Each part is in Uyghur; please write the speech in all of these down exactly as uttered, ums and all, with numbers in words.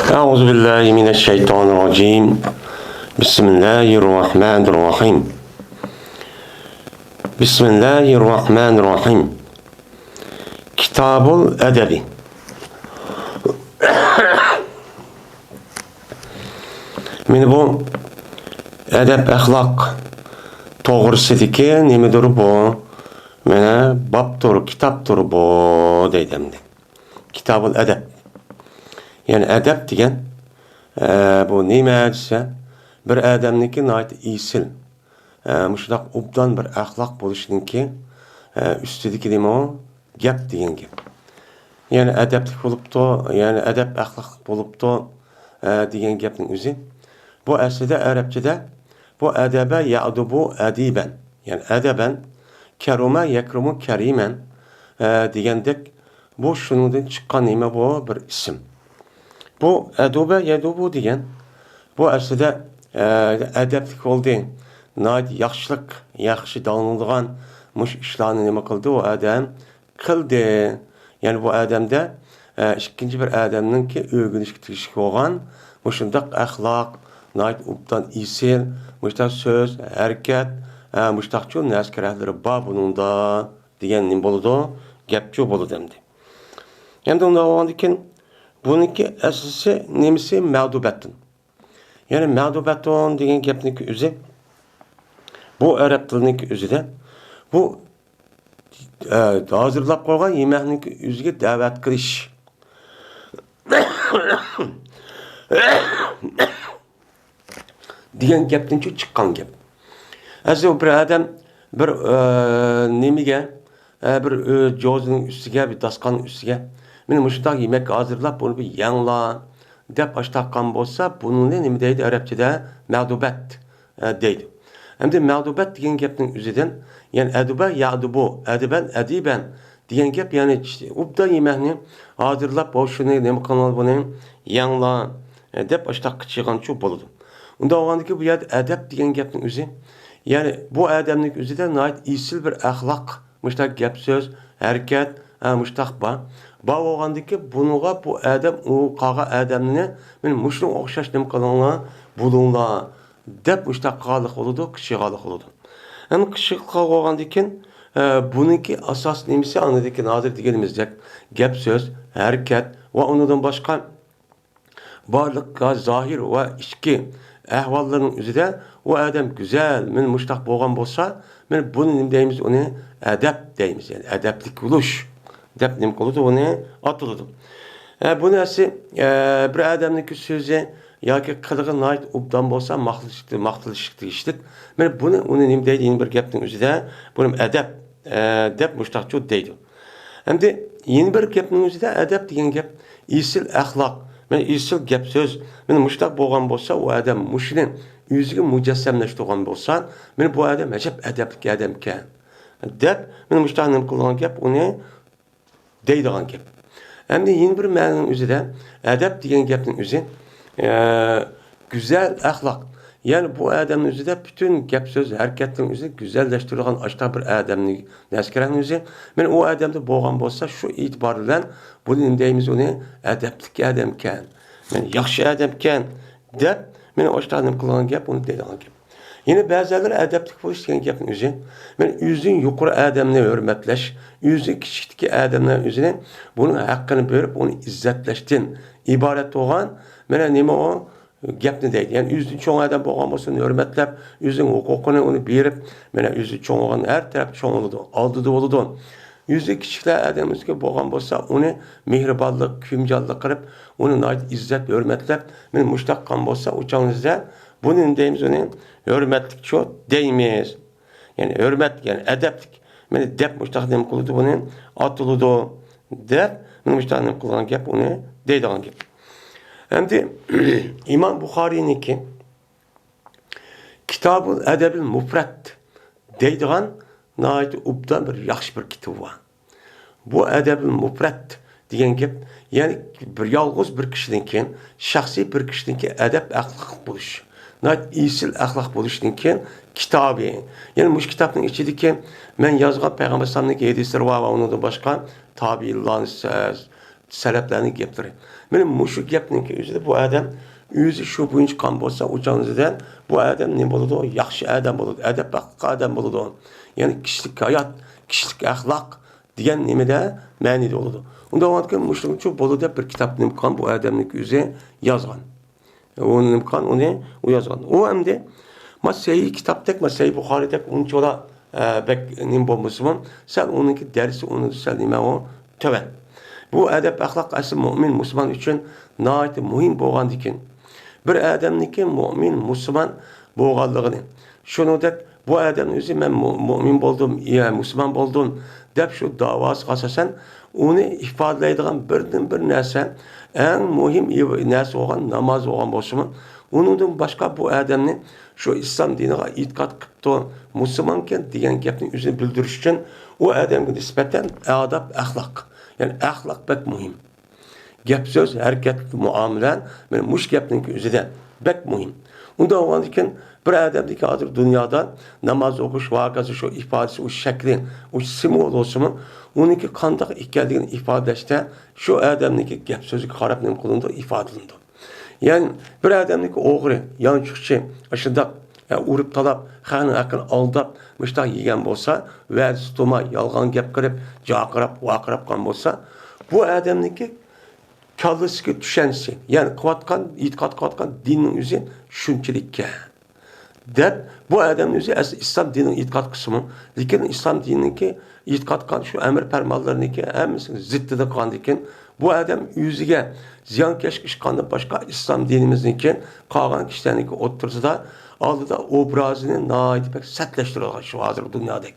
أعوذ بالله من الشيطان الرجيم. بسم الله الرحمن الرحيم. بسم الله الرحمن الرحيم. كتاب الأدب. مانا بۇ ئەدەپ ئەخلاق توغرىسىدىكى نېمىدۇر بۇ؟ مانا بابتۇر، كىتابتۇر بۇ دەيدۇ ئەمدى. كىتابۇل ئەدەپ. يەنى ئەدەپ دېگەن، ئە، بۇ نېمە دېسە، بىر ئادەمنىڭكى ناھايىتى ئېسىل، ئە، مۇشۇنداق ئوبدان بىر ئەخلاق بولۇشىنىڭكى، ئە، ئۈستىدىكى نېمە ئۇ؟ گەپ دېگەن گەپ. يەنى ئەدەپلىك بولۇپتۇ، يەنى ئەدەپ ئەخلاقلىق بولۇپتۇ، ئە، دېگەن گەپنىڭ ئۆزى. بۇ ئەسلىدە ئەرەبچىدە بۇ ئەدەبە يەئدۇبۇ ئەدىبەن. يەنى ئەدەبەن، كەرۇمە يەكرۇمۇ كەرىمەن، ئە، دېگەندەك، بۇ شۇنىڭدىن چىققان نېمە بۇ؟ بىر ئىسىم. بۇ ئەدۇبە يەدۇبۇ دېگەن، بۇ ئەسلىدە، ئە، ئەدەپلىك بولدى. ناھايىتى ياخشىلىق، ياخشى داڭلىنىدىغان مۇشۇ ئىشلارنى نېمە قىلدى ئۇ ئادەم؟ قىلدى. يەنى بۇ ئادەمدە، ئە، ئىككىنچى بىر ئادەمنىڭكى ئۆگىنىشكە تېگىشلىك بولغان مۇشۇنداق ئەخلاق، ناھايىتى ئوبدان ئېسىل، مۇشۇنداق سۆز، ھەرىكەت، ئە، مۇشۇنداقچۇ نەرسە كېرەكلىرى بار بۇنىڭدا دېگەن نېمە بولىدۇ؟ گەپچۇ بولىدۇ ئەمدى. ئەمدى ئۇنداق بولغاندىن كېيىن بۇنىڭكى ئەسلىسى نېمىسى؟ مەدۇبەتتىن. يەنى مەدۇبەتۇن دېگەن گەپنىڭكى ئۆزى، بۇ ئەرەب تىلىنىڭكى ئۆزىدە بۇ، ئە، ھازىرلاپ قويغان يېمەكنىڭكى ئۆزىگە دەۋەت قىلىش دېگەن گەپتىنچۇ چىققان گەپ. ئەسلى بىر ئادەم بىر، ئە، نېمىگە، ئە، بىر، ئە، جوزىنىڭ ئۈستىگە، بىر داستىخاننىڭ ئۈستىگە، مانا مۇشۇنداق يېمەك ھازىرلاپ، بۇنى بىر يەڭلا دەپ ئاشتاققان بولسا، بۇنىڭنى نېمە دەيدۇ ئەرەبچىدە؟ مەدۇبەت، ئە، دەيدۇ. ئەمدى مەدۇبەت دېگەن گەپنىڭ ئۆزىدىن، يەنى ئەدۇبە يەدۇبۇ، ئەدىبەن ئەدىبەن دېگەن گەپ، يەنى ئوبدان يېمەكنى ھازىرلاپ، بۇ شۇنى نېمە قىلىڭلار بۇنى، يەڭلا، ئە، دەپ ئاشتاققا چىققانچۇ بولىدۇ. ئۇنداق بولغاندىكىن بۇ يەردە ئەدەپ دېگەن گەپنىڭ ئۆزى، يەنى بۇ ئادەمنىڭ ئۆزىدە ناھايىتى ئېسىل بىر ئەخلاق، مۇشتاق گەپ سۆز، ھەرىكەت، ھە، مۇشتاق بار. بار بولغاندىكىن بۇنىڭغا بۇ ئادەم، ئۇ قالغان ئادەمنى، مانا مۇشۇنىڭغا ئوخشاش نېمە قىلىڭلار، بولۇڭلار دەپ مۇشتاق قىلغانلىق بولىدۇ، قىچىرغانلىق بولىدۇ. ئەمما قىچىرغان بولغاندىكىن، ئە، بۇنىڭكى ئاساس نېمىسى، ئاندىن كېيىن ھازىر دېگىنىمىزدەك گەپ سۆز، ھەرىكەت ۋە ئۇنىڭدىن باشقا بارلىق زاھىر ۋە ئىچكى ئەھۋاللىرىنىڭ ئۆزىدە ئۇ ئادەم گۈزەل، مانا مۇشتاق بولغان بولسا، مانا بۇنى نېمە دەيمىز؟ ئۇنى ئەدەپ دەيمىز، يەنى ئەدەپلىك بولۇش دەپ نېمە قىلىدۇ؟ ئۇنى ئاتىلىدۇ. ئە، بۇنى ئەسلى، ئە، بىر ئادەمنىڭكى سۆزى ياكى قىلىقى ناھايىتى ئوبدان بولسا، ماختىلىشقا، ماختىلىشقا تېگىشلىك. مانا بۇنى، ئۇنى نېمە دەيدۇ؟ يەنە بىر گەپنىڭ ئۆزىدە بۇنى ئەدەپ، ئە، دەپ مۇشتاقچۇ دەيدۇ. ئەمدى يەنە بىر گەپنىڭ ئۆزىدە ئەدەپ دېگەن گەپ ئېسىل ئەخلاق، مانا ئېسىل گەپ سۆز، مانا مۇشتاق بولغان بولسا، ئۇ ئادەم مۇشۇنى ئۆزىگە مۇجەسسەملەشتۈرگەن بولسا، مانا بۇ ئادەم ئەجەب ئەدەپلىك ئادەمكەن دەپ، مانا مۇشتاق نېمە قىلىدىغان گەپ، ئۇنى دەيدىغان گەپ. ئەمدى يەنە بىر مەنىنىڭ ئۆزىدە ئەدەپ دېگەن گەپنىڭ ئۆزى، ئە، گۈزەل ئەخلاق. يەنى بۇ ئادەمنىڭ ئۆزىدە پۈتۈن گەپ سۆز ھەرىكەتنىڭ ئۆزى گۈزەللەشتۈرۈلگەن ئاشتا بىر ئادەمنىڭ نەرسە كېرەكنىڭ ئۆزى. مانا ئۇ ئادەمدە بولغان بولسا شۇ ئېتىبار بىلەن بۇنى نېمە دەيمىز؟ ئۇنى ئەدەپلىك ئادەمكەن، مانا ياخشى ئادەمكەن دەپ، مانا ئاشتا نېمە قىلغان گەپ، ئۇنى دەيدىغان گەپ. يەنە بەزىلەر ئەدەپلىك بولۇش دېگەن گەپنىڭ ئۆزى، مانا ئۆزىدىن يۇقىرى ئادەمنى ھۆرمەتلەش، ئۆزىدىن كىچىكتىكى ئادەملەر ئۆزىنى، بۇنىڭ ھەققىنى بېرىپ، ئۇنى ئىززەتلەشتىن ئىبارەت بولغان، مانا نېمە ئۇ؟ گەپنى دەيدۇ. يەنى ئۆزىدىن چوڭ ئادەم بولغان بولسا، ئۇنى ھۆرمەتلەپ، ئۆزىنىڭ ھوقۇقىنى ئۇنى بېرىپ، مانا ئۆزى چوڭ بولغان ھەر تەرەپتە چوڭ بولىدۇ، ئالدىدا بولىدۇ. ئۆزى كىچىكلەر ئادەم ئۆزىگە بولغان بولسا، ئۇنى مېھرىبانلىق، كۆيۈمچانلىق قىلىپ، ئۇنى ناھايىتى ئىززەت، ھۆرمەتلەپ، مانا مۇشتاق قىلغان بولسا، ئۇ چاغنىڭدا بۇنى نېمە دەيمىز؟ ئۇنى ھۆرمەتلىكچۇ دەيمىز. يەنى ھۆرمەت، يەنى ئەدەپلىك. مانا دەپ مۇشتاق نېمە قىلىدۇ؟ بۇنى ئاتىلىدۇ دەپ، مانا مۇشتاق نېمە قىلغان گەپ، ئۇنى دەيدىغان گەپ. ئەمدى ئىمام بۇخارىينىڭكى كىتابۇل ئەدەبىل مۇپرەت دەيدىغان ناھايىتى ئوبدان بىر ياخشى بىر كىتابى بار. بۇ ئەدەبىل مۇپرەت دېگەن گەپ، يەنى بىر يالغۇز بىر كىشىنىڭكى، شەخسىي بىر كىشىنىڭكى ئەدەپ ئەخلاقلىق بولۇش، ناھايىتى ئېسىل ئەخلاق بولۇشنىڭكى كىتابى. يەنى مۇشۇ كىتابنىڭ ئىچىدىكى مەن يازغان پەيغەمبەر ئەلەيھىسسالامنىڭكى ھەدىسلىرى بار ۋە ئۇنىڭدىن باشقا تابىئىنلارنىڭ سەلەپلەرنىڭ گەپلىرى. مانا مۇشۇ گەپنىڭكى ئۆزىدە بۇ ئادەم ئۆزى شۇ بويىچە قىلغان بولسا، ئۇ چاغنىڭ ئۆزىدە بۇ ئادەم نېمە بولىدۇ؟ ياخشى ئادەم بولىدۇ، ئەدەپ ئەخلاقلىق ئادەم بولىدۇ. يەنى كىشىلىك ھايات، كىشىلىك ئەخلاق دېگەن نېمىدە مەنىدە بولىدۇ. ئۇنداق بولغاندىكىن مۇشۇنىڭچۇ بولىدۇ دەپ بىر كىتابنى نېمە قىلغان، بۇ ئادەمنىڭكى ئۆزى يازغان. ئۇ نېمە قىلغان، ئۇنى ئۇ يازغان. ئۇ ئەمدى ما سەھىھ كىتابتەك، ما سەھىھ بۇخارىدەك ئۇنچىۋالا، ئە، بەك نېمە بولمىسىمۇ، سەل ئۇنىڭكى دەرسى ئۇنىڭ سەل نېمە ئۇ تۆۋەن. بۇ ئەدەپ ئەخلاق ئەسلى مۆمىن مۇسۇلمان ئۈچۈن ناھايىتى مۇھىم بولغاندىكىن، بىر ئادەمنىڭكى مۆمىن مۇسۇلمان بولغانلىقىنى، شۇنىڭدەك بۇ ئادەمنىڭ ئۆزى مەن مۇ-، مۆمىن بولدۇم، يا مۇسۇلمان بولدۇم دەپ شۇ داۋاسىغا ئاساسەن ئۇنى ئىپادىلەيدىغان بىردىنبىر نەرسە، ئەڭ مۇھىم ئىب-، نەرسە بولغان ناماز بولغان بولسىمۇ، ئۇنىڭدىن باشقا بۇ ئادەمنى شۇ ئىسلام دىنىغا ئېتىقاد قىپتۇ، مۇسۇلمانكەن دېگەن گەپنى ئۆزىنى بىلدۈرۈش ئۈچۈن ئۇ ئادەمگە نىسبەتەن ئاداب، ئەخلاق، يەنى ئەخلاق بەك مۇھىم. گەپ سۆز، ھەرىكەت، مۇئامىلە، مانا مۇشۇ گەپنىڭكى ئۆزىدە بەك مۇھىم. ئۇنداق بولغاندىكىن بىر ئادەمدىكى ھازىر دۇنيادا ناماز ئوقۇش ۋە ھاكازا شۇ ئىپادىسى، ئۇ شەكلى، ئۇ سىمۋول بولسىمۇ، ئۇنىڭكى قانداق ئىكەنلىكىنى ئىپادىلەشتە شۇ ئادەمنىڭكى گەپ سۆزىگە قاراپ نېمە قىلىنىدۇ؟ ئىپادىلىنىدۇ. يەنى بىر ئادەمنىڭكى ئوغرى، يانچۇقچى، ئاشۇنداق، ئە، ئۇرۇپ تالاپ، خەقنىڭ ھەققىنى ئالداپ، مۇشۇنداق يېگەن بولسا، ۋەدىسى تۇرماي، يالغان گەپ قىلىپ، جارقىراپ، ۋارقىراپ قىلغان بولسا، بۇ ئادەمنىڭكى كاللىسىدىكى چۈشەنچىسى، يەنى قىلىۋاتقان، ئېتىقاد قىلىۋاتقان دىننىڭ ئۆزى شۇنچىلىككەن دەپ، بۇ ئادەمنىڭ ئۆزى ئەسلى ئىسلام دىنىغا ئېتىقاد قىلسىمۇ، لېكىن ئىسلام دىنىنىڭكى ئېتىقاد قىلغان شۇ ئەمىر پەرمانلىرىنىڭكى ھەممىسىنىڭ زىتىدا قىلغاندىكىن، بۇ ئادەم ئۆزىگە زىيانكەشلىك ئىش قىلغاندىن باشقا، ئىسلام دىنىمىزنىڭكى قالغان كىشىلەرنىڭكى ئوتتۇرىسىدا ئالدىدا ئوبرازىنى ناھايىتى بەك سەتلەشتۈرۈۋالغان شۇ ھازىرقى دۇنيادەك.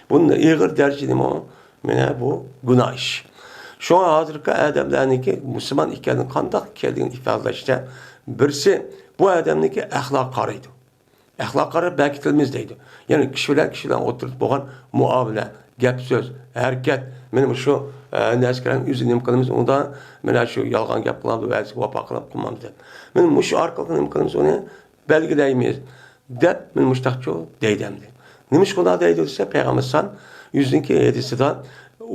بۇ ئېغىر دەرىجىدىمۇ، مانا بۇ گۇناھ ئىش. شۇڭا ھازىرقى ئادەملەرنىڭكى مۇسۇلمان ئىكەنلىكىنى قانداق ئىكەنلىكىنى ئىپادىلەشتە، بىرسى بۇ ئادەمنىڭكى ئەخلاقى قارايدۇ. ئەخلاق قاراپ بەك تىلىمىز دەيدۇ. يەنى كىشى بىلەن كىشى بىلەن ئوتتۇرىدا بولغان مۇئامىلە، گەپ سۆز، ھەرىكەت، مانا مۇشۇ، ئە، نەرسىلەرنى ئۆزى نېمە قىلىمىز، ئۇندا مانا شۇ يالغان گەپ قىلامدۇ، ۋەدىسىگە ۋاپا قىلامدۇ، قىلمامدۇ دەپ. مانا مۇشۇ ئارقىلىق نېمە قىلىمىز، ئۇنى بەلگىلەيمىز دەپ، مانا مۇشۇنداقچۇ دەيدۇ ئەمدى. نېمىشقا ئۇنداق دەيدۇ دېسە، پەيغەمبەر ئەلەيھىسسالام ئۆزىنىڭكى ھەدىسىدا،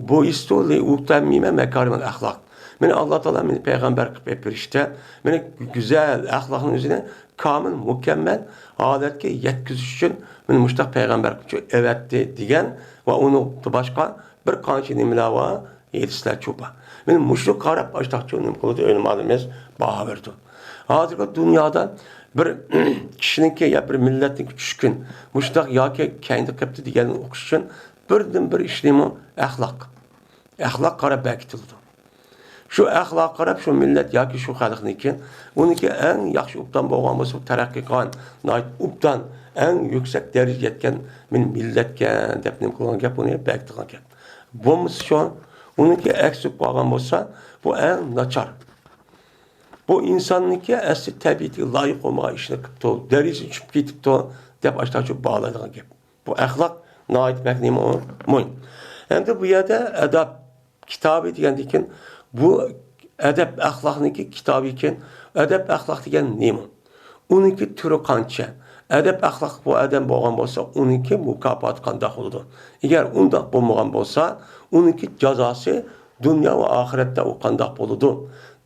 بۇئىستۇ لىئۇتەممىمە مەكارىمەل ئەخلاق. مېنى ئاللا تائالا مېنى پەيغەمبەر قىلىپ ئېلىپ بېرىشتە، مېنى گۈزەل ئەخلاقنىڭ ئۆزىنى كامىل، مۇكەممەل ھالەتكە يەتكۈزۈش ئۈچۈن مېنى مۇشۇنداق پەيغەمبەر قىلىپ ئەۋەتتى دېگەن ۋە ئۇنىڭدىن باشقا بىر قانچە نېمىلەر بار، ھەدىسلەرچۇ بار. مېنى مۇشۇ قاراپ ئاشتاقچۇ نېمە قىلىدۇ، ئۆلىمالىرىمىز باھا بېرىدۇ. ھازىرقى دۇنيادا بىر كىشىنىڭكى يا بىر مىللەتنىڭكى چۈشكۈن، مۇشۇنداق ياكى كەينىدە قېپتۇ دېگەننى ئوقۇش ئۈچۈن بىردىنبىر ئىش نېمە؟ ئەخلاق. ئەخلاق قاراپ بەكىتىلىدۇ. شۇ ئەخلاققا قاراپ شۇ مىللەت ياكى شۇ خەلقنىڭكى، ئۇنىڭكى ئەڭ ياخشى ئوبدان بولغان بولسا، تەرەققىي قىلغان، ناھايىتى ئوبدان، ئەڭ يۈكسەك دەرىجىگە يەتكەن مىللەتكەن دەپ نېمە قىلغان گەپ، ئۇنى بەكىتىدىغان گەپ. بولمىسا شۇ، ئۇنىڭكى ئەكسى بولۇپ قالغان بولسا، بۇ ئەڭ ناچار. بۇ ئىنساننىڭكى ئەسلى تەبىئىتىگە لايىق بولمىغان ئىشنى قىپتۇ، دەرىجىسى چۈشۈپ كېتىپتۇ دەپ ئاشتاق چۈشۈپ باھالايدىغان گەپ. بۇ ئەخلاق ناھايىتى بەك نېمە ئۇ؟ مۇھىم. ئەمدى بۇ يەردە ئاداب كىتابى دېگەندىن كېيىن، بۇ ئەدەپ ئەخلاقنىڭكى كىتابى ئىكەن. ئەدەپ ئەخلاق دېگەن نېمە؟ ئۇنىڭكى تۈرى قانچە؟ ئەدەپ ئەخلاق بۇ ئادەم بولغان بولسا، ئۇنىڭكى مۇكاپاتى قانداق بولىدۇ؟ ئەگەر ئۇنداق بولمىغان بولسا، ئۇنىڭكى جازاسى دۇنيا ۋە ئاخىرەتتە ئۇ قانداق بولىدۇ؟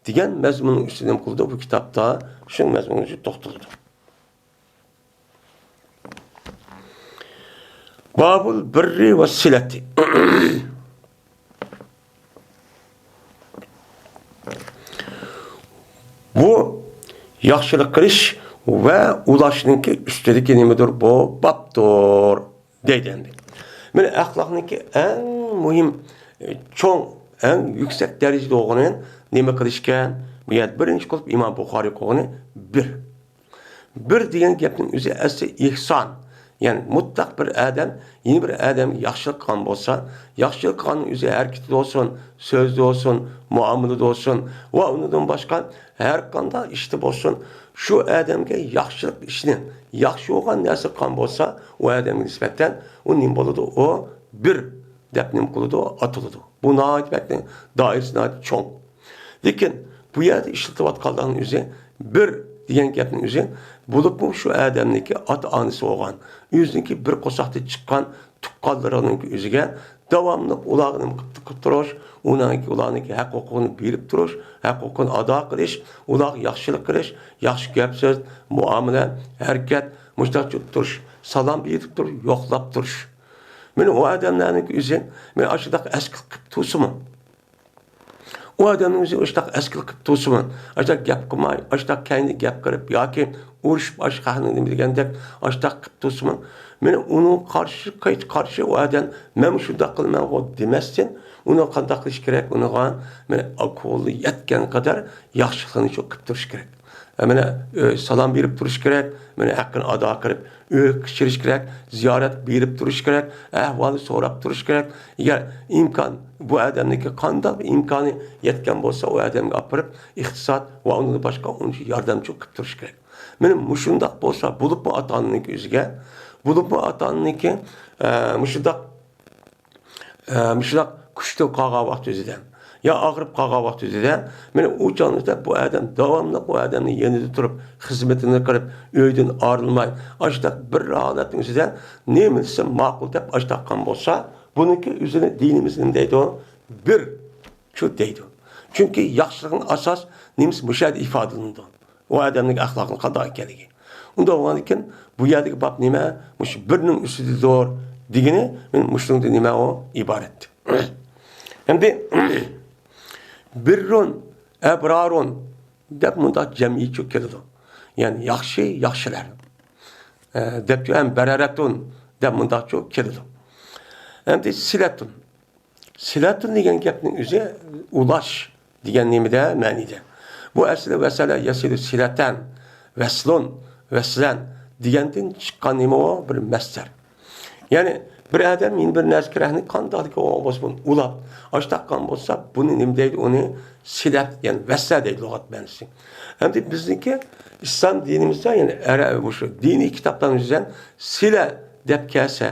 دېگەن مەزمۇننىڭ ئۈستىدە نېمە قىلىدۇ؟ بۇ كىتابتا شۇ مەزمۇنغا توختىلىدۇ. بابۇل بىررى ۋە سىلەتى. بۇ ياخشىلىق قىلىش ۋە ئۇلاشنىڭكى ئۈستىدىكى نېمىدۇر؟ بۇ بابتۇر، دەيدۇ ئەمدى. مانا ئەخلاقنىڭكى ئەڭ مۇھىم، چوڭ، ئەڭ يۈكسەك دەرىجىدە بولغىنى نېمە قىلىشكەن؟ بۇ يەردە بىرىنچى قىلىپ ئىمام بۇخارىي قىلغىنى بىر. بىر دېگەن گەپنىڭ ئۆزى ئەسلى ئېھسان. يەنى مۇتلەق بىر ئادەم يەنە بىر ئادەمگە ياخشىلىق قىلغان بولسا، ياخشىلىق قىلغاننىڭ ئۆزى ھەرىكىتىدە بولسۇن، سۆزىدە بولسۇن، مۇئامىلىدە بولسۇن ۋە ئۇنىڭدىن باشقا ھەر قانداق ئىشتا بولسۇن، شۇ ئادەمگە ياخشىلىق ئىشنى، ياخشى بولغان نەرسە قىلغان بولسا، ئۇ ئادەمگە نىسبەتەن ئۇ نېمە بولىدۇ؟ ئۇ بىر دەپ نېمە قىلىدۇ؟ ئاتىلىدۇ. بۇ ناھايىتى بەك، دائىرىسى ناھايىتى چوڭ. لېكىن بۇ يەردە ئىشلىتىۋاتقانلارنىڭ ئۆزى، بىر دېگەن گەپنىڭ ئۆزى، بولۇپمۇ شۇ ئادەمنىڭكى ئاتا-ئانىسى بولغان، ئۆزىنىڭكى بىر قورساقتىن چىققان تۇغقانلىرىنىڭكى ئۆزىگە داۋاملىق ئۇلارغا نېمە قىلىپ، قىلىپ تۇرۇش، ئۇنىڭكى، ئۇلارنىڭكى ھەق ھوقۇقىنى بېرىپ تۇرۇش، ھەق ھوقۇقىنى ئادا قىلىش، ئۇلارغا ياخشىلىق قىلىش، ياخشى گەپ سۆز، مۇئامىلە، ھەرىكەت، مۇشۇنداق تۇرۇش، سالام بېرىپ تۇرۇش، يوقلاپ تۇرۇش. مانا ئۇ ئادەملەرنىڭكى ئۆزى مانا ئاشۇنداق ئەسكىلىك قىلىپ تۇرسىمۇ، ئۇ ئادەمنىڭ ئۆزى ئاشۇنداق ئەسكىلىك قىلىپ تۇرسىمۇ، ئاشۇنداق گەپ قىلماي، ئاشۇنداق كەينىدىن گەپ قىلىپ ياكى ئۇرۇشۇپ، ئاشۇ خەقنى نېمە دېگەندەك، ئاشۇنداق قىلىپ تۇرسىمۇ، مانا ئۇنىڭ قارشى، قايتا قارشى ئۇ ئادەم، مەنمۇ شۇنداق قىلىمەنغۇ دېمەستىن، ئۇنىڭ قانداق قىلىش كېرەك، ئۇنىڭغا مانا قولى يەتكەن قەدەر ياخشىلىقنى شۇ قىلىپ تۇرۇش كېرەك. مانا، ئۆ، سالام بېرىپ تۇرۇش كېرەك، مانا ھەققىنى ئادا قىلىپ، ئۆيگە كىرىش كېرەك، زىيارەت بېرىپ تۇرۇش كېرەك، ئەھۋالنى سوراپ تۇرۇش كېرەك. ئەگەر ئىمكان، بۇ ئادەمنىڭكى قانداق بىر ئىمكانى يەتكەن بولسا، ئۇ ئادەمگە ئاپىرىپ، ئىقتىساد ۋە ئۇندىن باشقا ئۇنچە ياردەمچى قىلىپ تۇرۇش كېرەك. مانا مۇشۇنداق بولسا، بولۇپمۇ ئاتا-ئانىنىڭكى ئۆزىگە، بولۇپمۇ ئاتا-ئانىنىڭكى، ئە، مۇشۇنداق ئە، مۇشۇنداق كۈچتىن قالغان ۋاقتى ئۆزىدە يا ئاغرىپ قالغان ۋاقتى ئۆزىدە، مانا ئۇ چاغدا بۇ ئادەم داۋاملىق ئۇ ئادەمنىڭ يېنىدا تۇرۇپ، خىزمىتىنى قىلىپ، ئۆيدىن ئايرىلماي، ئاشۇنداق بىر ھالەتنىڭ ئۆزىدە نېمە دېسە ماقۇل دەپ ئاشۇنداق قىلغان بولسا، بۇنىڭكى ئۆزىنى دىنىمىز نېمە دەيدۇ؟ بىر شۇ دەيدۇ. چۈنكى ياخشىلىقنىڭ ئاساس نېمىسى مۇشۇ يەردە ئىپادىلىنىدۇ. ئۇ ئادەمنىڭ ئەخلاقىنىڭ قانداق ئىكەنلىكى. ئۇنداق بولغاندىكىن، بۇ يەردىكى باب نېمە؟ مۇشۇ بىرنىڭ ئۈستىدىدۇر دېگىنى، مانا مۇشۇنىڭدىن نېمە ئۇ ئىبارەت. ئەمدى بىررۇن، ئەبرارۇن دەپ مۇنداق جەمئىيچۇ كېلىدۇ. يەنى ياخشى، ياخشىلار، ئە، دەپچۇ ھەم بەرەرەتۇن دەپ مۇنداقچۇ كېلىدۇ. ئەمدى سىلەتۇن. سىلەتۇن دېگەن گەپنىڭ ئۆزى ئۇلاش دېگەن نېمىدە، مەنىدە. بۇ ئەسلى ۋەسەلە يەسىلۇ سىلەتەن، ۋەسلۇن، ۋەسلەن دېگەندىن چىققان نېمە ئۇ؟ بىر مەسدەر. يەنى بىر ئادەم يەنە بىر نەرسىگە رەھنى قانداقلىكى بولغان بولسا، بۇنى ئۇلاپ، ئاشتاققان بولسا، بۇنى نېمە دەيدۇ؟ ئۇنى سىلەت، يەنى ۋەسلە دەيدۇ لۇغەت مەنىسى. ئەمدى بىزنىڭكى ئىسلام دىنىمىزدا، يەنى ئەرە-، مۇشۇ دىنىي كىتابلارنىڭ يۈزىدىن سىلە دەپ كەلسە،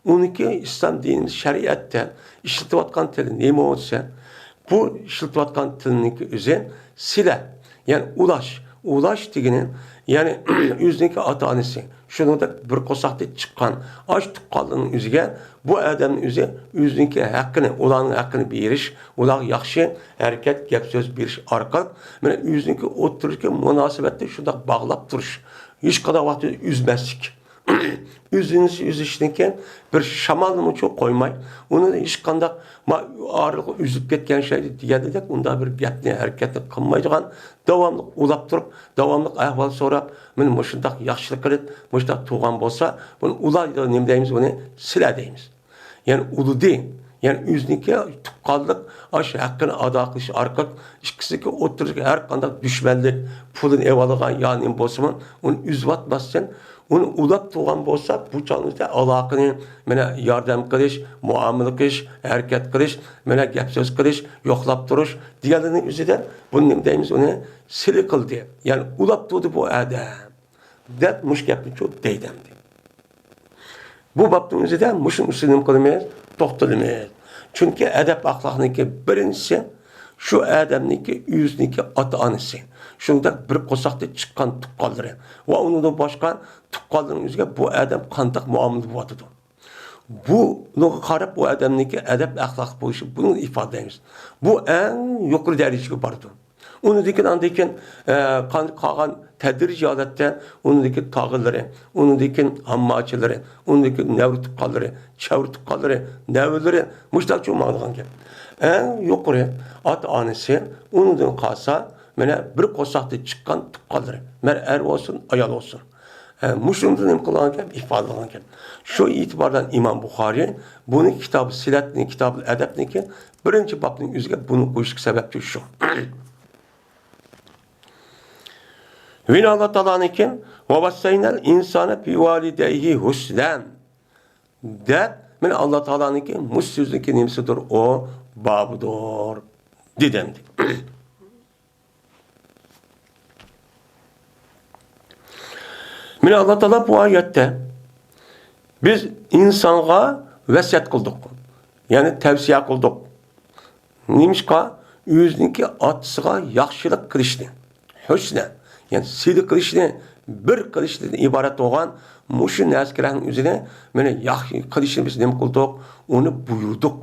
ئۇنىڭكى ئىسلام دىنىمىز شەرىئەتتە ئىشلىتىۋاتقان تىلى نېمە بولسا، بۇ ئىشلىتىۋاتقان تىلنىڭكى ئۆزى سىلە، يەنى ئۇلاش. ئۇلاش دېگىنى، يەنى ئۆزىنىڭكى ئاتا-ئانىسى، شۇنىڭدەك بىر قورساقتىن چىققان ئاش تۇغقانلىرىنىڭ ئۆزىگە بۇ ئادەمنىڭ ئۆزى ئۆزىنىڭكى ھەققىنى، ئۇلارنىڭ ھەققىنى بېرىش، ئۇلارغا ياخشى ھەرىكەت، گەپ-سۆز بېرىش ئارقىلىق، مانا ئۆزىنىڭكى ئوتتۇرىدىكى مۇناسىۋەتنى شۇنداق باغلاپ تۇرۇش، ھېچقانداق ۋاقىتتا ئۈزمەسلىك. ئۈزۈلۈش، ئۈزۈشتىن كېيىن بىر شامالنىمۇ قويماي، ئۇنى ھېچقانداق ما-، ئارىلىقى ئۈزۈلۈپ كەتكەن شەي دېگەندەك ئۇنداق بىر گەپنى، ھەرىكەتنى قىلمايدىغان، داۋاملىق ئۇلاپ تۇرۇپ، داۋاملىق ئەھۋال سوراپ، مانا مۇشۇنداق ياخشىلىق قىلىپ، مۇشۇنداق تۇغان بولسا، بۇنى ئۇلا نېمە دەيمىز؟ بۇنى سىلە دەيمىز. يەنى ئۇلىدى، يەنى ئۆزىنىڭكى تۇغقانلىق، ئاشۇ ھەققىنى ئادا قىلىش ئارقىلىق ئىككىسىنىڭكى ئوتتۇرىدىكى ھەر قانداق دۈشمەنلىك، پۇلىنى ئېلىۋالغان يا نېمە بولسىمۇ، ئۇنى ئۈزۈۋەتمەستىن، ئۇنى ئۇلاپ تۇرغان بولسا، بۇ چاغدا ئالاقىنى، مانا ياردەم قىلىش، مۇئامىلە قىلىش، ھەرىكەت قىلىش، مانا گەپ سۆز قىلىش، يوقلاپ تۇرۇش دېگەنلەرنىڭ ئۆزىدە بۇنى نېمە دەيمىز؟ ئۇنى سىلە قىلدى، يەنى ئۇلاپ تۇردى بۇ ئادەم. دەپ مۇشۇ گەپنى شۇ دەيدۇ ئەمدى. بۇ بابنىڭ ئۆزىدە مۇشۇنىڭ ئۈستىدە نېمە قىلىمىز؟ توختىلىمىز. چۈنكى ئەدەپ ئەخلاقنىڭكى بىرىنچىسى شۇ ئادەمنىڭكى ئۆزىنىڭكى ئاتا-ئانىسى، شۇنداق بىر قورساقتىن چىققان تۇغقانلىرى ۋە ئۇنىڭدىن باشقا تۇغقانلىرىنىڭ ئۆزىگە بۇ ئادەم قانداق مۇئامىلە بولۇۋاتىدۇ؟ بۇنىڭغا قاراپ ئۇ ئادەمنىڭكى ئەدەپ ئەخلاق بولۇشى، بۇنى ئىپادىلەيمىز. بۇ ئەڭ يۇقىرى دەرىجىگە بارىدۇ. ئۇنىڭدىن كېيىن، ئاندىن كېيىن، ئە، قان-، قالغان تەدرىجىي ھالەتتە ئۇنىڭدىن كېيىن تاغىلىرى، ئۇنىڭدىن كېيىن ھامماچىلىرى، ئۇنىڭدىن كېيىن نەۋرە تۇغقانلىرى، چەۋرە تۇغقانلىرى، نەۋرىلىرى، مۇشۇنداق چوڭ ماڭىدىغان گەپ. ئەڭ يۇقىرى ئاتا-ئانىسى، ئۇنىڭدىن قالسا، مانا بىر قورساقتىن چىققان تۇغقانلىرى، مەن ئەر بولسۇن، ئايال بولسۇن. ئە، مۇشۇنىڭدا نېمە قىلغانكەن؟ ئىپادىلىغانكەن. شۇ ئېتىبار بىلەن ئىمام بۇخارىي بۇنى كىتابى سىلەتنى، كىتابى ئەدەبنىكى بىرىنچى بابنىڭ ئۆزىگە بۇنى قويۇشلۇق سەۋەبچى شۇ. ۋىنى ئاللا تائالانىڭكى، «ۋەۋەسسەينەل ئىنسانە بىۋالىدەيھى ھۇسنەن» دەپ، مانا ئاللا تائالانىڭكى مۇشۇ سۆزنىڭكى نېمىسىدۇر؟ ئۇ بابىدۇر، دېدى ئەمدى. مانا ئاللا تائالا بۇ ئايەتتە، بىز ئىنسانغا ۋەسىيەت قىلدۇق، يەنى تەۋسىيە قىلدۇق. نېمىشقا؟ ئۆزىنىڭكى ئاتىسىغا ياخشىلىق قىلىشنى، ھۇسنە، يەنى سىلى قىلىشنى، بىر قىلىشتىن ئىبارەت بولغان مۇشۇ نەزىكرەكنىڭ ئۆزىنى مانا ياخشى قىلىشنى بىز نېمە قىلدۇق؟ ئۇنى بۇيرۇدۇق.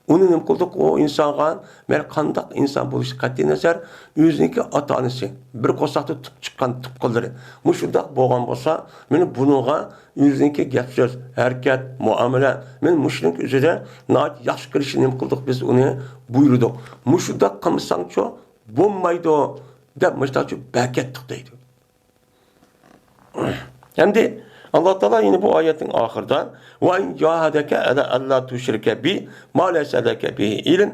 ئۇنى نېمە قىلدۇق؟ ئۇ ئىنسانغا، مەن قانداق ئىنسان بولۇشى قەتئىينەزەر، ئۆزىنىڭكى ئاتا-ئانىسى، بىر قورساقتا تۇغۇپ چىققان تۇغقانلىرى، مۇشۇنداق بولغان بولسا، مانا بۇنىڭغا ئۆزىنىڭكى گەپ-سۆز، ھەرىكەت، مۇئامىلە، مانا مۇشۇنىڭ ئۆزىدە ناھايىتى ياخشى قىلىشىنى نېمە قىلدۇق؟ بىز ئۇنى بۇيرۇدۇق. مۇشۇنداق قىلمىساڭچۇ بولمايدۇ، دەپ مۇشۇنداقچۇ بەكەتتۇق دەيدۇ. ئەمدى ئاللا تائالا يەنە بۇ ئايەتنىڭ ئاخىرىدا، «وَإِنْ جَاهَدَاكَ عَلَىٰ أَنْ لَا تُشْرِكَ بِي مَا لَيْسَ لَكَ بِهِ عِلْمٌ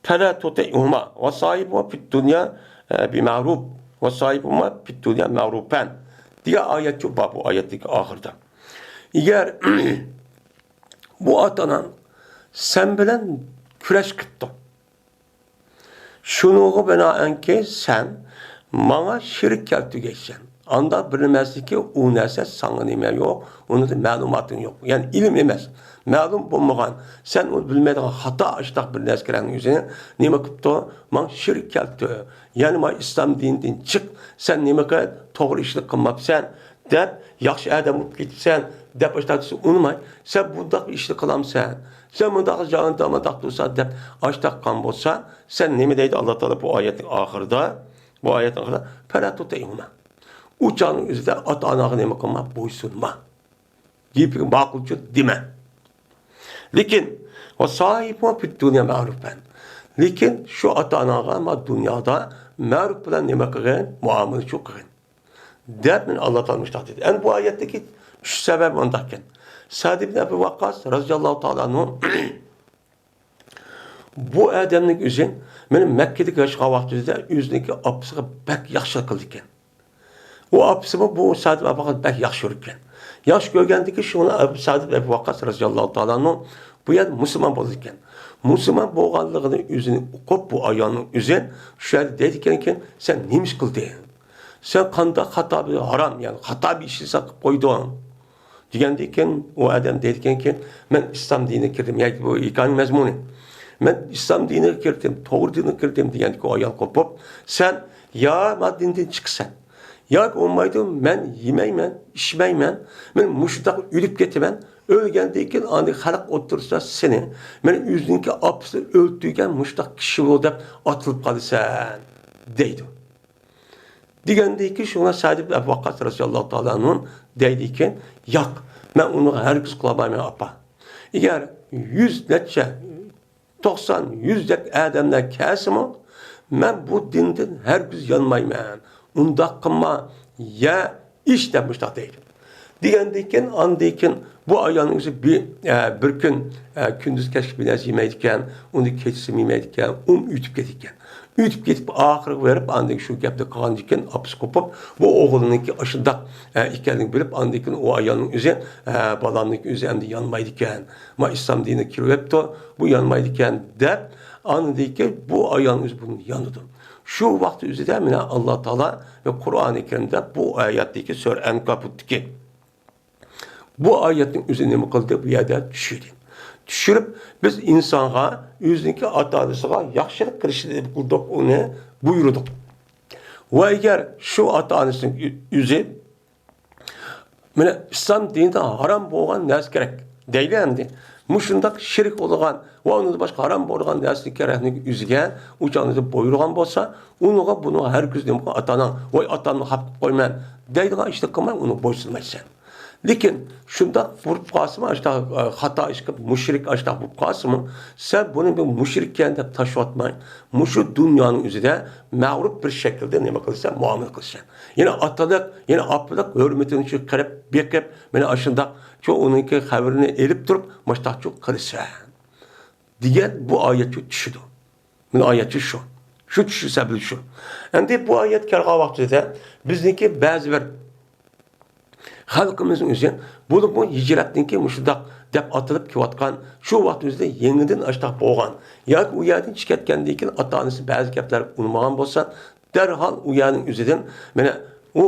فَلَا تُطِعْهُمَا وَصَاحِبْهُمَا فِي الدُّنْيَا بِمَعْرُوفٍ وَصَاحِبْهُمَا فِي الدُّنْيَا مَعْرُوفًا» دېگەن ئايەت شۇ بار، بۇ ئايەتنىڭ ئاخىرىدا. ئەگەر بۇ ئاتا-ئاناڭ سەن بىلەن كۈرەش قىپتۇ، شۇنىڭغا بىنائەنكى، سەن ماڭا شېرىك كەلتۈرگەيسەن. ئاندا بىر نېمە ئەمەسكى، ئۇ نەرسە ساڭا نېمە يوق، ئۇنىڭدا مەلۇماتىڭ يوق. يەنى ئىلىم ئەمەس، مەلۇم بولمىغان، سەن ئۇنى بىلمەيدىغان خاتا ئاشتاق بىر نەرسىلەرنىڭ ئۆزىنى نېمە قىپتۇ؟ ماڭا شېرىك كەلتۈر. يەنى مانا ئىسلام دىنىدىن چىق، سەن نېمە قىل، توغرا ئىشنى قىلماپسەن، دەپ، ياخشى ئادەم بولۇپ كېتىپسەن، دەپ ئاشتاق دېسە ئۇنىماي، سەن بۇنداق بىر ئىشنى قىلامسەن، سەن مۇنداق جاھاندا مۇنداق تۇرسا، دەپ ئاشتاق قىلغان بولسا، سەن نېمە دەيدۇ ئاللا تائالا بۇ ئايەتنىڭ ئاخىرىدا؟ بۇ ئايەتنىڭ ئاخىرىدا، «فَلَا تُطِعْهُمَا». ئۇ چاغنىڭ ئۆزىدە ئاتا-ئاناغا نېمە قىلما؟ بويسۇنما. گېپىگە ماقۇلچۇ دېمە. لېكىن، «وَصَاحِبْهُمَا فِي الدُّنْيَا مَعْرُوفًا». لېكىن شۇ ئاتا-ئاناغا ما دۇنيادا مەرۇپ بىلەن نېمە قىلغىن؟ مۇئامىلە شۇ قىلغىن. دەپ مانا ئاللا تائالا مۇشۇنداق دېدى. ئەمدى بۇ ئايەتتىكى ئۈچ سەۋەب مۇنداقكەن. سەئد ئىبن ئەبى ۋەققاس رازىياللاھۇ تائالا ئەنھۇ بۇ ئادەمنىڭ ئۆزى مانا مەككىدە ياشىغان ۋاقتىدا ئۆزىنىڭكى ئاپىسىغا بەك ياخشىلىق قىلىدىكەن. ئۇ ئاپىسىمۇ بۇ سەئد ئىبن ئەبى ۋەققاسنى بەك ياخشى كۆرىدىكەن. ياخشى كۆرگەندىكىن شۇڭا سەئد ئىبن ئەبى ۋەققاس رازىياللاھۇ تائالا ئەنھۇ بۇ يەردە مۇسۇلمان بولىدىكەن. مۇسۇلمان بولغانلىقىنى ئۆزىنى ئۇقۇپ، بۇ ئايالنىڭ ئۆزى شۇ يەردە دەيدىكەنكى، سەن نېمە ئىش قىلدىڭ؟ سەن قانداق خاتا بىر ھارام، يەنى خاتا بىر ئىشنى سەن قىلىپ قويدۇڭ؟ دېگەندىكىن، ئۇ ئادەم دەيدىكەنكى، مەن ئىسلام دىنىغا كىردىم. ياكى بۇ ھېكايىنىڭ مەزمۇنى. مەن ئىسلام دىنىغا كىردىم، توغرا دىنغا كىردىم دېگەندىكىن، ئۇ ئايال قوپۇپ، سەن يا ما دىندىن چىقىسەن، ياكى بولمايدۇ، مەن يېمەيمەن، ئىچمەيمەن، مەن مۇشۇنداق ئۆلۈپ كېتىمەن، ئۆلگەندىن كېيىن ئاندىن خەلق ئوتتۇرىسىدا سېنى، مەن ئۆزىنىڭكى ئاپىسىنى ئۆلتۈرگەن مۇشۇنداق كىشى بۇ دەپ ئاتىلىپ قالىسەن، دەيدۇ. دېگەندىكىن شۇڭا سەئد ئىبن ئەبى ۋەققاس رازىياللاھۇ تائالا ئەنھۇ دەيدىكەن، ياق، مەن ئۇنى ھەرگىز قىلالمايمەن، ئاپا. ئەگەر يۈز نەچچە، توقسان، يۈزدەك ئادەملەر كەلسىمۇ، مەن بۇ دىندىن ھەرگىز يانمايمەن. ئۇنداق قىلما، يە ئىچ دەپ مۇشۇنداق دەيدۇ. دېگەندىن كېيىن، ئاندىن كېيىن بۇ ئايالنىڭ ئۆزى بىر، ئە، بىر كۈن، ئە، كۈندۈز كەچلىك بىر نەرسە يېمەيدىكەن، ئۇنى كېچىسىمۇ يېمەيدىكەن، ئۇمۇ ئۆتۈپ كېتىدىكەن. ئۆتۈپ كېتىپ، ئاخىرىغا بېرىپ، ئاندىن شۇ گەپنى قىلغاندىن كېيىن ئاپىسى قوپۇپ، بۇ ئوغلىنىڭكى ئاشۇنداق، ئە، ئىكەنلىكىنى بىلىپ، ئاندىن كېيىن ئۇ ئايالنىڭ ئۆزى، ئە، بالامنىڭكى ئۆزى ئەمدى يانمايدىكەن، ما ئىسلام دىنىغا كىرىۋېپتۇ، بۇ يانمايدىكەن، دەپ، ئاندىن كېيىن بۇ ئايالنىڭ ئۆزى بۇنى يانىدۇ. شۇ ۋاقىت ئۆزىدە مانا ئاللا تائالا ۋە قۇرئانى كەرىمدە بۇ ئايەتتىكى سۈرە ئەنكابۇتتىكى بۇ ئايەتنىڭ ئۆزى نېمە قىلدى؟ بۇ يەردە چۈشۈردى. چۈشۈرۈپ، بىز ئىنسانغا ئۆزىنىڭكى ئاتا-ئانىسىغا ياخشىلىق قىلىشنى نېمە قىلدۇق؟ ئۇنى بۇيرۇدۇق. ۋە ئەگەر شۇ ئاتا-ئانىسىنىڭ ئۆ-، ئۆزى، مانا، ئىسلام دىنىدا ھارام بولغان نەرسە كېرەك دەيلى ئەمدى. مۇشۇنداق شېرىك بولغان ۋە ئۇنىڭدىن باشقا ھارام بولغان نەرسىنى كېرەكلىك ئۆزىگە ئۇچانىدا بۇيرۇغان بولسا، ئۇنىڭغا بۇنىڭغا ھەرگىز نېمە قىلغان؟ ئاتا-ئاناڭ، ۋاي، ئاتامنى خاپا قىلىپ قويىمەن دەيدىغان ئىشنى قىلماي، ئۇنى بويسۇنمايسەن. لېكىن شۇنداق بولۇپ قالسىمۇ، ئاشۇنداق، ئە، خاتا ئىش قىلىپ، مۇشرىك ئاشۇنداق بولۇپ قالسىمۇ، سەن بۇنى بىر مۇشرىككەن دەپ تاشلىۋاتماي، مۇشۇ دۇنيانىڭ ئۆزىدە مەغرۇر بىر شەكىلدە نېمە قىلىسەن؟ مۇئامىلە قىلىسەن. يەنى ئاتىلىق، يەنى ئاپىلىق ھۆرمىتىنى شۇ قىلىپ بېقىپ، مانا ئاشۇنداق، شۇ ئۇنىڭكى خەۋىرىنى ئېلىپ تۇرۇپ، مۇشۇنداق شۇ قىلىسەن دېگەن بۇ ئايەت شۇ چۈشىدۇ. مانا ئايەت شۇ. شۇ چۈشۈش سەۋەبى شۇ. ئەمدى بۇ ئايەت كەلگەن ۋاقتىدا بىزنىڭكى بەزى بىر خەلقىمىزنىڭ ئۆزى، بولۇپمۇ ھىجرەتنىڭكى مۇشۇنداق دەپ ئاتىلىپ كېلىۋاتقان، شۇ ۋاقىت ئۆزىدە يېڭىدىن ئاشۇنداق بولغان ياكى ئۇ يەردىن چىقىپ كەتكەندىن كېيىن ئاتا-ئانىسى بەزى گەپلەرگە ئۇنىمىغان بولسا، دەرھال ئۇ يەرنىڭ ئۆزىدىن، مانا، ئۇ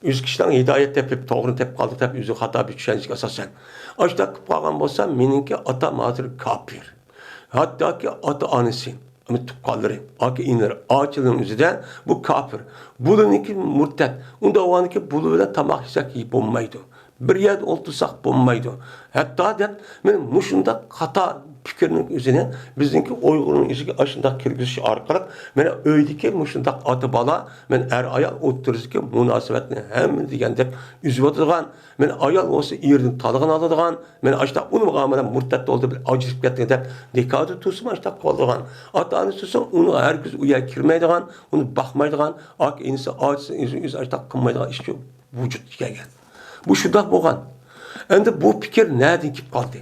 ئۆز كىشىنىڭ ھىدايەت تېپىپ، توغرىنى تېپىپ قالدى دەپ، ئۆزى خاتا بىر چۈشەنچىگە ئاساسەن ئاشۇنداق قىلىپ قالغان بولسا، مېنىڭكى ئاتام ھازىر كاپىر. ھەتتاكى ئاتا-ئانىسى، ئەمما تۇغقانلىرى، ئاكا-ئىنىلىرى، ئاچىلىرىنىڭ ئۆزىدە بۇ كاپىر. بۇلىنىڭكى مۇرتەت. ئۇنداق بولغاندىكىن بۇلار بىلەن تاماق يېسەك بولمايدۇ. بىر يەردە ئولتۇرساق بولمايدۇ. ھەتتا دەپ، مەن مۇشۇنداق خاتا پىكىرنىڭ ئۆزىنى بىزنىڭكى ئۇيغۇرنىڭ ئۆزىگە ئاشۇنداق كىرگۈزۈش ئارقىلىق، مەن ئۆيدىكى مۇشۇنداق ئاتا-بالا، مەن ئەر-ئايال ئوتتۇرىسىدىكى مۇناسىۋەتنى ھەممە دېگەندەك ئۈزۈۋاتىدىغان، مەن ئايال بولسا ئېرىدىن تالغىنى ئالىدىغان، مەن ئاشۇنداق ئۇنىمىغان بىلەن مۇرتەت بولدى، بىر ئاجرىشىپ كەتتى دەپ، نىكاھدا تۇرسىمۇ ئاشۇنداق قىلىدىغان، ئاتا-ئانىسى تۇرسا ئۇنى ھەرگىز ئۇ يەرگە كىرمەيدىغان، ئۇنى باقمايدىغان، ئاكا-ئىنىسى، ئاچىسى، ئۆزى، ئۆزى ئاشۇنداق قىلمايدىغان ئىش ۋۇجۇدقا كەلگەن. بۇ شۇنداق بولغان. ئەمدى بۇ پىكىر نەدىن كېلىپ قالدى؟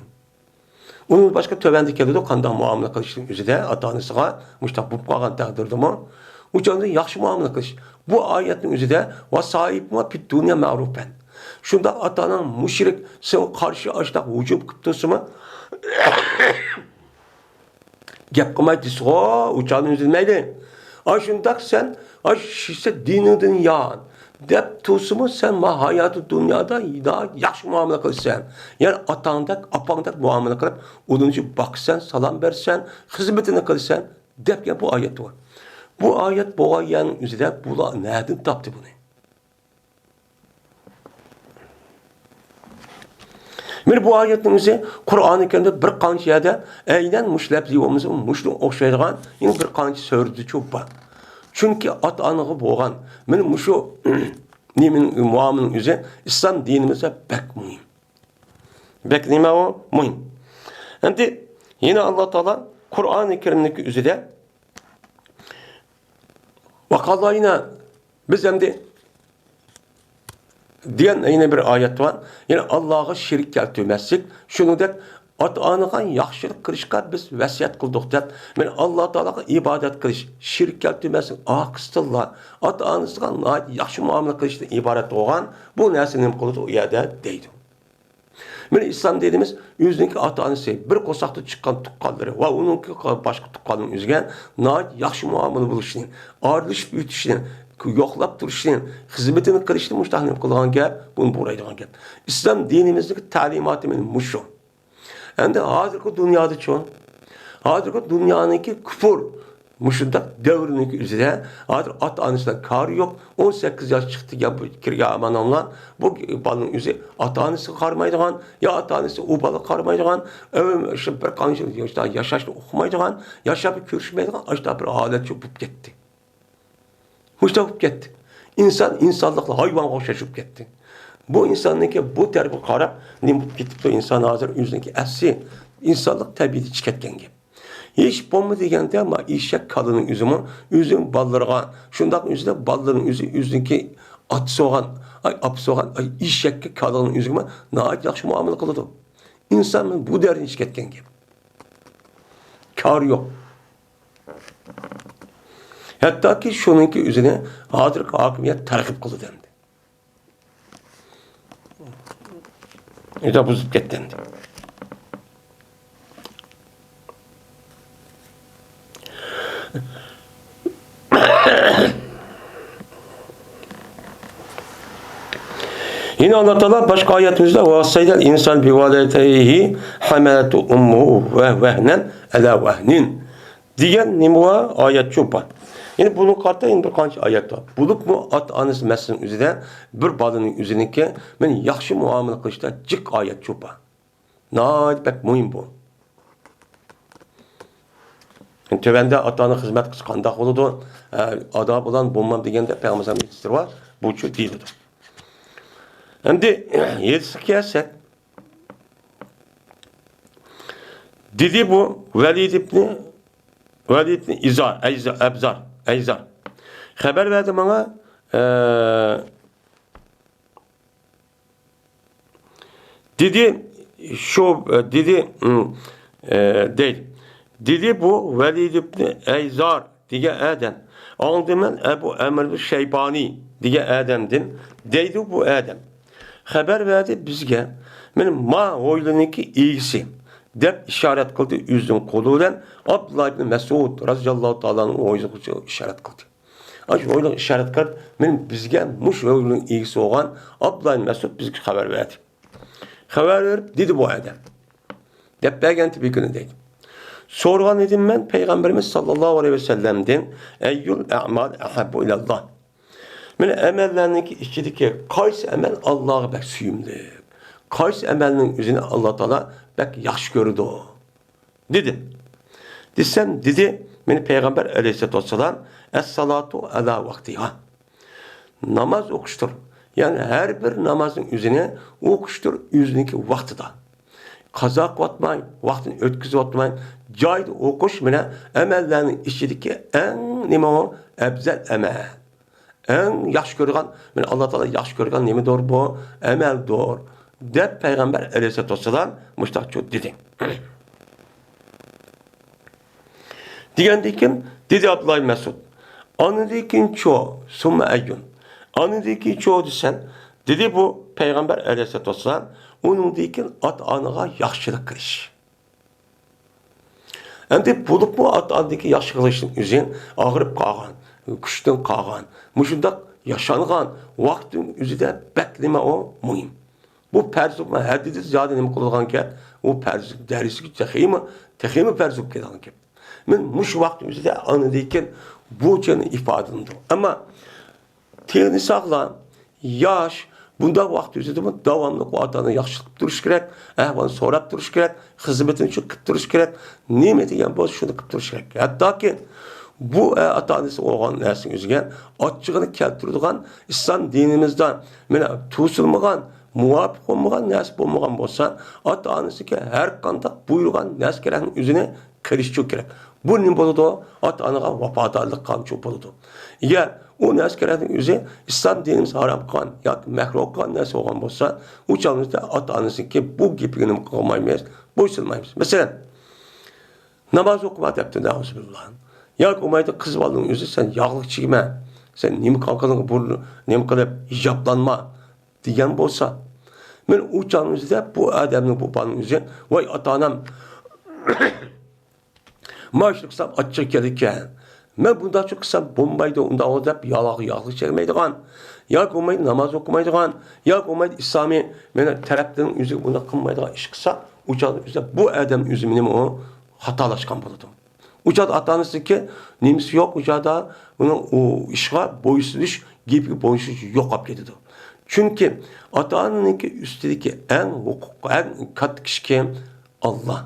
ئۇنىڭ باشقا تۆۋەندە كېلىدۇ، قانداق مۇئامىلە قىلىشنىڭ ئۆزىدە ئاتا-ئانىسىغا مۇشۇنداق بولۇپ قالغان تەقدىردىمۇ، ئۇ چاغدا ياخشى مۇئامىلە قىلىش. بۇ ئايەتنىڭ ئۆزىدە، «ۋە ساھىبىما پىد دۇنيا مەرۇپەن.» شۇنداق ئاتا-ئاناڭ مۇشرىك، ساڭا قارشى ئاشۇنداق ھۇجۇم قىلىپ تۇرسىمۇ، گەپ قىلماي دېسىغۇ، ئۇ چاغنى ئۈزۈلمەيدۇ. ئاشۇنداق سەن، ئاشۇ دىنىڭدىن يان دەپ تۇرسىمۇ، سەن ما ھاياتى دۇنيادا ياخشى مۇئامىلە قىلىسەن. يەنى ئاتاڭدەك، ئاپاڭدەك مۇئامىلە قىلىپ، ئۇنى باقىسەن، سالام بەرسەن، خىزمىتىنى قىلىسەن، دەپ يەنە بۇ ئايەت بار. بۇ ئايەت بولغان يەرنىڭ ئۆزىدە بۇلار نەدىن تاپتى بۇنى؟ مانا بۇ ئايەتنىڭ ئۆزى قۇرئانى كەرىمدە بىر قانچە يەردە ئەينەن مۇشۇ لەپزى بولمىسا، مۇشۇنىڭغا ئوخشايدىغان يەنە بىر قانچە سۈرىدىچۇ بار. چۈنكى ئاتا-ئانىغا بولغان مانا مۇشۇ نېمىنىڭ، مۇئامىلىنىڭ ئۆزى ئىسلام دىنىمىزدا بەك مۇھىم. بەك نېمە ئۇ؟ مۇھىم. ئەمدى يەنە ئاللا تائالا قۇرئانى كەرىمنىڭكى ئۆزىدە ۋەقەللاھىنا، بىز ئەمدى دېگەن يەنە بىر ئايەت بار. يەنى ئاللاغا شېرىك كەلتۈرمەسلىك، شۇنىڭدەك ئاتا-ئانىغا ياخشىلىق قىلىشقا بىز ۋەسىيەت قىلدۇق دەپ، مانا ئاللا تائالاغا ئىبادەت قىلىش، شېرىك كەلتۈرمەسلىك، ئارقىسىدىنلا ئاتا-ئانىسىغا ناھايىتى ياخشى مۇئامىلە قىلىشتىن ئىبارەت بولغان بۇ نەرسە نېمە قىلىدۇ ئۇ يەردە دەيدۇ. مانا ئىسلام دىنىمىز ئۆزىنىڭكى ئاتا-ئانىسى، بىر قورساقتا چىققان تۇغقانلىرى ۋە ئۇنىڭكى باشقا تۇغقانلىرىنىڭ ئۆزىگە ناھايىتى ياخشى مۇئامىلە بولۇشىنى، ئارىلىشىپ ئۆتۈشىنى، يوقلاپ تۇرۇشىنى، خىزمىتىنى قىلىشىنى مۇشۇنداق نېمە قىلىدىغان گەپ، بۇنى بۇرايدىغان گەپ. ئىسلام دىنىمىزنىڭكى تەلىماتى مانا مۇشۇ. ئەمدى ھازىرقى دۇنيادىچۇ؟ ھازىرقى دۇنيانىڭكى كۇفۇر مۇشۇنداق دەۋرىنىڭكى ئۆزىدە ھازىر ئاتا-ئانىسىدا كارى يوق. ئون سەككىز ياش چىقتى، يا بۇ كىرگەن ئامان-ئاملان، بۇ بالىنىڭ ئۆزى ئاتا-ئانىسىغا قارىمايدىغان، يا ئاتا-ئانىسى ئۇ بالىغا قارىمايدىغان، ئەۋ-، شۇ بىر قانچە ياشتا ياشاشنى ئۇقمايدىغان، ياشاپ كۆرۈشمەيدىغان، ئاشۇنداق بىر ھالەتچۇ بولۇپ كەتتى. مۇشۇنداق بولۇپ كەتتى. ئىنسان ئىنسانلىقلا ھايۋانغا ئوخشاش بولۇپ كەتتى. بۇ ئىنساننىڭكى بۇ تەرىپىگە قاراپ نېمە بولۇپ كېتىپتۇ؟ ئىنسان ھازىر ئۆزىنىڭكى ئەسلى ئىنسانلىق تەبىئىتى چىقىپ كەتكەن گەپ. ھېچ بولمىدى دېگەندە، ما ئېشەك كالىنىڭ ئۆزىمۇ ئۆزىنىڭ بالىلىرىغا، شۇنداق ئۆزىدە بالىلىرىنىڭ ئۆزى ئۆزىنىڭكى ئاتىسى بولغان، ئاي، ئاپىسى بولغان، ئاي، ئېشەككە، كالىنىڭ ئۆزىگىمۇ ناھايىتى ياخشى مۇئامىلە قىلىدۇ. ئىنسان بۇ دەرىجىگە كەتكەن گەپ. كارى يوق. ھەتتاكى شۇنىڭكى ئۆزىنى ھازىرقى ھاكىمىيەت تەرغىب قىلىدۇ ئەمدى. ئۆزى بۇزۇپ كەتتى ئەمدى. يەنە ئاللا تائالا باشقا ئايەتىمىزدە، «ۋەۋەسسەينەل ئىنسانە بىۋالىدەيھى ھەمەلەتھۇ ئۇممۇھۇ ۋەھنەن ئەلا ۋەھنىن» دېگەن نېمە بار؟ ئايەتچۇ بار. يەنى بۇنىڭغا قارىتا يەنە بىر قانچە ئايەت بار. بولۇپمۇ ئاتا-ئانىسى مەسىلىنىڭ ئۆزىدە بىر بالىنىڭ ئۆزىنىڭكى مەن ياخشى مۇئامىلە قىلىشتا جىق ئايەتچۇ بار. ناھايىتى بەك مۇھىم بۇ. تۆۋەندە ئاتا-ئانا خىزمەت قىلسا قانداق بولىدۇ؟ ئە، ئادا بولان بولمام دېگەندە پەيغەمبەر ئەلەيھىسسالام ھەدىسلىرى بار. بۇچۇ دېيىلىدۇ. ئەمدى ھەدىسكە كەلسەك، دېدى بۇ ۋەلىد ئىبنى، ۋەلىد ئىبنى ئىزار، ئەيزار، ئەبزار، ئەيزار. خەۋەر بەردى ماڭا، ئە، دېدى، شۇ، دېدى، ئە، دەيدۇ. دېدى بۇ ۋەلىد ئىبنى ئەيزار دېگەن ئادەم. ئاڭلىدىم مەن ئەبۇ ئەمر شەيبانى دېگەن ئادەمدىن، دەيدۇ بۇ ئادەم. خەۋەر بەردى بىزگە، مانا ما ھويلىنىڭكى ئىگىسى، دەپ ئىشارەت قىلدى ئۆزىنىڭ قولى بىلەن ئابدۇللا ئىبنى مەسئۇد رازىياللاھۇ تائالا ئەنھۇ ھويلىغا ئىشارەت قىلدى. ئاشۇ ھويلىغا ئىشارەت قىلىپ، مانا بىزگە مۇشۇ ھويلىنىڭ ئىگىسى بولغان ئابدۇللا ئىبنى مەسئۇد بىزگە خەۋەر بەردى. خەۋەر بېرىپ دېدى بۇ ئادەم. دەپ بەرگەنتى بىر كۈنى دەيدۇ. سورىغان ئىدىم مەن پەيغەمبىرىمىز ساللاللاھۇ ئەلەيھى ۋەسەللەمدىن، ئەييۇل ئەمال ئەھەببۇ ئىلەللاھ؟ مانا ئەمەللەرنىڭكى ئىچىدىكى قايسى ئەمەل ئاللاغا بەك سۆيۈملۈك؟ قايسى ئەمەلنىڭ ئۆزىنى ئاللا تائالا بەك ياخشى كۆرىدۇ؟ دېدى. دېسەم، دېدى، مانا پەيغەمبەر ئەلەيھىسسالاتۇ ۋەسسالام، ئەسسالاتۇ ئەلا ۋاقتىھا. ناماز ئوقۇشتۇر. يەنى ھەر بىر نامازنىڭ ئۆزىنى ئوقۇشتۇر، ئۆزىنىڭكى ۋاقتىدا. قازا قىلىۋاتماي، ۋاقتىنى ئۆتكۈزۈۋاتماي، جايىدا ئوقۇش مانا ئەمەللەرنىڭ ئىچىدىكى ئەڭ نېمە ئۇ؟ ئەپزەل ئەمەل. ئەڭ ياخشى كۆرىدىغان، مانا ئاللا تائالا ياخشى كۆرىدىغان نېمىدۇر بۇ؟ ئەمەلدۇر، دەپ پەيغەمبەر ئەلەيھىسسالاتۇ ۋەسسالام مۇشۇنداقچۇ دېدى. دېگەندىن كېيىن دېدى ئابدۇللا ئىبن مەسئۇد، ئاندىن كېيىنچۇ؟ سۇممە ئەييۇن؟ ئاندىن كېيىنچۇ دېسەم، دېدى بۇ پەيغەمبەر ئەلەيھىسسالاتۇ ۋەسسالام، ئۇنىڭدىن كېيىن ئاتا-ئانىغا ياخشىلىق قىلىش. ئەمدى بولۇپمۇ ئاتا-ئانىدىكى ياخشى قىلىشنىڭ ئۆزى ئاغرىپ قالغان، كۈچتىن قالغان، مۇشۇنداق ياشانغان ۋاقىتنىڭ ئۆزىدە بەك نېمە ئۇ؟ مۇھىم. بۇ پەرز ھەددىدىن زىيادە نېمە قىلىدىغان گەپ؟ ئۇ پەرز دەرىجىسىگە تېخىمۇ، تېخىمۇ پەرز بولۇپ كېتىدىغان گەپ. مەن مۇشۇ ۋاقىت ئۆزىدە ئاندىن كېيىن بۇ جەھەتتە ئىپادىلىنىدۇ. ئەمما تېنى ساغلام، ياش، بۇنداق ۋاقىت ئۆزىدىمۇ داۋاملىق ئاتا-ئانىغا ياخشىلىق قىلىپ تۇرۇش كېرەك، ئەھۋالىنى سوراپ تۇرۇش كېرەك، خىزمىتىنى شۇ قىلىپ تۇرۇش كېرەك، نېمە دېگەن بولسا شۇنى قىلىپ تۇرۇش كېرەك. ھەتتاكى بۇ، ئە، ئاتا-ئانىسى بولغان نەرسىنىڭ ئۆزىگە ئاچچىقىنى كەلتۈرىدىغان، ئىسلام دىنىمىزدا مانا توسۇلمىغان، مۇۋاپىق بولمىغان نەرسە بولمىغان بولسا، ئاتا-ئانىسىنىڭكى ھەر قانداق بۇيرۇغان نەرسە كېرەكنىڭ ئۆزىنى قىلىشچۇ كېرەك. بۇ نېمە بولىدۇ؟ ئاتا-ئانىغا ۋاپادارلىق قىلغانچۇ بولىدۇ. ئەگەر ئۇ نەرسە كېرەكنىڭ ئۆزى ئىسلام دىنىمىز ھارام قىلغان ياكى مەكرۇھ قىلغان نەرسە بولغان بولسا، ئۇ چاغنىڭىزدا ئاتا-ئانىسىنىڭكى بۇ گېپىگە نېمە قىلمايمىز، بويسۇنمايمىز. مەسىلەن، ناماز ئوقۇما دەپتۇ، نەئۇزۇبىللا. ياكى بولمايدۇ، قىز بالىنىڭ ئۆزى سەن ياغلىق چىگمە، سەن نېمە قىلغىنىڭغا بۇرۇل، نېمە قىلىپ ھىجابلانما دېگەن بولسا، مەن ئۇ چاغنىڭ ئۆزىدە بۇ ئادەمنىڭ، بۇ بالىنىڭ ئۆزى، ۋاي ئاتا-ئانام، مانا شۇنى قىلسام ئاچچىقى كېلىدىكەن، مەن بۇنداقچە قىلسام بولمايدۇ، ئۇنداق دەپ ياغلىق، ياغلىق چەكمەيدىغان، ياكى بولمايدۇ ناماز ئوقۇمايدىغان، ياكى بولمايدۇ ئىسلامىي مانا تەرەپتىن ئۆزى بۇنداق قىلمايدىغان ئىش قىلسا، ئۇ چاغدا ئۆزى بۇ ئادەم ئۆزى مېنىمۇ خاتالاشقان بولىدۇ. ئۇ چاغدا ئاتا-ئانىسىنىڭكى نېمىسى يوق، ئۇ چاغدا ئۇنىڭ ئۇ ئىشقا بويسۇنۇش، گېپىگە بويسۇنۇش يوقاپ كېتىدۇ. چۈنكى ئاتا-ئانىنىڭكى ئۈستىدىكى ئەڭ ھوقۇق، ئەڭ كاتتا كىشى كىم؟ ئاللا.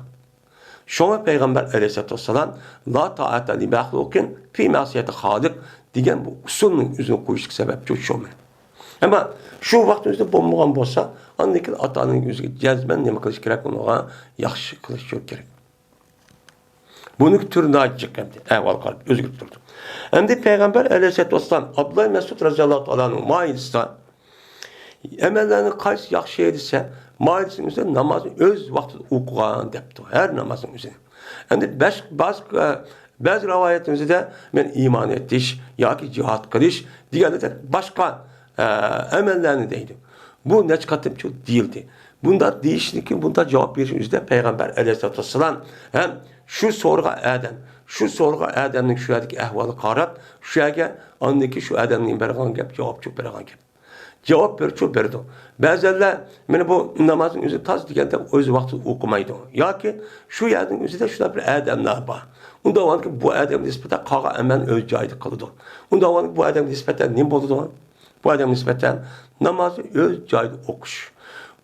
شۇڭا پەيغەمبەر ئەلەيھىسسالاتۇ ۋەسسالام، «لا تائەتە لىمەخلۇقىن فى مەسىيەتى خالىق» دېگەن بۇ ئۇسۇلنىڭ ئۆزىنى قويۇشلۇق سەۋەبچۇ شۇ. ئەمما شۇ ۋاقىت ئۆزىدە بولمىغان بولسا، ئاندىن كېيىن ئاتا-ئانىنىڭ ئۆزىگە جەزمەن نېمە قىلىش كېرەك؟ ئۇنىڭغا ياخشى قىلىش كېرەك. بۇنىڭ تۈرى ناھايىتى جىق ئەمدى، ئەھۋالغا قاراپ ئۆزگىرىپ تۇرىدۇ. ئەمدى پەيغەمبەر ئەلەيھىسسالاتۇ ۋەسسالام، ئابدۇللا مەسئۇد رەزىياللاھۇ تائالا ئەنھۇ مائىدىسىدا، ئەمەللەرنىڭ قايسى ياخشى دېسە، مائىدىسىنىڭ ئۆزىدە نامازنى ئۆز ۋاقتىدا ئوقۇغان دەپتۇ، ھەر نامازنىڭ ئۆزىنى. ئەمدى بەش-، باز-، بەزى رىۋايەتنىڭ ئۆزىدە مەن ئىمان ئېيتىش ياكى جىھاد قىلىش دېگەندەك باشقا، ئە، ئەمەللەرنى دەيدۇ. بۇ نەچچە قېتىمچۇ دېيىلدى. بۇنداق دېيىشنىكى، بۇنداق جاۋاب بېرىشنىڭ ئۆزىدە پەيغەمبەر ئەلەيھىسسالاتۇ ۋەسسالام ھەم شۇ سورىغان ئادەم، شۇ سورىغان ئادەمنىڭ شۇ يەردىكى ئەھۋالىغا قاراپ، شۇ يەرگە ئاندىن كېيىن شۇ ئادەمنىڭ بەرگەن گەپ، جاۋابچۇ بەرگەن گەپ. جاۋاب بېرىشچۇ بېرىدۇ. بەزەنلەر، مانا بۇ نامازنىڭ ئۆزى تاز دېگەندە ئۆز ۋاقتىدا ئوقۇمايدۇ. ياكى شۇ يەرنىڭ ئۆزىدە شۇنداق بىر ئادەملەر بار. ئۇنداق بولغاندىكىن بۇ ئادەمگە نىسبەتەن قالغان ئەمەلنى ئۆز جايىدا قىلىدۇ. ئۇنداق بولغاندىكىن بۇ ئادەمگە نىسبەتەن نېمە بولىدۇ؟ بۇ ئادەمگە نىسبەتەن نامازنى ئۆز جايىدا ئوقۇش.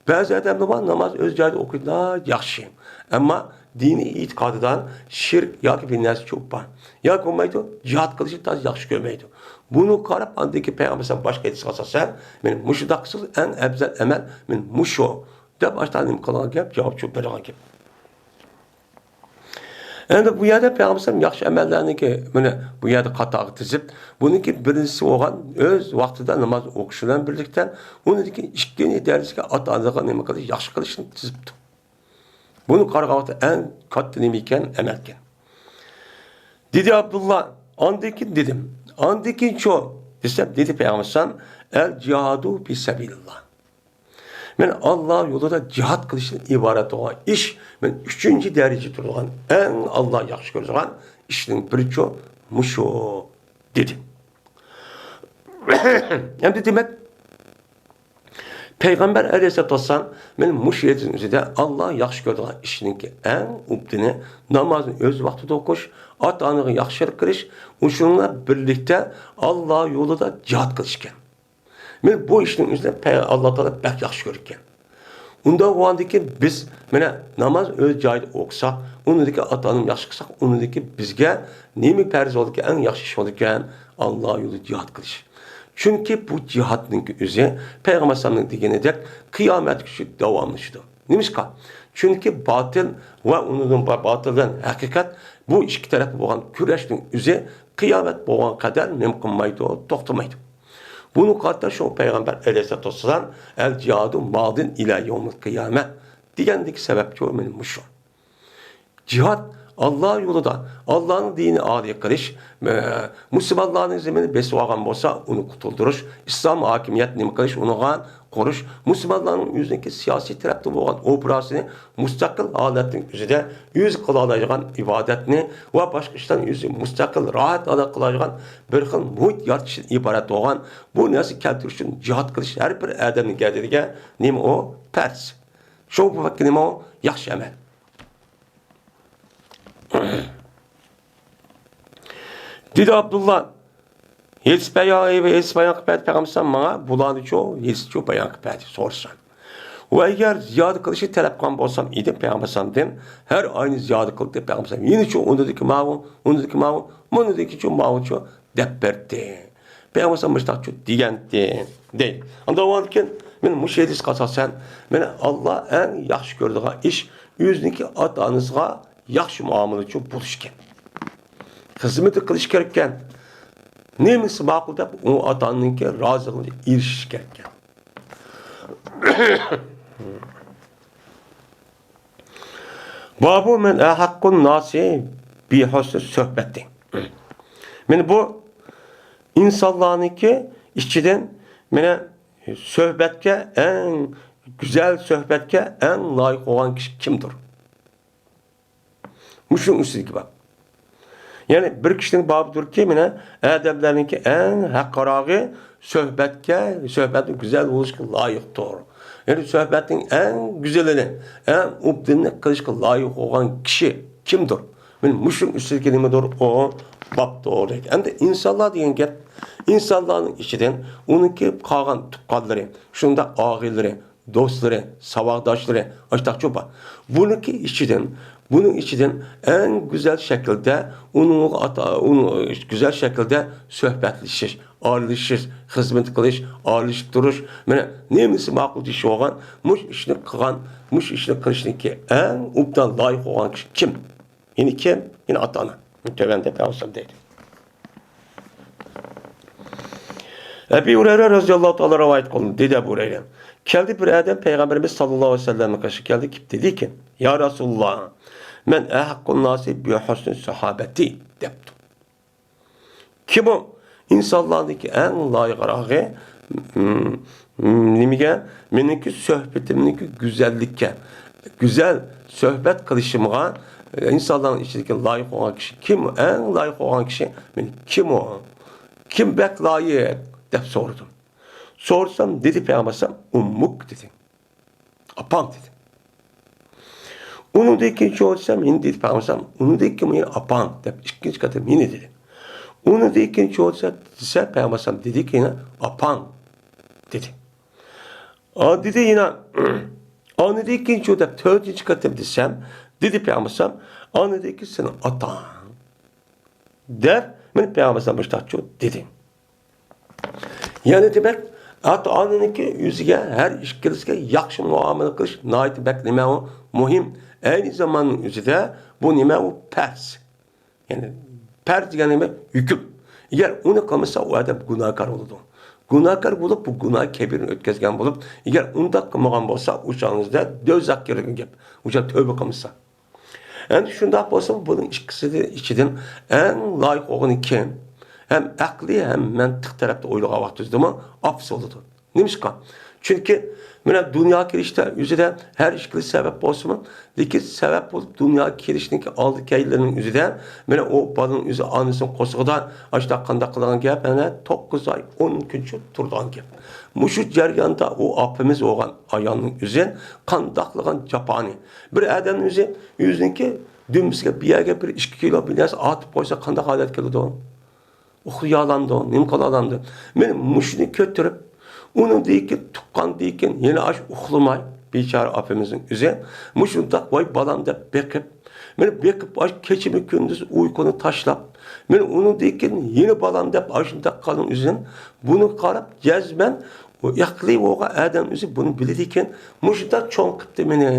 بەزى ئادەملەر بار، ناماز ئۆز جايىدا ئوقۇيدۇ، ناھايىتى ياخشى. ئەمما دىنىي ئېتىقادىدا شىرك ياكى بىر نەرسە چوپ بار. ياكى بولمايدۇ، جىھاد قىلىشنى تازا ياخشى كۆرمەيدۇ. بۇنى قاراپ، ئاندىن كېيىن پەيغەمبەر ئەلەيھىسسالام باشقا ھەدىسكە ئاساسەن، مېنى مۇشۇنداق قىلسىڭىز، ئەڭ ئەپزەل ئەمەل مېنى مۇشۇ، دەپ ئاشۇنداق نېمە قىلغان گەپ، جاۋاب چوپ بېرىدىغان گەپ. ئەمدى بۇ يەردە پەيغەمبەر ئەلەيھىسسالام ياخشى ئەمەللەرنىڭكى، مانا بۇ يەردە قاتارغا تىزىپ، بۇنىڭكى بىرىنچىسى بولغان ئۆز ۋاقتىدا ناماز ئوقۇش بىلەن بىرلىكتە، ئۇنىڭدىن كېيىن ئىككىنچى دەرىجىگە ئاتا-ئانىغا نېمە قىلىش، ياخشى قىلىشنى تىزىپتۇ. بۇنى قارىغان ۋاقىتتا ئەڭ كاتتا نېمە ئىكەن؟ ئەمەلكەن. دېدى ئابدۇللا، ئاندىن كېيىن دېدىم. ئاندىن كېيىنچۇ؟ دېسەم، دېدى پەيغەمبەر ئەلەيھىسسالام، ئەل جىھادۇ پى سەبىلىللا. مەن ئاللا يولىدا جىھاد قىلىشتىن ئىبارەت بولغان ئىش، مەن ئۈچىنچى دەرىجىدە تۇرىدىغان، ئەڭ ئاللا ياخشى كۆرىدىغان ئىشنىڭ بىرىچۇ مۇشۇ، دېدى. ئەمدى دېمەك، پەيغەمبەر ئەلەيھىسسالاتۇ ۋەسسالام مېنىڭ مۇشۇ ھەدىسىمنىڭ ئۆزىدە ئاللا ياخشى كۆرىدىغان ئىشنىڭكى ئەڭ ئوبدىنى نامازنى ئۆز ۋاقتىدا ئوقۇش، ئاتا-ئانىغا ياخشىلىق قىلىش، ئۇشۇنىڭ بىلەن بىرلىكتە ئاللا يولىدا جىھاد قىلىش ئىكەن. مانا بۇ ئىشنىڭ ئۆزىنى پەي-، ئاللا تائالا بەك ياخشى كۆرىدىكەن. ئۇنداق بولغاندىكىن بىز مانا ناماز ئۆز جايىدا ئوقۇساق، ئۇنىڭدىكى ئاتا-ئانىنى ياخشى قىلساق، ئۇنىڭدىكى بىزگە نېمە پەرز بولىدىكەن، ئەڭ ياخشى ئىش بولىدىكەن، ئاللا يولىدا جىھاد قىلىش. چۈنكى بۇ جىھادنىڭكى ئۆزى پەيغەمبەر ئەلەيھىسسالامنىڭ دېگىنىدەك قىيامەتكىچە داۋاملىشىدۇ. نېمىشقا؟ چۈنكى باتىل ۋە ئۇنىڭدىن با-، باتىل بىلەن ھەقىقەت بۇ ئىككى تەرەپتە بولغان كۈرەشنىڭ ئۆزى قىيامەت بولغان قەدەر نېمە قىلمايدۇ، توختىمايدۇ. بۇنى قارىتا شۇ پەيغەمبەر ئەلەيھىسسالاتۇ ۋەسسالام، «ئەل جىھادۇ مادىن ئىلە يومىل قىيامە» دېگەندىكى سەۋەبچۇ مانا مۇشۇ. جىھاد، ئاللا يولىدا، ئاللانىڭ دىنىنى ئالىي قىلىش، مە-، مۇسۇلمانلارنىڭ زېمىنىنى بېسىپ ئالغان بولسا، ئۇنى قۇتۇلدۇرۇش، ئىسلام ھاكىمىيەت نېمە قىلىش، ئۇنىڭغا قۇرۇش، مۇسۇلمانلارنىڭ ئۆزىنىڭكى سىياسىي تەرەپتە بولغان ئوبرازىنى مۇستەقىل ھالەتنىڭ ئۆزىدە ئۆزى قىلالايدىغان ئىبادەتنى ۋە باشقا ئىشلارنى ئۆزى مۇستەقىل، راھەت ھالدا قىلالايدىغان بىر خىل مۇھىت يارىتىشتىن ئىبارەت بولغان بۇ نەرسە كەلتۈرۈش ئۈچۈن جىھاد قىلىش ھەر بىر ئادەمنىڭ گەدىنىگە نېمە ئۇ؟ پەرز. شۇ بۇ نېمە ئۇ؟ ياخشى ئەمەل. دېدى ئابدۇللا، ھېدىس بايان، ھېدىس بايان قىلىپ بەردى پەيغەمبەر ماڭا، بۇلارنىچۇ، ھېدىسچۇ بايان قىلىپ بەردى، سورىسا. ۋە ئەگەر زىيادە قىلىشنى تەلەپ قىلغان بولسام ئىدى پەيغەمبەر ئەلەيھىسسالامدىن، ھەر ئاينى زىيادە قىلدى پەيغەمبەر ئەلەيھىسسالام. يەنىچۇ ئۇنىڭدىكى ماۋۇ، ئۇنىڭدىكى ماۋۇ، مۇنىڭدىكىچۇ ماۋۇچۇ دەپ بەردى. پەيغەمبەر ئەلەيھىسسالام مۇشۇنداقچۇ دېگەنتى، دەيدۇ. ئاندىن ئۇنىڭدىن كېيىن مانا مۇشۇ ھەدىسكە ئاساسەن، مانا ئاللا ئەڭ ياخشى كۆرىدىغان ئىش ئۆزىنىڭكى ئاتا-ئانىسىغا ياخشى مۇئامىلىچۇ بولۇش ئىكەن. خىزمىتى قىلىش كېرەككەن. نېمىسى ماقۇل دەپ ئۇ ئاتا-ئانىنىڭكى رازىلىقىغا ئېرىشىش كېرەككەن. بابۇ مەن ئەھەققۇن ناسى بىھۇسنى سۆھبەتى. مانا بۇ ئىنسانلارنىڭكى ئىچىدىن مانا سۆھبەتكە ئەڭ گۈزەل سۆھبەتكە ئەڭ لايىق بولغان كىشى كىمدۇر؟ مۇشۇنىڭ ئۈستىدىكى باب. يەنى بىر كىشىنىڭ بابىدۇركى، مانا ئادەملەرنىڭكى ئەڭ ھەققاراغى سۆھبەتكە، سۆھبەتنىڭ گۈزەل بولۇشىغا لايىقتۇر. يەنى سۆھبەتنىڭ ئەڭ گۈزىلىنى، ئەڭ ئوبدىنىنى قىلىشقا لايىق بولغان كىشى كىمدۇر؟ مانا مۇشۇنىڭ ئۈستىدىكى نېمىدۇر؟ ئۇ بابتۇر دەيدۇ. ئەمدى ئىنسانلار دېگەن گەپ، ئىنسانلارنىڭ ئىچىدىن ئۇنىڭكى قالغان تۇغقانلىرى، شۇنداق ئاغىنىلىرى، دوستلىرى، ساۋاقداشلىرى، ئاشتاقچۇ بار. بۇنىڭكى ئىچىدىن، بۇنىڭ ئىچىدىن ئەڭ گۈزەل شەكىلدە، ئۇنىڭغا ئاتا-، ئۇنىڭ گۈزەل شەكىلدە سۆھبەتلىشىش، ئارىلىشىش، خىزمەت قىلىش، ئارىلىشىپ تۇرۇش، مانا نېمىسى ماقۇل دېيىش بولغان، مۇشۇ ئىشنى قىلغان، مۇشۇ ئىشنى قىلىشنىڭكى ئەڭ ئوبدان لايىق بولغان كىشى كىم؟ يەنى كىم؟ يەنى ئەتا-ئانا. تۆۋەندە پەيغەمبەر دەيدۇ. ئەبى ھۇرەيرە رەزىياللاھۇ تائالا رىۋايەت قىلدى. دېدى ئەبۇ ھۇرەيرە، كەلدى بىر ئادەم پەيغەمبىرىمىز ساللاللاھۇ ئەلەيھى ۋەسەللەمنىڭ قېشىغا كەلدى، كېلىپ دېدىكى، يا رەسۇلاللا، مەن ئەھەققۇن ناسى بىھۇسنى ساھابەتى، دەپتۇ. كىم ئۇ؟ ئىنسانلاردىكى ئەڭ لايىقراقى، م-، م-، نېمىگە؟ مېنىڭكى سۆھبىتىمنىڭكى گۈزەللىككە، گۈزەل سۆھبەت قىلىشىمغا، ئىنسانلارنىڭ ئىچىدىكى لايىق بولغان كىشى كىم؟ ئەڭ لايىق بولغان كىشى مېنىڭ كىم ئۇ؟ كىم بەك لايىق؟ دەپ سورىدىم. سورىسام، دېدى پەيغەمبەر ئەلەيھىسسالام، ئۇممۇك، دېدى. ئاپاڭ، دېدى. ئۇنىڭدىن كېيىن چوڭ دېسەم، يەنە دېدى پەيغەمبەر ئەلەيھىسسالام، ئۇنىڭدىن كېيىن يەنە ئاپاڭ، دەپ ئىككىنچى قېتىم يەنە دېدى. ئۇنىڭدىن كېيىن چوڭ دېسە، دېسە پەيغەمبەر ئەلەيھىسسالام دېدىكى يەنە ئاپاڭ، دېدى. ئا، دېدى يەنە، ئانىدىن كېيىن چوڭ دەپ تۆتىنچى قېتىم دېسەم، دېدى پەيغەمبەر ئەلەيھىسسالام، ئانىدىن كېيىن سېنىڭ ئاتاڭ، دەپ مانا پەيغەمبەر ئەلەيھىسسالام مۇشۇنداقچۇ دېدى. يەنى دېمەك، ئاتا-ئانىنىڭكى ئۆزىگە، ھەر ئىككىلىسىگە ياخشى مۇئامىلە قىلىش ناھايىتى بەك نېمە ئۇ؟ مۇھىم. ئەينى زاماننىڭ ئۆزىدە بۇ نېمە ئۇ؟ پەرز. يەنى پەرز دېگەن نېمە؟ ھۆكۈم. ئەگەر ئۇنى قىلمىسا، ئۇ ئادەم گۇناھكار بولىدۇ. گۇناھكار بولۇپ، بۇ گۇناھ كەبىرىنى ئۆتكۈزگەن بولۇپ، ئەگەر ئۇنداق قىلمىغان بولسا، ئۇ چاغنىڭىزدا دوزاخقا كىرىدىغان گەپ. ئۇ چاغ تۆبە قىلمىسا. ئەمدى شۇنداق بولسا، بۇنىڭ ئىككىسى ئىچىدىن ئەڭ لايىق بولغىنى كىم؟ ھەم ئەقلىي، ھەم مەنتىق تەرەپتە ئويلىغان ۋاقتىمىزدىمۇ ئاپىسى بولىدۇ. نېمىشقا؟ چۈنكى مانا دۇنياغا كېلىشتە ئۆزىدە ھەر ئىككىلىسى سەۋەب بولسىمۇ، لېكىن سەۋەب بولۇپ دۇنياغا كېلىشنىڭكى ئالدى كەينىلىرىنىڭ ئۆزىدە مانا ئۇ بالىنىڭ ئۆزى ئانىسىنىڭ قورسىقىدا ئاشۇنداق قانداق قىلىدىغان گەپ، مانا توققۇز ئاي ئون كۈنچە تۇرىدىغان گەپ. مۇشۇ جەرياندا ئۇ ئاپىمىز بولغان ئايالنىڭ ئۆزى قانداقلىغان جاپانى. بىر ئادەمنىڭ ئۆزى ئۆزىنىڭكى دۈمبىسىگە بىر يەرگە بىر ئىككى كىلو بىر نەرسە ئارتىپ قويسا قانداق ھالەت كېلىدۇ؟ ئۇخلىيالامدۇ، نېمە قىلالامدۇ؟ مانا مۇشۇنى كۆتۈرۈپ، ئۇنىڭدىن كېيىن تۇغقاندىن كېيىن يەنە ئاشۇ ئۇخلىماي، بىچارە ئاپىمىزنىڭ ئۆزى مۇشۇنداق ۋاي بالام دەپ بېقىپ، مانا بېقىپ ئاشۇ كېچىمۇ كۈندۈز ئۇيقۇنى تاشلاپ، مانا ئۇنىڭدىن كېيىن يەنە بالام دەپ ئاشۇنداق قالدىڭ ئۆزۈڭ. بۇنى قاراپ جەزمەن ئۇ ئەقلى بولغان ئادەم ئۆزى بۇنى بىلىدىكەن، مۇشۇنداق چوڭ قىپتۇ مېنى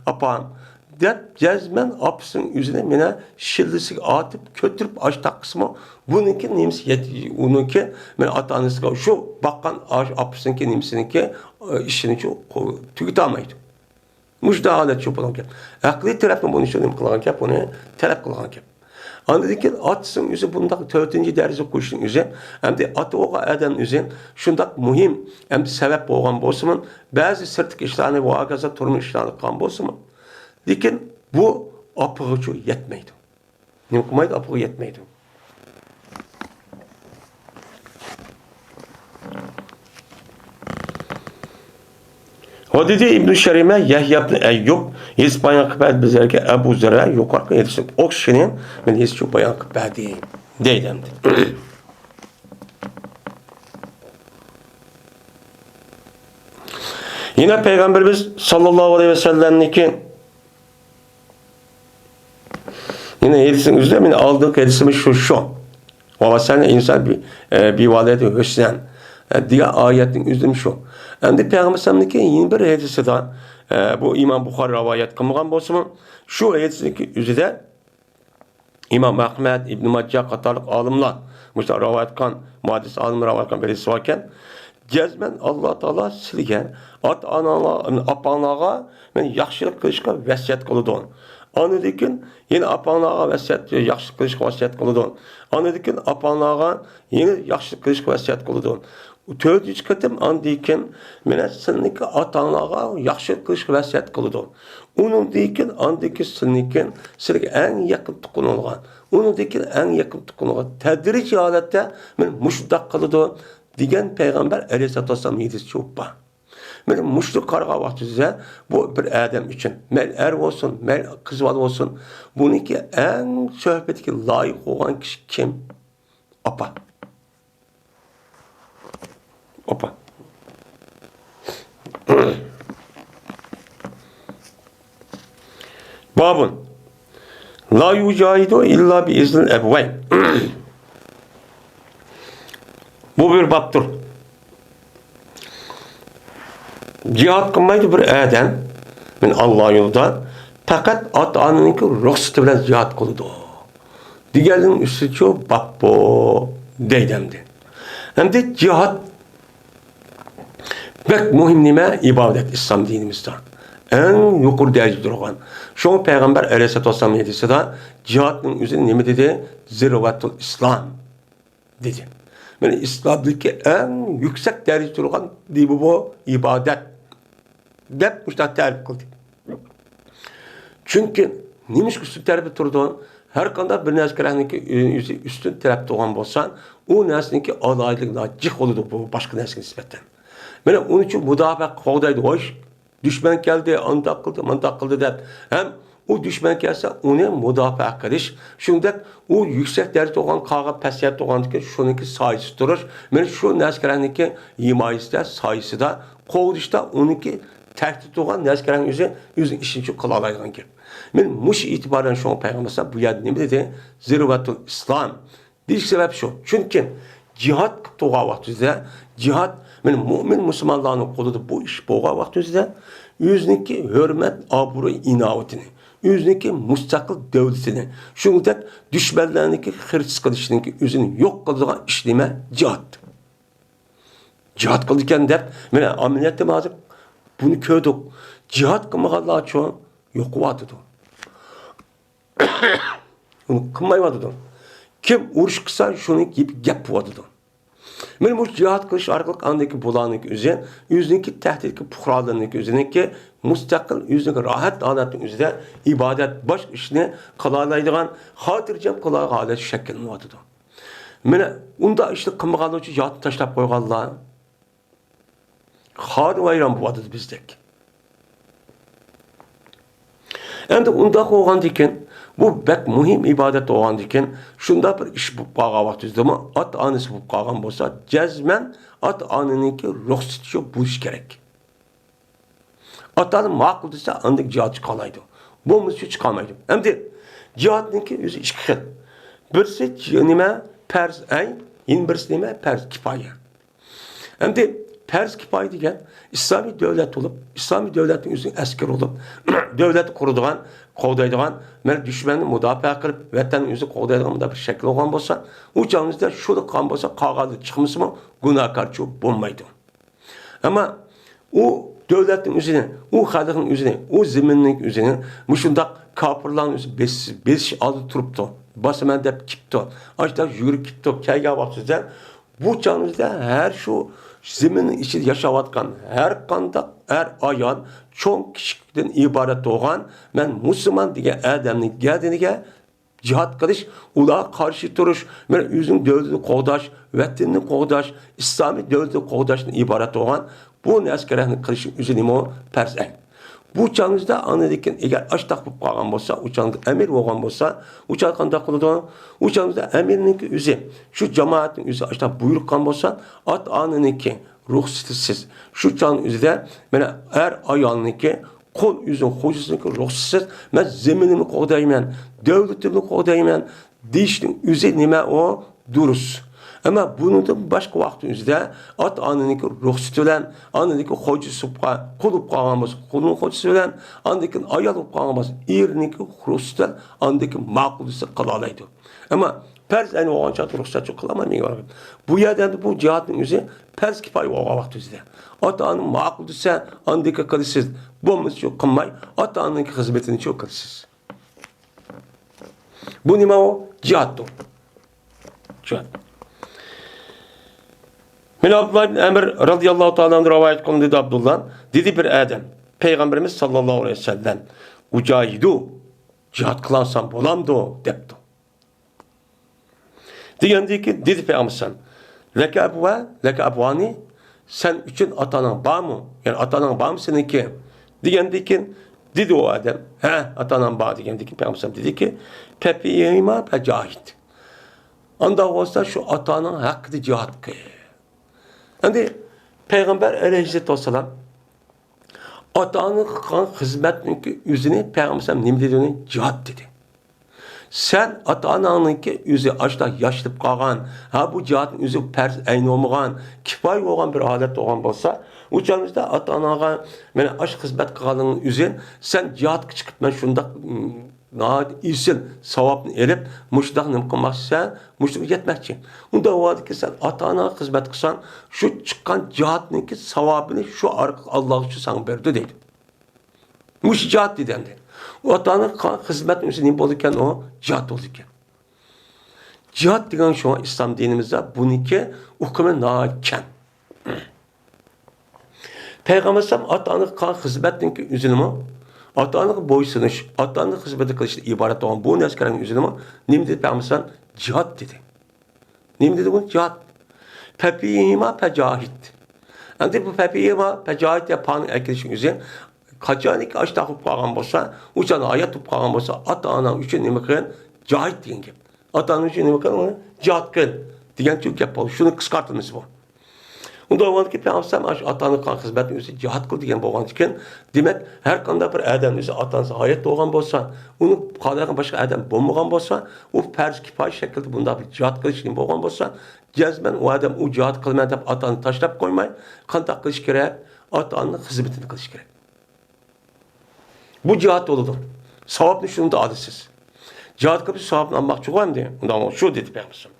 ئاپام. دەپ جەزمەن ئاپىسىنىڭ ئۆزىنى مانا شىللىسىگە ئاتىپ كۆتۈرۈپ ئاشۇنداق قىلسىمۇ، بۇنىڭكى نېمىسى يەت-، ئۇنىڭكى مانا ئاتا-ئانىسىغا شۇ باققان ئاشۇ ئاپىسىنىڭكى نېمىسىنىڭكى، ئىشىنى شۇ قو-، تۈگىتەلمەيدۇ. مۇشۇنداق ھالەت شۇ بولغان گەپ. ئەقلىي تەرەپمۇ بۇنى شۇ نېمە قىلغان گەپ، بۇنى تەلەپ قىلغان گەپ. ئاندىن كېيىن ئاتىسىنىڭ ئۆزى بۇنداق تۆتىنچى دەرىجىگە قويۇشنىڭ ئۆزى، ئەمدى ئاتا بولغان ئادەم ئۆزى شۇنداق مۇھىم، ئەمدى سەۋەب بولغان بولسىمۇ، بەزى سىرتتىقى ئىشلارنى، ۋە ھاكازا تۇرمۇش ئىشلارنى قىلغان بولسىمۇ، لېكىن بۇ ئاپىغىچۇ يەتمەيدۇ. نېمە قىلمايدۇ؟ ئاپىغا يەتمەيدۇ. ۋە دېدى ئىبنى شەرىمە، يەھيا ئىبنى ئەييۇب ھېدىس بايان قىلىپ بەردى بىزلەرگە، ئەبۇ زەررە يۇقىرىقى ھېدىسنى ئوخشىشىنى مېنى ھېدىسچۇ بايان قىلىپ بەردى، دەيدۇ ئەمدى. يەنە پەيغەمبىرىمىز ساللاللاھۇ ئەلەيھى ۋەسەللەمنىڭكى يەنە ھەدىسنىڭ ئۆزىدە، مېنىڭ ئالدىنقى ھەدىسىم شۇ، شۇ. ۋە ۋەسسەلنى ئىنسان بى-، ئە، بىۋالىدەيھى ھۇسنەن، ئە، دېگەن ئايەتنىڭ ئۆزىدىمۇ شۇ. ئەمدى پەيغەمبەر ئەلەيھىسسالامنىڭكى يەنە بىر ھەدىسىدە، ئە، بۇ ئىمام بۇخارى رىۋايەت قىلمىغان بولسىمۇ، شۇ ھەدىسنىڭكى ئۆزىدە ئىمام ئەھمەد، ئىبن ماججا قاتارلىق ئالىملار مۇشۇنداق رىۋايەت قىلغان، مۇھەددىس ئالىملار رىۋايەت قىلغان بىر ھەدىس باركەن، جەزمەن ئاللا تائالا سىلىگە، ئاتا-ئاناڭلار، ئاپاڭلارغا مەن ياخشىلىق قىلىشقا ۋەسىيەت قىلىدۇ. ئاندىن كېيىن يەنە ئاپاڭلارغا ۋەسىيەت، ياخشىلىق قىلىشقا ۋەسىيەت قىلىدۇ. ئاندىن كېيىن ئاپاڭلارغا يەنە ياخشىلىق قىلىشقا ۋەسىيەت قىلىدۇ. تۆتىنچى قېتىم ئاندىن كېيىن مانا سىلىنىڭكى ئاتاڭلارغا ياخشىلىق قىلىشقا ۋەسىيەت قىلىدۇ. ئۇنىڭدىن كېيىن، ئاندىن كېيىن سىلىنىڭكى، سىلىگە ئەڭ يېقىن تۇغقىنىڭلارغا، ئۇنىڭدىن كېيىن ئەڭ يېقىن تۇغقىنىڭلارغا تەدرىجىي ھالەتتە مانا مۇشۇنداق قىلىدۇ، دېگەن پەيغەمبەر ئەلەيھىسسالاتۇ ۋەسسالام ھەدىسى شۇ بار. مانا مۇشۇنى قارىغان ۋاقتىمىزدا بۇ بىر ئادەم ئۈچۈن، مەيلى ئەر بولسۇن، مەيلى قىز بالا بولسۇن، بۇنىڭكى ئەڭ سۆھبەتكە لايىق بولغان كىشى كىم؟ ئاپا. ئاپا. بابۇن. لا يۇجاھىدۇ ئىللا بىئىزنىل ئەبىۋەين. بۇ بىر بابتۇر. جىھاد قىلمايدۇ بىر ئادەم، مەن ئاللا يولىدا، پەقەت ئاتا-ئانىنىڭكى رۇخسىتى بىلەن جىھاد قىلىدۇ. دېگەننىڭ ئۈستىچۇ باب بۇ، دەيدۇ ئەمدى. ئەمدى جىھاد بەك مۇھىم نېمە؟ ئىبادەت ئىسلام دىنىمىزدا. ئەڭ يۇقىرى دەرىجىدە تۇرغان. شۇڭا پەيغەمبەر ئەلەيھىسسالاتۇ ۋەسسالام ھەدىسىدە جىھادنىڭ ئۆزىنى نېمە دېدى؟ زىرۋەتۇل ئىسلام دېدى. مانا ئىسلامدىكى ئەڭ يۈكسەك دەرىجىدە تۇرغان نېمە بۇ؟ ئىبادەت. دەپ مۇشۇنداق تەرىپ قىلدى. چۈنكى نېمىشقا ئۈستۈن تەرەپتە تۇرىدۇ؟ ھەر قانداق بىر نەرسە كېرەكنىكى ئۆزى ئۈستۈن تەرەپتە تۇرغان بولسا، ئۇ نەرسىنىڭكى ئالاھىدىلىكى جىق بولىدۇ بۇ باشقا نەرسىگە نىسبەتەن. مانا ئۇنىڭ ئۈچۈن مۇداپىئە قوغدايدۇ. ۋاي، دۈشمەن كەلدى، ئانداق قىلدى، مانداق قىلدى دەپ. ھەم ئۇ دۈشمەن كەلسە، ئۇنى مۇداپىئە قىلىش. شۇنداق ئۇ يۈكسەك دەرىجىدە تۇرغان قاغا پەسىيەت تۇرغاندىكىن، شۇنىڭكى سايىسىدا تۇرۇش. مانا شۇ نەرسە كېرەكنىكى ھىمايىسىدە، سايىسىدا، قوغدىشتا ئۇنىڭكى تەھدىت تۇرغان نەرسە كېرەكنى ئۆزى، ئۆزىنىڭ ئىشىنى قىلالايدىغان گەپ. مانا مۇشۇ ئېتىبار بىلەن شۇڭا پەيغەمبەر بۇ يەردە نېمە دېدى؟ زىرۋەتۇل ئىسلام. دېيىش سەۋەب شۇ. چۈنكى جىھاد قىلىپ تۇرغان ۋاقتىمىزدا، جىھاد، مانا مۇئمىن مۇسۇلمانلارنىڭ قولىدا بۇ ئىش بولغان ۋاقتىمىزدا، ئۆزىنىڭكى ھۆرمەت، ئابرۇي، ئىناۋىتىنى، ئۆزىنىڭكى مۇستەقىل دۆلىتىنى، شۇنىڭدەك دۈشمەنلەرنىڭكى خىرىس قىلىشىنىڭكى ئۆزىنى يوق قىلىدىغان ئىش نېمە؟ جىھاد. جىھاد قىلىدىكەن دەپ، مانا ئەمەلىيەتتە ھازىر بۇنى كۆردۇق. جىھاد قىلمىغانلارچۇ يوقىۋاتىدۇ. ئۇنى قىلمايۋاتىدۇ. كىم ئۇرۇش قىلسا، شۇنى گېپى گەپ بولۇۋاتىدۇ. مانا مۇشۇ جىھاد قىلىش ئارقىلىق ئاندىكى بۇلارنىڭكى ئۆزى، ئۆزىنىڭكى تەھدىتكە پۇقرالىرىنىڭكى ئۆزىنىڭكى مۇستەقىل، ئۆزىنىڭكى راھەت ھالەتنىڭ ئۆزىدە ئىبادەت، باشقا ئىشنى قىلالايدىغان، خاتىرجەم قىلالايدىغان ھالەت شەكىللىنىۋاتىدۇ. مانا ئۇنداق ئىشنى قىلمىغانلار ئۈچۈن جىھادنى تاشلاپ قويغانلار خار ۋەيران بولۇۋاتىدۇ بىزدەك. ئەمدى ئۇنداق بولغاندىكىن، بۇ بەك مۇھىم ئىبادەت بولغاندىكىن، شۇنداق بىر ئىش بولۇپ قالغان ۋاقتىمىزدىمۇ، ئاتا-ئانىسى بولۇپ قالغان بولسا، جەزمەن ئاتا-ئانىنىڭكى رۇخسىتى شۇ بولۇشى كېرەك. ئاتا-ئانا ماقۇل دېسە، ئاندىن جىھاد چىقالايدۇ. بولمىسا شۇ چىقالمايدۇ. ئەمدى جىھادنىڭكى ئۆزى ئىككى خىل. بىرسى نېمە؟ پەرز ئەين، يەنە بىرسى نېمە؟ پەرز كىپايە. ئەمدى پەرز كىپايە دېگەن ئىسلامىي دۆلەت بولۇپ، ئىسلامىي دۆلەتنىڭ ئۆزىنىڭ ئەسكىرى بولۇپ، دۆلەت قۇرىدىغان، قوغدايدىغان، مەن دۈشمەننى مۇداپىئە قىلىپ، ۋەتەننى ئۆزى قوغدايدىغان مۇنداق بىر شەكىل بولغان بولسا، ئۇ چاغىمىزدا شۇ قىلغان بولسا، قالغانلىرى چىقمىسىمۇ گۇناھكارچۇ بولمايدۇ. ئەمما ئۇ دۆلەتنىڭ ئۆزىنى، ئۇ خەلقنىڭ ئۆزىنى، ئۇ زېمىننىڭ ئۆزىنى مۇشۇنداق كاپىرلارنىڭ ئۆزى بېسىش، بېسىش ئالدىدا تۇرۇپتۇ. باسىمەن دەپ كېپتۇ. ئاشۇنداق يۈگۈرۈپ كېپتۇ. كەلگەن ۋاقتىدا بۇ چاغىمىزدا ھەر شۇ زېمىننىڭ ئىچىدە ياشاۋاتقان ھەر قانداق ئەر، ئايال، چوڭ، كىچىكتىن ئىبارەت بولغان مەن مۇسۇلمان دېگەن ئادەمنىڭ گەدىنىگە جىھاد قىلىش، ئۇلارغا قارشى تۇرۇش، مانا ئۆزىنىڭ دۆلىتىنى قوغداش، ۋەتىنىنى قوغداش، ئىسلامىي دۆلىتىنى قوغداشتىن ئىبارەت بولغان بۇ نەرسىگە رەھنە قىلىش ئۆزى نېمە؟ پەرز ئەين. بۇ چاغىمىزدا ئاندىن كېيىن ئەگەر ئاشتاق بولۇپ قالغان بولسا، ئۇ چاغدا ئەمىر بولغان بولسا، ئۇ چاغدا قانداق قىلىدۇ؟ ئۇ چاغىمىزدا ئەمىرنىڭكى ئۆزى، شۇ جامائەتنىڭ ئۆزى ئاشتاق بۇيرۇق قىلغان بولسا، ئاتا-ئانىنىڭكى رۇخسىتىسىز، شۇ چاغنىڭ ئۆزىدە مانا ئەر ئايالنىڭكى قۇل ئۆزىنىڭ خوجىسىنىڭكى رۇخسىتىسىز، مەن زېمىنىمنى قوغدايمەن، دۆلىتىمنى قوغدايمەن دېيىشنىڭ ئۆزى نېمە ئۇ؟ دۇرۇس. ئەمما بۇنىڭدىن باشقا ۋاقىتنىڭ ئۆزىدە ئاتا-ئانىنىڭكى رۇخسىتى بىلەن، ئاندىن كېيىن خوجىسى بولۇپ قا-، قۇل بولۇپ قالغان بولسا، قۇلنىڭ خوجىسى بىلەن، ئاندىن كېيىن ئايال بولۇپ قالغان بولسا، ئېرىنىڭكى رۇخسىتى بىلەن، ئاندىن كېيىن ماقۇل دېسە قىلالايدۇ. ئەمما پەرز ئەين بولغان چاغدا رۇخسەتچى قىلالمايمەن. بۇ يەردە ئەمدى بۇ جىھادنىڭ ئۆزى پەرز كىپايە بولغان ۋاقتىمىزدا. ئاتا-ئانا ماقۇل دېسە، ئاندىكى قىلىسىز. بولمىسا شۇ قىلماي، ئاتا-ئانىنىڭكى خىزمىتىنى شۇ قىلىسىز. بۇ نېمە ئۇ؟ جىھادتۇر. جىھاد. مانا ئابدۇللا ئىبن ئەمر رازىياللاھۇ تائالا ئەنھۇ رىۋايەت قىلىندى، دېدى ئابدۇللا. دېدى بىر ئادەم، پەيغەمبىرىمىز ساللاللاھۇ ئەلەيھى ۋەسەللەم، «ئۇجاھىدۇ، جىھاد قىلالىسام بولامدۇ؟» دەپتۇ. دېگەندىن كېيىن دېدى پەيغەمبەر ئەلەيھىسسالام، «لەكە ئەبۇۋا، لەكە ئەبۇۋانى، سەن ئۈچۈن ئاتا-ئاناڭ بارمۇ؟ يەنى ئاتا-ئاناڭ بارمۇ سېنىڭكى؟» دېگەندىن كېيىن دېدى ئۇ ئادەم، «ھە، ئاتا-ئانام بار.» دېگەندىن كېيىن پەيغەمبەر ئەلەيھىسسالام دېدىكى، «فەفىھىما فەجاھىد. ئانداق بولسا شۇ ئاتا-ئاناڭ ھەققىدە جىھاد قىل.» ئەمدى پەيغەمبەر ئەلەيھىسسالاتۇ ۋەسسالام ئاتا-ئانىغا قىلغان خىزمەتنىڭكى ئۆزىنى پەيغەمبەر ئەلەيھىسسالام نېمە دېدى ئۇنى؟ جىھاد دېدى. سەن ئاتا-ئاناڭنىڭكى ئۆزى ئاشۇنداق ياشىلىپ قالغان، ھە، بۇ جىھادنىڭ ئۆزى پەرز ئەين بولمىغان، كىپايە بولغان بىر ھالەت بولغان بولسا، ئۇ چاغىمىزدا ئاتا-ئاناڭغا مانا ئاشۇ خىزمەت قىلغانلىقىڭنىڭ ئۆزى، سەن جىھادقا چىقىپ، مەن شۇنداق، م، ناھايىتى ئېسىل ساۋابنى ئېلىپ، مۇشۇنداق نېمە قىلماقچىسەن، مۇشۇنى يەتمەكچى. ئۇنداق بولغاندىكىن سەن ئاتا-ئاناڭغا خىزمەت قىلساڭ، شۇ چىققان جىھادنىڭكى ساۋابىنى شۇ ئارقىلىق ئاللا ئۈچۈن ساڭا بېرىدۇ دەيدۇ. مۇشۇ جىھاد دېدى ئەمدى. ئۇ ئاتا-ئانىغا قىلغان خىزمەتنىڭ ئۆزى نېمە بولىدىكەن ئۇ؟ جىھاد بولىدىكەن. جىھاد دېگەن شۇڭا ئىسلام دىنىمىزدا بۇنىڭكى ئۇقۇمى ناھايىتى كەڭ. پەيغەمبەر ئەلەيھىسسالام ئاتا-ئانىغا قىلغان خىزمەتنىڭكى ئۆزىنىمۇ، ئاتا-ئانىغا بويسۇنۇش، ئاتا-ئانىغا خىزمەت قىلىشتىن ئىبارەت بولغان بۇ نەرسىلەرنىڭ ئۆزىنىمۇ نېمە دېدى پەيغەمبەر ئەلەيھىسسالام؟ جىھاد دېدى. نېمە دېدى بۇ؟ جىھاد. فەفىھىما فەجاھىد. ئەمدى بۇ فەفىھىما فەجاھىد دەپ پانىڭ ئەكېلىشنىڭ ئۆزى قاچانكى ئاشتاق بولۇپ قالغان بولسا، ئۇ چاغدا ھايات بولۇپ قالغان بولسا، ئاتا-ئاناڭ ئۈچۈن نېمە قىل؟ جاھىد دېگەن گەپ. ئاتا-ئاناڭ ئۈچۈن نېمە قىل؟ ئۇنى جىھاد قىل دېگەن گەپ بولدى. شۇنىڭ قىسقارتىلمىسى بۇ. ئۇنداق بولغاندىكىن پەيغەمبەر ئەلەيھىسسالام ئاشۇ ئاتا-ئانىغا قىلغان خىزمەتنىڭ ئۆزى جىھاد قىل دېگەن بولغاندىكىن، دېمەك، ھەر قانداق بىر ئادەم ئۆزى ئاتا-ئانىسى ھايات بولغان بولسا، ئۇنى قالايدىغان باشقا ئادەم بولمىغان بولسا، ئۇ پەرز كىپايە شەكلىدە بۇنداق بىر جىھاد قىلىش نېمە بولغان بولسا، جەزمەن ئۇ ئادەم ئۇ جىھاد قىلىمەن دەپ ئاتا-ئانىنى تاشلاپ قويماي، قانداق قىلىش كېرەك؟ ئاتا-ئانىنىڭ خىزمىتىنى قىلىش كېرەك. بۇ جىھاد بولىدۇ. ساۋابنى شۇنىڭدا ئالىسىز. جىھاد قىلىپ ساۋابنى ئالماقچىغۇ ئەمدى. ئۇنداق شۇ دېدى پەيغەمبەر.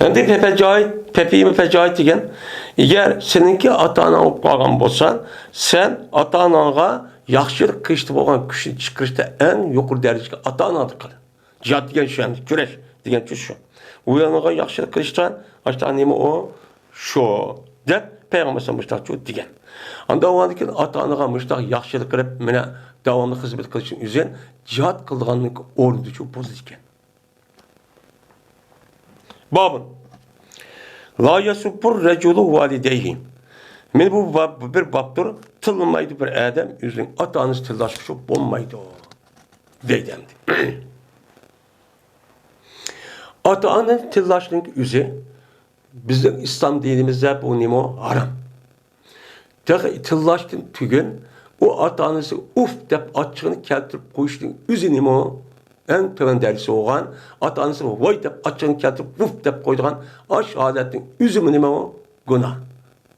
ئەمدى فەجاھىد، فەفىھىما فەجاھىد دېگەن، ئەگەر سېنىڭكى ئاتا-ئاناڭ بولۇپ قالغان بولسا، سەن ئاتا-ئاناڭغا ياخشىلىق قىلىشتا بولغان كۈچنى چىقىرىشتا ئەڭ يۇقىرى دەرىجىدىكى ئاتا-ئانادىن قىل. جىھاد دېگەن شۇ ئەمدى، كۈرەش دېگەن شۇ. ئۇ يەرگە ياخشىلىق قىلىشتا، ئاشتا نېمە ئۇ؟ شۇ، دەپ پەيغەمبەر ئەلەيھىسسالام مۇشۇنداق دېگەن. ئاندىن ئاندىن كېيىن ئاتا-ئانىغا مۇشۇنداق ياخشىلىق قىلىپ، مانا داۋاملىق خىزمەت قىلىشنىڭ ئۆزى جىھاد قىلىدىغاننىڭ ئورنىدا شۇ بولىدىكەن. بابۇن. لا يسب الرجل والديه. مانا بۇ باب، بۇ بىر بابتۇر. تىللىمايدۇ بىر ئادەم ئۆزىنىڭ ئاتا-ئانىسىنى تىللاشقا شۇ بولمايدۇ. دەيدۇ ئەمدى. ئاتا-ئانىنى تىللاشنىڭ ئۆزى بىزنىڭ ئىسلام دىنىمىزدە بۇ نېمە؟ ھارام. تېخى تىللاشتىن تۈگۈن ئۇ ئاتا-ئانىسىغا ئۇف دەپ ئاچچىقىنى كەلتۈرۈپ قويۇشنىڭ ئۆزى نېمە؟ ئەڭ تۆۋەن دەرىجىسى بولغان، ئاتا-ئانىسىغا ۋاي دەپ ئاچچىقىنى كەلتۈرۈپ ۋۇف دەپ قويىدىغان ئاشۇ ھالەتنىڭ ئۆزىمۇ نېمە؟ گۇناھ.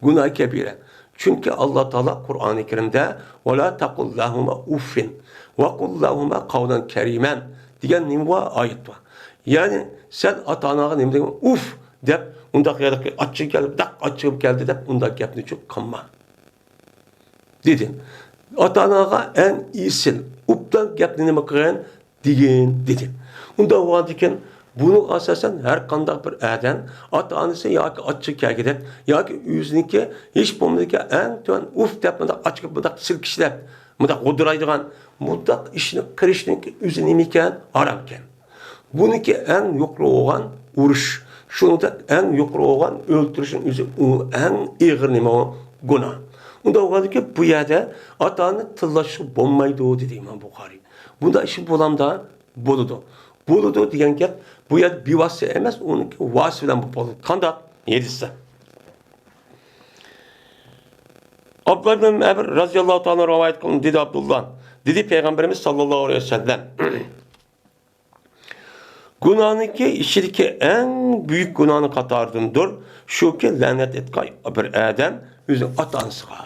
گۇناھ كەبىرە. چۈنكى ئاللا تائالا قۇرئانى كەرىمدە، «ولا تقل لهما أف وقل لهما قولا كريما» دېگەن نېمە بار؟ ئايەت بار. يەنى سەن ئاتا-ئاناڭغا نېمە دېگەن؟ ئۇف دەپ، ئۇنداق يەردە ئاچچىقى كەلدى، داق ئاچچىقىم كەلدى دەپ ئۇنداق گەپنى چوق قىلما. دېدى. ئاتا-ئاناغا ئەڭ ئېسىل، ئوبدان گەپنى نېمە قىلغىن؟ دېگىن، دېدى. ئۇنداق بولغاندىكىن، بۇنىڭغا ئاساسەن ھەر قانداق بىر ئادەم ئاتا-ئانىسى ياكى ئاچچىقى كەلگۈدەك ياكى ئۆزىنىڭكى ھېچ بولمىغاندا ئەڭ تۆۋەن ئۇف دەپ مۇنداق ئاچچىقى مۇنداق سىلكىشلەپ، مۇنداق غودۇرايدىغان مۇنداق ئىشنى قىلىشنىڭكى ئۆزى نېمە ئىكەن؟ ھارام ئىكەن. بۇنىڭكى ئەڭ يۇقىرى بولغان ئۇرۇش، شۇنىڭدەك ئەڭ يۇقىرى بولغان ئۆلتۈرۈشنىڭ ئۆزى ئۇ ئەڭ ئېغىر نېمە؟ گۇناھ. ئۇنداق بولغاندىكىن بۇ يەردە ئاتا-ئانىنى تىللاشقا بولمايدۇ، دېدى ئىمام بۇخارىي. بۇنداق ئىش بولامدا؟ بولىدۇ. بولىدۇ دېگەن گەپ، بۇ يەردە بىۋاسىتە ئەمەس، ئۇنىڭكى ۋاسىتە بىلەن بولىدۇ. قانداق؟ ھەدىستە. ئابدۇللا ئىبن ئەمر رەزىياللاھۇ تائالا رىۋايەت قىلدى، دېدى ئابدۇللا. دېدى پەيغەمبىرىمىز ساللاللاھۇ ئەلەيھى ۋەسەللەم. گۇناھنىڭكى ئىچىدىكى ئەڭ بۈيۈك گۇناھنىڭ قاتارىدىندۇر، شۇكى، لەنەت ئېيتقان بىر ئادەم ئۆزىنىڭ ئاتا-ئانىسىغا،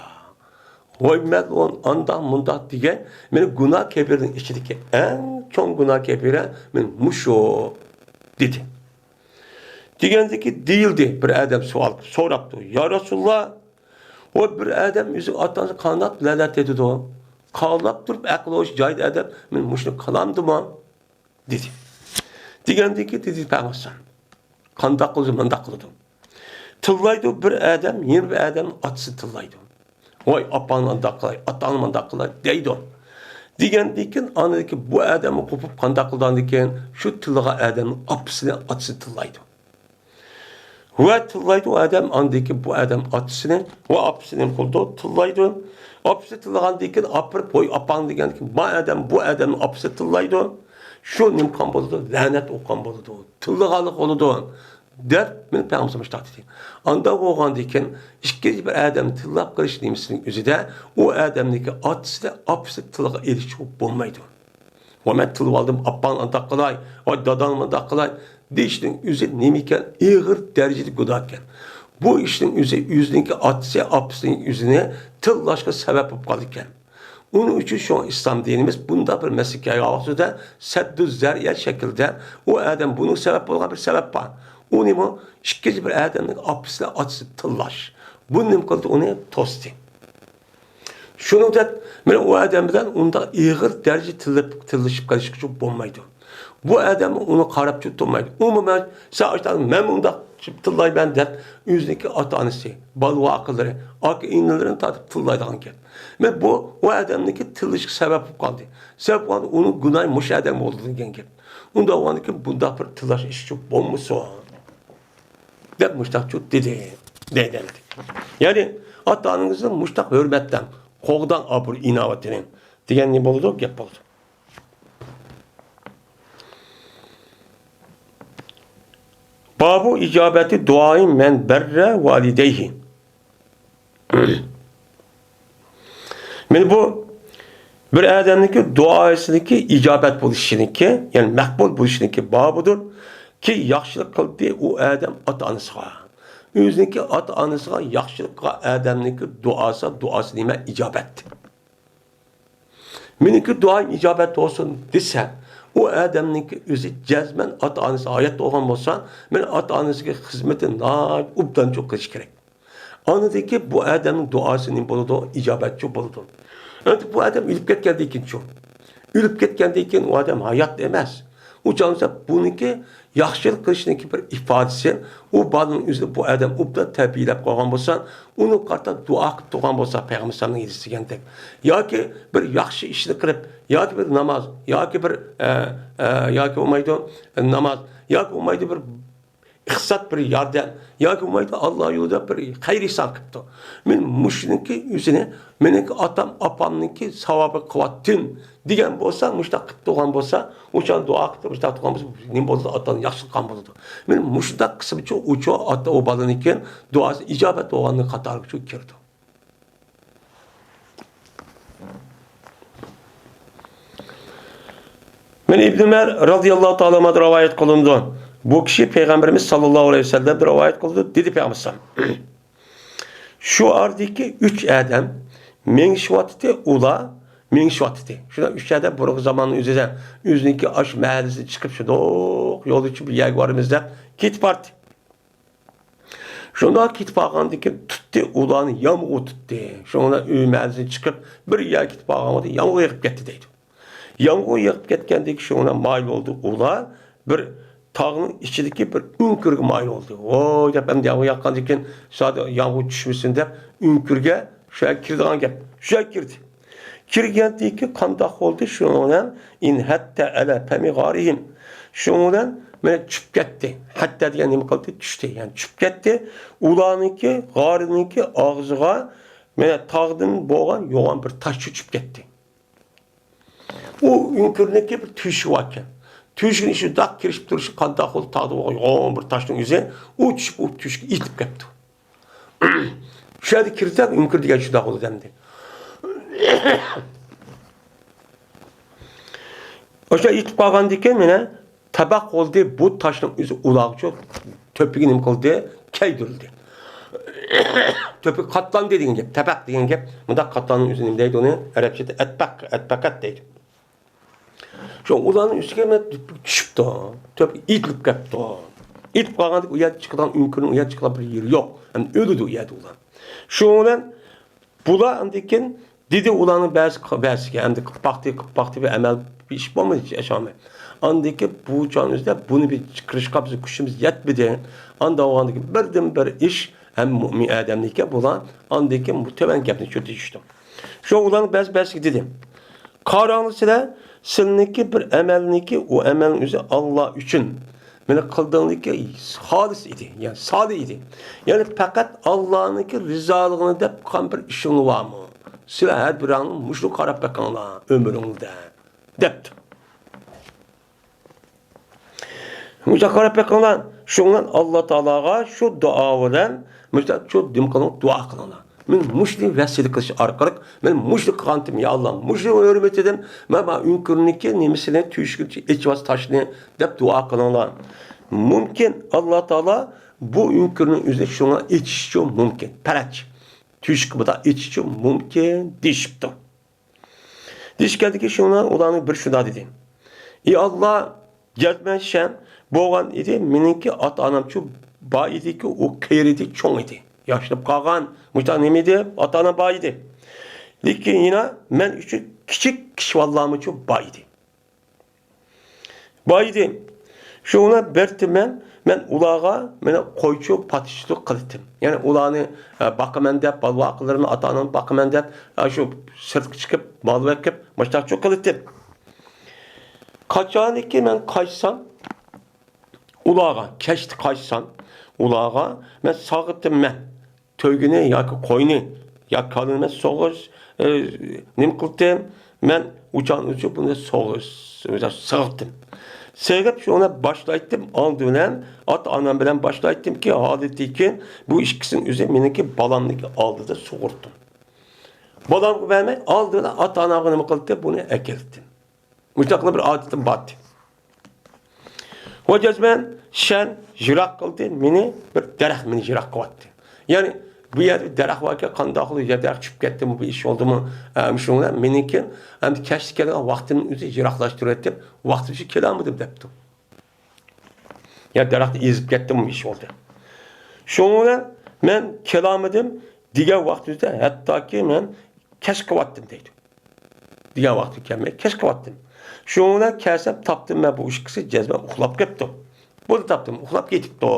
ۋاي مەلئۇن، ئانداق مۇنداق دېگەن، مېنىڭ گۇناھ كەبىرىنىڭ ئىچىدىكى ئەڭ چوڭ گۇناھ كەبىرە مېنىڭ مۇشۇ، دېدى. دېگەندىكى دېيىلدى، بىر ئادەم سوئال قىلىپ سوراپتۇ، يا رەسۇلاللا، ئۇ بىر ئادەم ئۆزىنىڭ ئاتا-ئانىسىغا قانداق لەنەت ئېيتىدۇ؟ قاراپ تۇرۇپ ئەقلى ھوشى جايىدا ئادەم مېنىڭ مۇشۇنى قىلامدىمۇ؟ دېدى. دېگەندىكى دېدى پەيغەمبەر، قانداق قىلىدۇ، مۇنداق قىلىدۇ. تىللايدۇ بىر ئادەم، يەنە بىر ئادەم ئاتىسىنى تىللايدۇ. ۋاي، ئاپاڭنى ئانداق قىلاي، ئاتاڭنى مانداق قىلاي دەيدۇ. دېگەندىكىن ئاندىن كېيىن بۇ ئادەممۇ قوپۇپ قانداق قىلىدىغاندىكىن، شۇ تىللىغان ئادەمنىڭ ئاپىسىنى، ئاتىسىنى تىللايدۇ. ۋە تىللايدۇ ئۇ ئادەم، ئاندىن كېيىن بۇ ئادەم ئاتىسىنى ۋە ئاپىسىنى نېمە قىلىدۇ؟ تىللايدۇ. ئاپىسى تىللىغاندىن كېيىن ئاپىرىپ، ۋوي ئاپاڭ دېگەندىكىن، ما ئادەم بۇ ئادەمنىڭ ئاپىسىنى تىللايدۇ. شۇ نېمە قىلغان بولىدۇ؟ لەنەت ئوقۇغان بولىدۇ. تىللىغانلىق بولىدۇ. دەپ مېنىڭ پەيغەمبىرىم مۇشۇنداق دېدى. ئانداق بولغاندىن كېيىن ئىككىنچى بىر ئادەمنى تىللاپ قىلىش نېمىسىنىڭ ئۆزىدە ئۇ ئادەمنىڭكى ئاتىسىنى، ئاپىسىنى تىلغا ئېلىشقا بولمايدۇ. ۋاي مەن تىللىۋالدىم، ئاپاڭنى ئانداق قىلاي، ۋاي داداڭنى مۇنداق قىلاي دېيىشنىڭ ئۆزى نېمە ئىكەن؟ ئېغىر دەرىجىدە گۇناھ ئىكەن. بۇ ئىشنىڭ ئۆزى ئۆزىنىڭكى ئاتىسى، ئاپىسىنىڭ ئۆزىنى تىللاشقا سەۋەب بولۇپ قالىدىكەن. ئۇنىڭ ئۈچۈن شۇڭا ئىسلام دىنىمىز بۇنداق بىر مەسىلىگە كەلگەن ۋاقتىدا سەددۇ زەرىئە شەكلىدە ئۇ ئادەم بۇنىڭ سەۋەب بولغان بىر سەۋەب بار. ئۇ نېمە؟ ئىككىنچى بىر ئادەمنىڭ ئاپىسىنى، ئاتىسىنى تىللاش. بۇ نېمە قىلدى؟ ئۇنى توستى. شۇنىڭدەك مانا ئۇ ئادەم بىلەن ئۇنداق ئېغىر دەرىجىدە تىللىشىپ قېلىشقىچە بولمايدۇ. بۇ ئادەم ئۇنى قاراپ تۇرمايدۇ. ئۇمۇ مەن، سەن ئاشۇنداق، مەن ئۇنداق تىللايمەن دەپ ئۆزىنىڭكى ئاتا-ئانىسى، بالا-ۋاقىلىرى، ئاكا-ئىنىلىرىنى تارتىپ تىللايدىغان گەپ. مانا بۇ، ئۇ ئادەمنىڭكى تىللىشىغا سەۋەب بولۇپ قالدى. سەۋەب بولغان ئۇنىڭ گۇناھى مۇشۇ ئادەم بولىدۇ دېگەن گەپ. ئۇنداق بولغاندىكىن بۇنداق بىر تىللاش ئىشى بولمىسۇن. دەپ مۇشۇنداق دېدى، دەيدۇ. يەنى ئاتا-ئانىڭىزنى مۇشۇنداق ھۆرمەتلەڭ، قوغداڭ ئابرۇي-ئىناۋىتىنى دېگەن نېمە بولىدۇ؟ گەپ بولىدۇ. بابۇ ئىجابەتى دۇئائى مەن بەررە ۋالىدەيھى. مانا بۇ بىر ئادەمنىڭكى دۇئاسىنىڭكى ئىجابەت بولۇشىنىڭكى، يەنى مەقبۇل بولۇشىنىڭكى بابىدۇر. كى ياخشىلىق قىلدى ئۇ ئادەم ئاتا-ئانىسىغا. ئۆزىنىڭكى ئاتا-ئانىسىغا ياخشىلىق قىلغان ئادەمنىڭكى دۇئاسى، دۇئاسى نېمە؟ ئىجابەت. مېنىڭكى دۇئايىم ئىجابەت بولسۇن دېسە، ئۇ ئادەمنىڭكى ئۆزى جەزمەن ئاتا-ئانىسى ھايات بولغان بولسا، مەن ئاتا-ئانىسىگە خىزمىتى ناھايىتى ئوبدانچۇ قىلىش كېرەك. ئاندىن كېيىن بۇ ئادەمنىڭ دۇئاسى نېمە بولىدۇ؟ ئىجابەتچۇ بولىدۇ. ئەمدى بۇ ئادەم ئۆلۈپ كەتكەندىن كېيىنچۇ؟ ئۆلۈپ كەتكەندىن كېيىن ئۇ ئادەم ھايات ئەمەس. ئۇ چاغدا بۇنىڭكى ياخشىلىق قىلىشنىڭكى بىر ئىپادىسى، ئۇ بالىنىڭ ئۆزىنى بۇ ئادەم ئوبدان تەربىيەلەپ قويغان بولسا، ئۇنىڭغا قارىتا دۇئا قىلىپ تۇرغان بولسا، پەيغەمبەر ئەلەيھىسسالامنىڭ ھەدىسى دېگەندەك، ياكى بىر ياخشى ئىشنى قىلىپ، ياكى بىر ناماز، ياكى بىر، ئە، ئە، ياكى بولمايدۇ، ناماز، ياكى بولمايدۇ بىر ئىقتىساد بىر ياردەم ياكى بولمايدۇ، ئاللا يولىدا بىر خەير ئېھسان قىپتۇ. مەن مۇشۇنىڭكى ئۆزىنى، مېنىڭكى ئاتام، ئاپامنىڭكى ساۋابى قىلىۋاتتىم دېگەن بولسا، مۇشۇنداق قىپ تۇرغان بولسا، ئۇ چاغ دۇئا قىپ مۇشۇنداق تۇرغان بولسا، نېمە بولىدۇ؟ ئاتام ياخشى قىلغان بولىدۇ. مەن مۇشۇنداق قىسمىچۇ ئۇچۇ ئاتا ئۇ بالىنىڭكى دۇئاسى ئىجابەت بولغاننىڭ قاتارىغا كىرىدۇ. مانا ئىبن ئۆمەر رازىياللاھۇ تائالا ئانھۇدىن رىۋايەت قىلىنىدۇ. بۇ كىشى پەيغەمبىرىمىز ساللاللاھۇ ئەلەيھى ۋەسەللەمدىن رىۋايەت قىلىدۇ، دېدى پەيغەمبەر ئەلەيھىسسالام. شۇ ئارىدىكى ئۈچ ئادەم مېڭىشىۋاتىدۇ، ئۇلار مېڭىشىۋاتىدۇ. شۇنداق ئۈچ ئادەم بۇرۇنقى زاماننىڭ ئۆزىدە ئۆزىنىڭكى ئاشۇ مەھەللىسىدىن چىقىپ، شۇنداق يولدا چۈشۈپ بىر يەرگە بارىمىز دەپ كېتىپ بارىدۇ. شۇنداق كېتىپ بارغاندىن كېيىن تۇتتى، ئۇلارنى يامغۇر تۇتتى. شۇڭا ئۆي مەھەللىسىدىن چىقىپ، بىر يەرگە كېتىپ بارغان ۋاقتىدا يامغۇر يېغىپ كەتتى دەيدۇ. يامغۇر يېغىپ كەتكەندىن كېيىن شۇڭا مايىل بولدى. ئۇلار بىر تاغنىڭ ئىچىدىكى بىر ئۆڭكۈرگە مايىل بولدى. ۋوي دەپ، ئەمدى يامغۇر ياغقاندىن كېيىن زادى يامغۇر چۈشمىسۇن دەپ، ئۆڭكۈرگە شۇ يەرگە كىرىدىغان گەپ. شۇ يەرگە كىردى. كىرگەندىن كېيىن قانداق بولدى؟ شۇنىڭ بىلەن ئىنھەتتە ئەلە پەمى غارىھىم. شۇنىڭ بىلەن مانا چۈشۈپ كەتتى. ھەتتە دېگەن نېمە قىلدى؟ چۈشتى. يەنى چۈشۈپ كەتتى. ئۇلارنىڭكى، غارىنىڭكى ئاغزىغا مانا تاغدىن بولغان يوغان بىر تاش چۈشۈپ كەتتى. ئۇ ئۆڭكۈرنىڭكى بىر تۆشۈكى باركەن. تۆشۈكنىڭ شۇنداق كىرىشىپ تۇرۇشى قانداق بولدى؟ تاغدا بولغان يوغان بىر تاشنىڭ ئۆزى، ئۇ چۈشۈپ، ئۇ تۆشۈككە ئېتىلىپ كەپتۇ. شۇ يەردە كىردى، ئۆڭكۈر دېگەن شۇنداق بولىدۇ ئەمدى. ئاشۇ يېتىپ قالغاندىن كېيىن مانا تەپەق بولدى، بۇ تاشنىڭ ئۆزى ئۇلارغىچۇ تۆپىگە نېمە قىلدى؟ كەيدۈرۈلدى. تۆپىگە قاتلاندى دېگەن گەپ، تەپەق دېگەن گەپ. مۇنداق قاتلاننىڭ ئۆزى نېمە دەيدۇ ئۇنى؟ ئەرەبچىدە ئەتبەق، ئەتبەقەت دەيدۇ. شۇ ئۇلارنىڭ ئۈستىگە مانا چۈشۈپتۇ. تۆپىگە ئېتىلىپ كەپتۇ. ئېتىلىپ قالغاندىكىن ئۇ يەردە چىقىدىغان، ئۆڭكۈرنىڭ ئۇ يەردە چىقىدىغان بىر يېرى يوق. ھەم ئۆلىدۇ ئۇ يەردە ئۇلار. شۇنىڭ بىلەن بۇلار ئاندىن كېيىن دېدى ئۇلارنىڭ بەزى، بەزىسىگە، ئەمدى قىلىپ باقتى، قىلىپ باقتى، بىر ئەمەل، بىر ئىش بولمىدى، ئىش ئالماي. ئاندىن كېيىن بۇ چاغنىڭ ئۆزىدە بۇنى بىر چىقىرىشقا بىزنىڭ كۈچىمىز يەتمىدى. ئاندا بولغاندىن كېيىن بىردىنبىر ئىش ھەم مۇئمىن ئادەمنىڭكى بۇلار ئاندىن كېيىن بۇ تۆۋەن گەپنى شۇ دېيىشتى. شۇ ئۇلارنىڭ بەزى، بەزىسىگە دېدى. قاراڭلار سىلەر، سىلىنىڭكى بىر ئەمەلنىكى، ئۇ ئەمەلنىڭ ئۆزى ئاللا ئۈچۈن مېنى قىلدىڭلىكى خالىس ئىدى، يەنى سالىھ ئىدى. يەنى پەقەت ئاللانىڭكى رىزالىقىنى دەپ قىلغان بىر ئىشىڭلار بارمۇ؟ سىلەر ھەر بىرىڭلار مۇشۇ قاراپ بېقىڭلار ئۆمرۈڭلاردا، دەپتۇ. مۇشۇ قاراپ بېقىڭلار، شۇڭا ئاللا تائالاغا شۇ دۇئا بىلەن مۇشۇ نېمە قىلىڭ، دۇئا قىلىڭلار. مەن مۇشۇنى ۋەسىلە قىلىش ئارقىلىق، مەن مۇشۇنى قىلغانتىم، يا ئاللا، مۇشۇنى ھۆرمىتىدىم، مەن ما ئۆڭكۈرنىڭكى نېمىسىنى، تۆشۈكىنى ئېچىۋالسا تاشنى، دەپ دۇئا قىلىڭلار. مۇمكىن، ئاللا تائالا بۇ ئۆڭكۈرنىڭ ئۆزىنى شۇڭا ئېچىشىچۇ مۇمكىن. پەرەج. تۆشۈكى بۇدا ئېچىشىچۇ مۇمكىن، دېيىشىپتۇ. دېيىشكەندىكى شۇڭا ئۇلارنىڭ بىر شۇدا دېدى. ئى ئاللا، جەزمەن شەن بولغان ئىدى، مېنىڭكى ئاتا-ئانامچۇ بار ئىدىكى، ئۇ قېرىدى، چوڭ ئىدى. ياشىنىپ قالغان، مۇشۇنداق نېمە ئىدى؟ ئاتا-ئانام بار ئىدى. لېكىن يەنە مەن ئۈچۈن كىچىك كىشىۋاللارمۇچۇ بار ئىدى. بار ئىدى. شۇڭا بەرتىمەن، مەن ئۇلارغا مانا قويچۇ پادىشىلىق قىلىتتىم. يەنى ئۇلارنى، ئە، باقىمەن دەپ، بالىۋاقلىرىمنى، ئاتا-ئانامنى باقىمەن دەپ، ئە، شۇ سىرتقا چىقىپ، مال بېقىپ، مۇشتاقچۇ قىلىتتىم. قاچانكى مەن قايتسام، ئۇلارغا، كەچتە قايتسام، ئۇلارغا مەن ساغىتىمەن. تۆگىنى ياكى قوينى ياكى كالىنى مەن سوغۇش، ئى، نېمە قىلدىم؟ مەن ئۇچان ئۈچۈپ بۇنى سوغۇش، سىغىتتىم. سىغىپ شۇنى باشلايتتىم، ئالدى بىلەن ئاتا-ئانام بىلەن باشلايتتىمكى، ھالىتىكى بۇ ئىككىسىنىڭ ئۆزى مېنىڭكى بالامنىڭكى ئالدىدا سۇغۇرتتۇم. بالامغا بەرمەي، ئالدى بىلەن ئاتا-ئانامغا نېمە قىلدىم؟ بۇنى ئەكەلتتىم. مۇشۇنداق قىلىپ بىر ئادىتىم بارتى. ۋە جەزمەن شەن يىراق قىلدى مېنى، بىر دەرەخ مېنى يىراق قىلىۋەتتى. يەنى بۇ يەردە بىر دەرەخ باركەن، قانداق قىلىپ يەر دەرەخ چۈشۈپ كەتتىمۇ، بۇ ئىش بولدىمۇ؟ ئە، شۇنىڭ بىلەن مېنىڭكى ئەمدى كەچتە كەلگەن ۋاقتىمنى ئۆزى يىراقلاشتۇرۇۋەتتىم، ۋاقتىمچە كېلەلمىدىم دەپتۇ. يا دەرەختە ئېزىپ كەتتىمۇ، بۇ ئىش بولدى. شۇنىڭ بىلەن مەن كېلەلمىدىم دېگەن ۋاقتىمىزدا ھەتتاكى مەن كەچ قىلىۋەتتىم دەيدۇ. دېگەن ۋاقىتقا كەلمەي كەچ قېلىۋاتتىم. شۇنىڭ بىلەن كەلسەم تاپتىم مەن بۇ ئىككىسى جەزمەن ئۇخلاپ قېپتۇ. بۇنى تاپتىم، ئۇخلاپ كېتىپتۇ.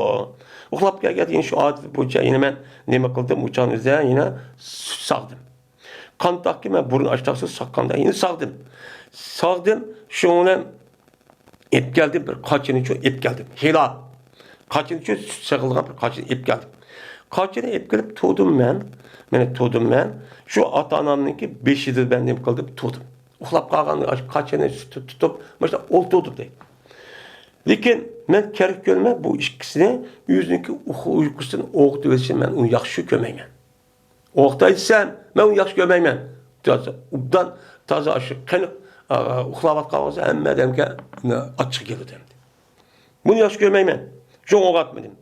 ئۇخلاپ كەلگەن يەنە شۇ ئادىتى بويىچە يەنە مەن نېمە قىلدىم؟ ئۇ چاغنىڭ ئۆزىدە يەنە سۈت ساغدىم. قانداقكى مەن بۇرۇن ئاشتاق سۈت ساغقاندا يەنە ساغدىم. ساغدىم، شۇنىڭ بىلەن ئېلىپ كەلدىم، بىر قاچىنىچۇ ئېلىپ كەلدىم. خېلى قاچىنىچۇ سۈت سېغىلغان بىر قاچىنى ئېلىپ كەلدىم. قاچىنى ئېلىپ كېلىپ تۇردۇم مەن. مانا تۇردۇم مەن. شۇ ئاتا-ئانامنىڭكى بېشىدا مەن نېمە قىلدىم؟ تۇردۇم. ئۇخلاپ قالغان قاچىنى سۈتتە تۇتۇپ، مۇشۇنداق ئولتۇردۇم دەيدۇ. لېكىن مەن كېرەك كۆرمەي بۇ ئىككىسىنى ئۆزىنىڭكى ئۇخ-، ئۇيقۇسىدىن ئويغىتىۋېلىشنى مەن ئۇنى ياخشى كۆرمەيمەن. ئويغىتاي دېسەم، مەن ئۇنى ياخشى كۆرمەيمەن. تازا، ئوبدان، تازا شۇ قېنىق، ئا، ئۇخلاۋاتقان بولسا، ھەممە ئادەمگە ئاچچىقى كېلىدۇ ئەمدى. بۇنى ياخشى كۆرمەيمەن. شۇڭا ئويغاتمىدىم.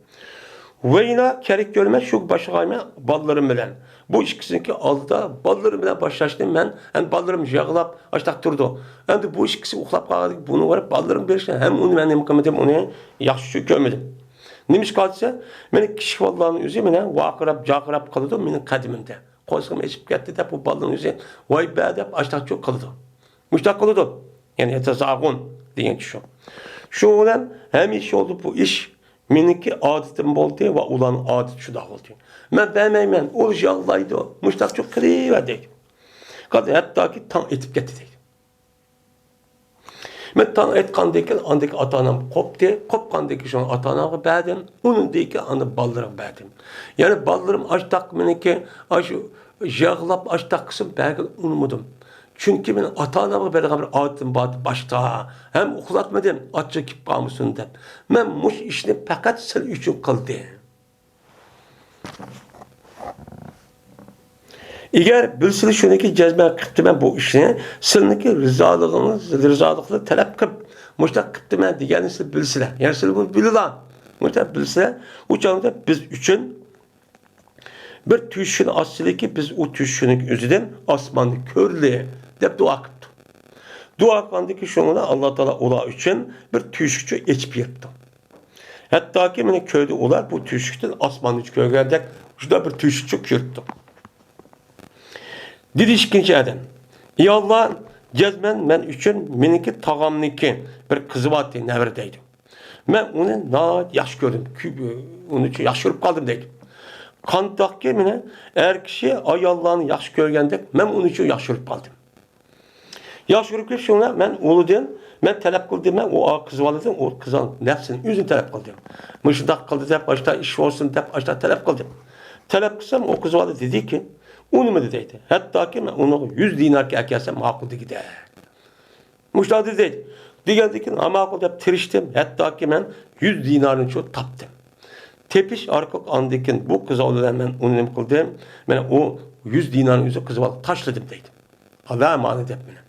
ۋەينا كېرەك كۆرمەي شۇ باشلىغايمەن بالىلىرىم بىلەن. بۇ ئىككىسىنىڭكى ئالدىدا بالىلىرىم بىلەن باشلاشنى مەن، ئەمدى بالىلىرىم يىغلاپ، ئاشتاق تۇرىدۇ. ئەمدى بۇ ئىككىسى ئۇخلاپ قالغاندىكىن بۇنى بېرىپ بالىلىرىمغا بېرىشنى ھەم ئۇنى مەن نېمە قىلمىدىم، ئۇنى ياخشى كۆرمىدىم. نېمىشقا دېسە، مېنىڭ كىچىك بالىلارنىڭ ئۆزى مانا ۋارقىراپ، جارقىراپ قالىدۇ مېنىڭ قەدىمىمدە. قورسىقىم ئېچىپ كەتتى دەپ، بۇ بالىنىڭ ئۆزى ۋاي بە دەپ ئاشتاقچۇ قىلىدۇ. مۇشۇنداق قىلىدۇ. يەنى يەتەزاغۇن دېگەن شۇ. شۇ بىلەن ھەمىشە بولدى بۇ ئىش. مېنىڭكى ئادىتىم بولدى ۋە ئۇلارنىڭ ئادىتى شۇنداق بولدى. مەن بەرمەيمەن، ئۇ يىغلايدۇ. مۇشۇنداقچۇ قىلىۋەر دەيدۇ. ھەتتاكى تاڭ ئېتىپ كەتتى دەيدۇ. مەن تاڭ ئېتقاندىن كېيىن ئاندىكى ئاتا-ئانام قوپتى. قوپقاندىن كېيىن شۇنى ئاتا-ئانامغا بەردىم. ئۇنىڭدىن كېيىن ئاندىن بالىلىرىمغا بەردىم. يەنى بالىلىرىم ئاشتاق مېنىڭكى ئاشۇ يىغلاپ ئاشتاق قىلسۇن بەرگىلى ئۇنىمىدىم. چۈنكى مېنىڭ ئاتا-ئانامغا بېرىدىغان بىر ئادىتىم بار ئىدى باشتا. ھەم ئۇخلاتمىدىم، ئاچچىقى كېلىپ قالمىسۇن دەپ. مەن مۇشۇ ئىشنى پەقەت سىلەر ئۈچۈن قىلدىم. ئەگەر بىلسىلە شۇنىكى جەزمەن قىپتىمەن بۇ ئىشنى، سىلىنىڭكى رىزالىقىڭىز، رىزالىقىنى تەلەپ قىپ، مۇشۇنداق قىپتىمەن دېگەننى سىلى بىلسىلە. يەنى سىلى بۇنى بىلىلا. مۇشۇنداق بىلسە، ئۇ چاغدا بىز ئۈچۈن بىر تۆشۈكنى ئاچسىلىكى، بىز ئۇ تۆشۈكنىڭ ئۆزىدىن ئاسماننى كۆرلى، دەپ دۇئا قىپتۇ. دۇئا قىلغاندىكى شۇنىڭ بىلەن ئاللا تائالا ئۇلار ئۈچۈن بىر تۆشۈكچە ئېچىپ يەپتۇ. ھەتتاكى مانا كۆردى ئۇلار بۇ تۆشۈكتىن ئاسماننى كۆرگەندەك شۇنداق بىر تۆشۈكچە كۆرۈپتۇ. دېدى ئىككىنچى ئادەم، ئى ئاللا، جەزمەن مەن ئۈچۈن مېنىڭكى تاغامنىڭكى بىر قىزى بارتى، نەۋرە دەيدۇ. مەن ئۇنى ناھايىتى ياخشى كۆردۈم، كۆ-، ئۇنى ياخشى كۆرۈپ قالدىم دەيدۇ. قانداقكى مانا ئەر كىشى ئاياللارنى ياخشى كۆرگەندەك مەن ئۇنى ياخشى كۆرۈپ قالدىم. ياخشى كۆرۈپ كېلىپ شۇڭا مەن ئۇلىدىن، مەن تەلەپ قىلدىم، مەن ئۇ قىز بالىدىن، ئۇ قىز نەپسىنى ئۆزىنى تەلەپ قىلدىم. مۇشۇنداق قىلدى دەپ، ئاشتا ئىش بولسۇن دەپ، ئاشتا تەلەپ قىلدىم. تەلەپ قىلسام ئۇ قىز بالا دېدىكى، ئۇنىمىدى دەيدۇ. ھەتتاكى مەن ئۇنىڭغا يۈز دىنار ئەكەلسەم ماقۇل دېگۈدەك. مۇشۇنداق دېدى دەيدۇ. دېگەندىن كېيىن ھە ماقۇل دەپ تىرىشتىم. ھەتتاكى مەن يۈز دىنارنىچۇ تاپتىم. تېپىش ئارقىلىق ئاندىن كېيىن بۇ قىز بىلەن مەن ئۇنى نېمە قىلدىم؟ مانا ئۇ يۈز دىنارنى ئۆزى قىز بالا تاشلىدىم دەيدۇ. ئالا مانا دەپ مانا.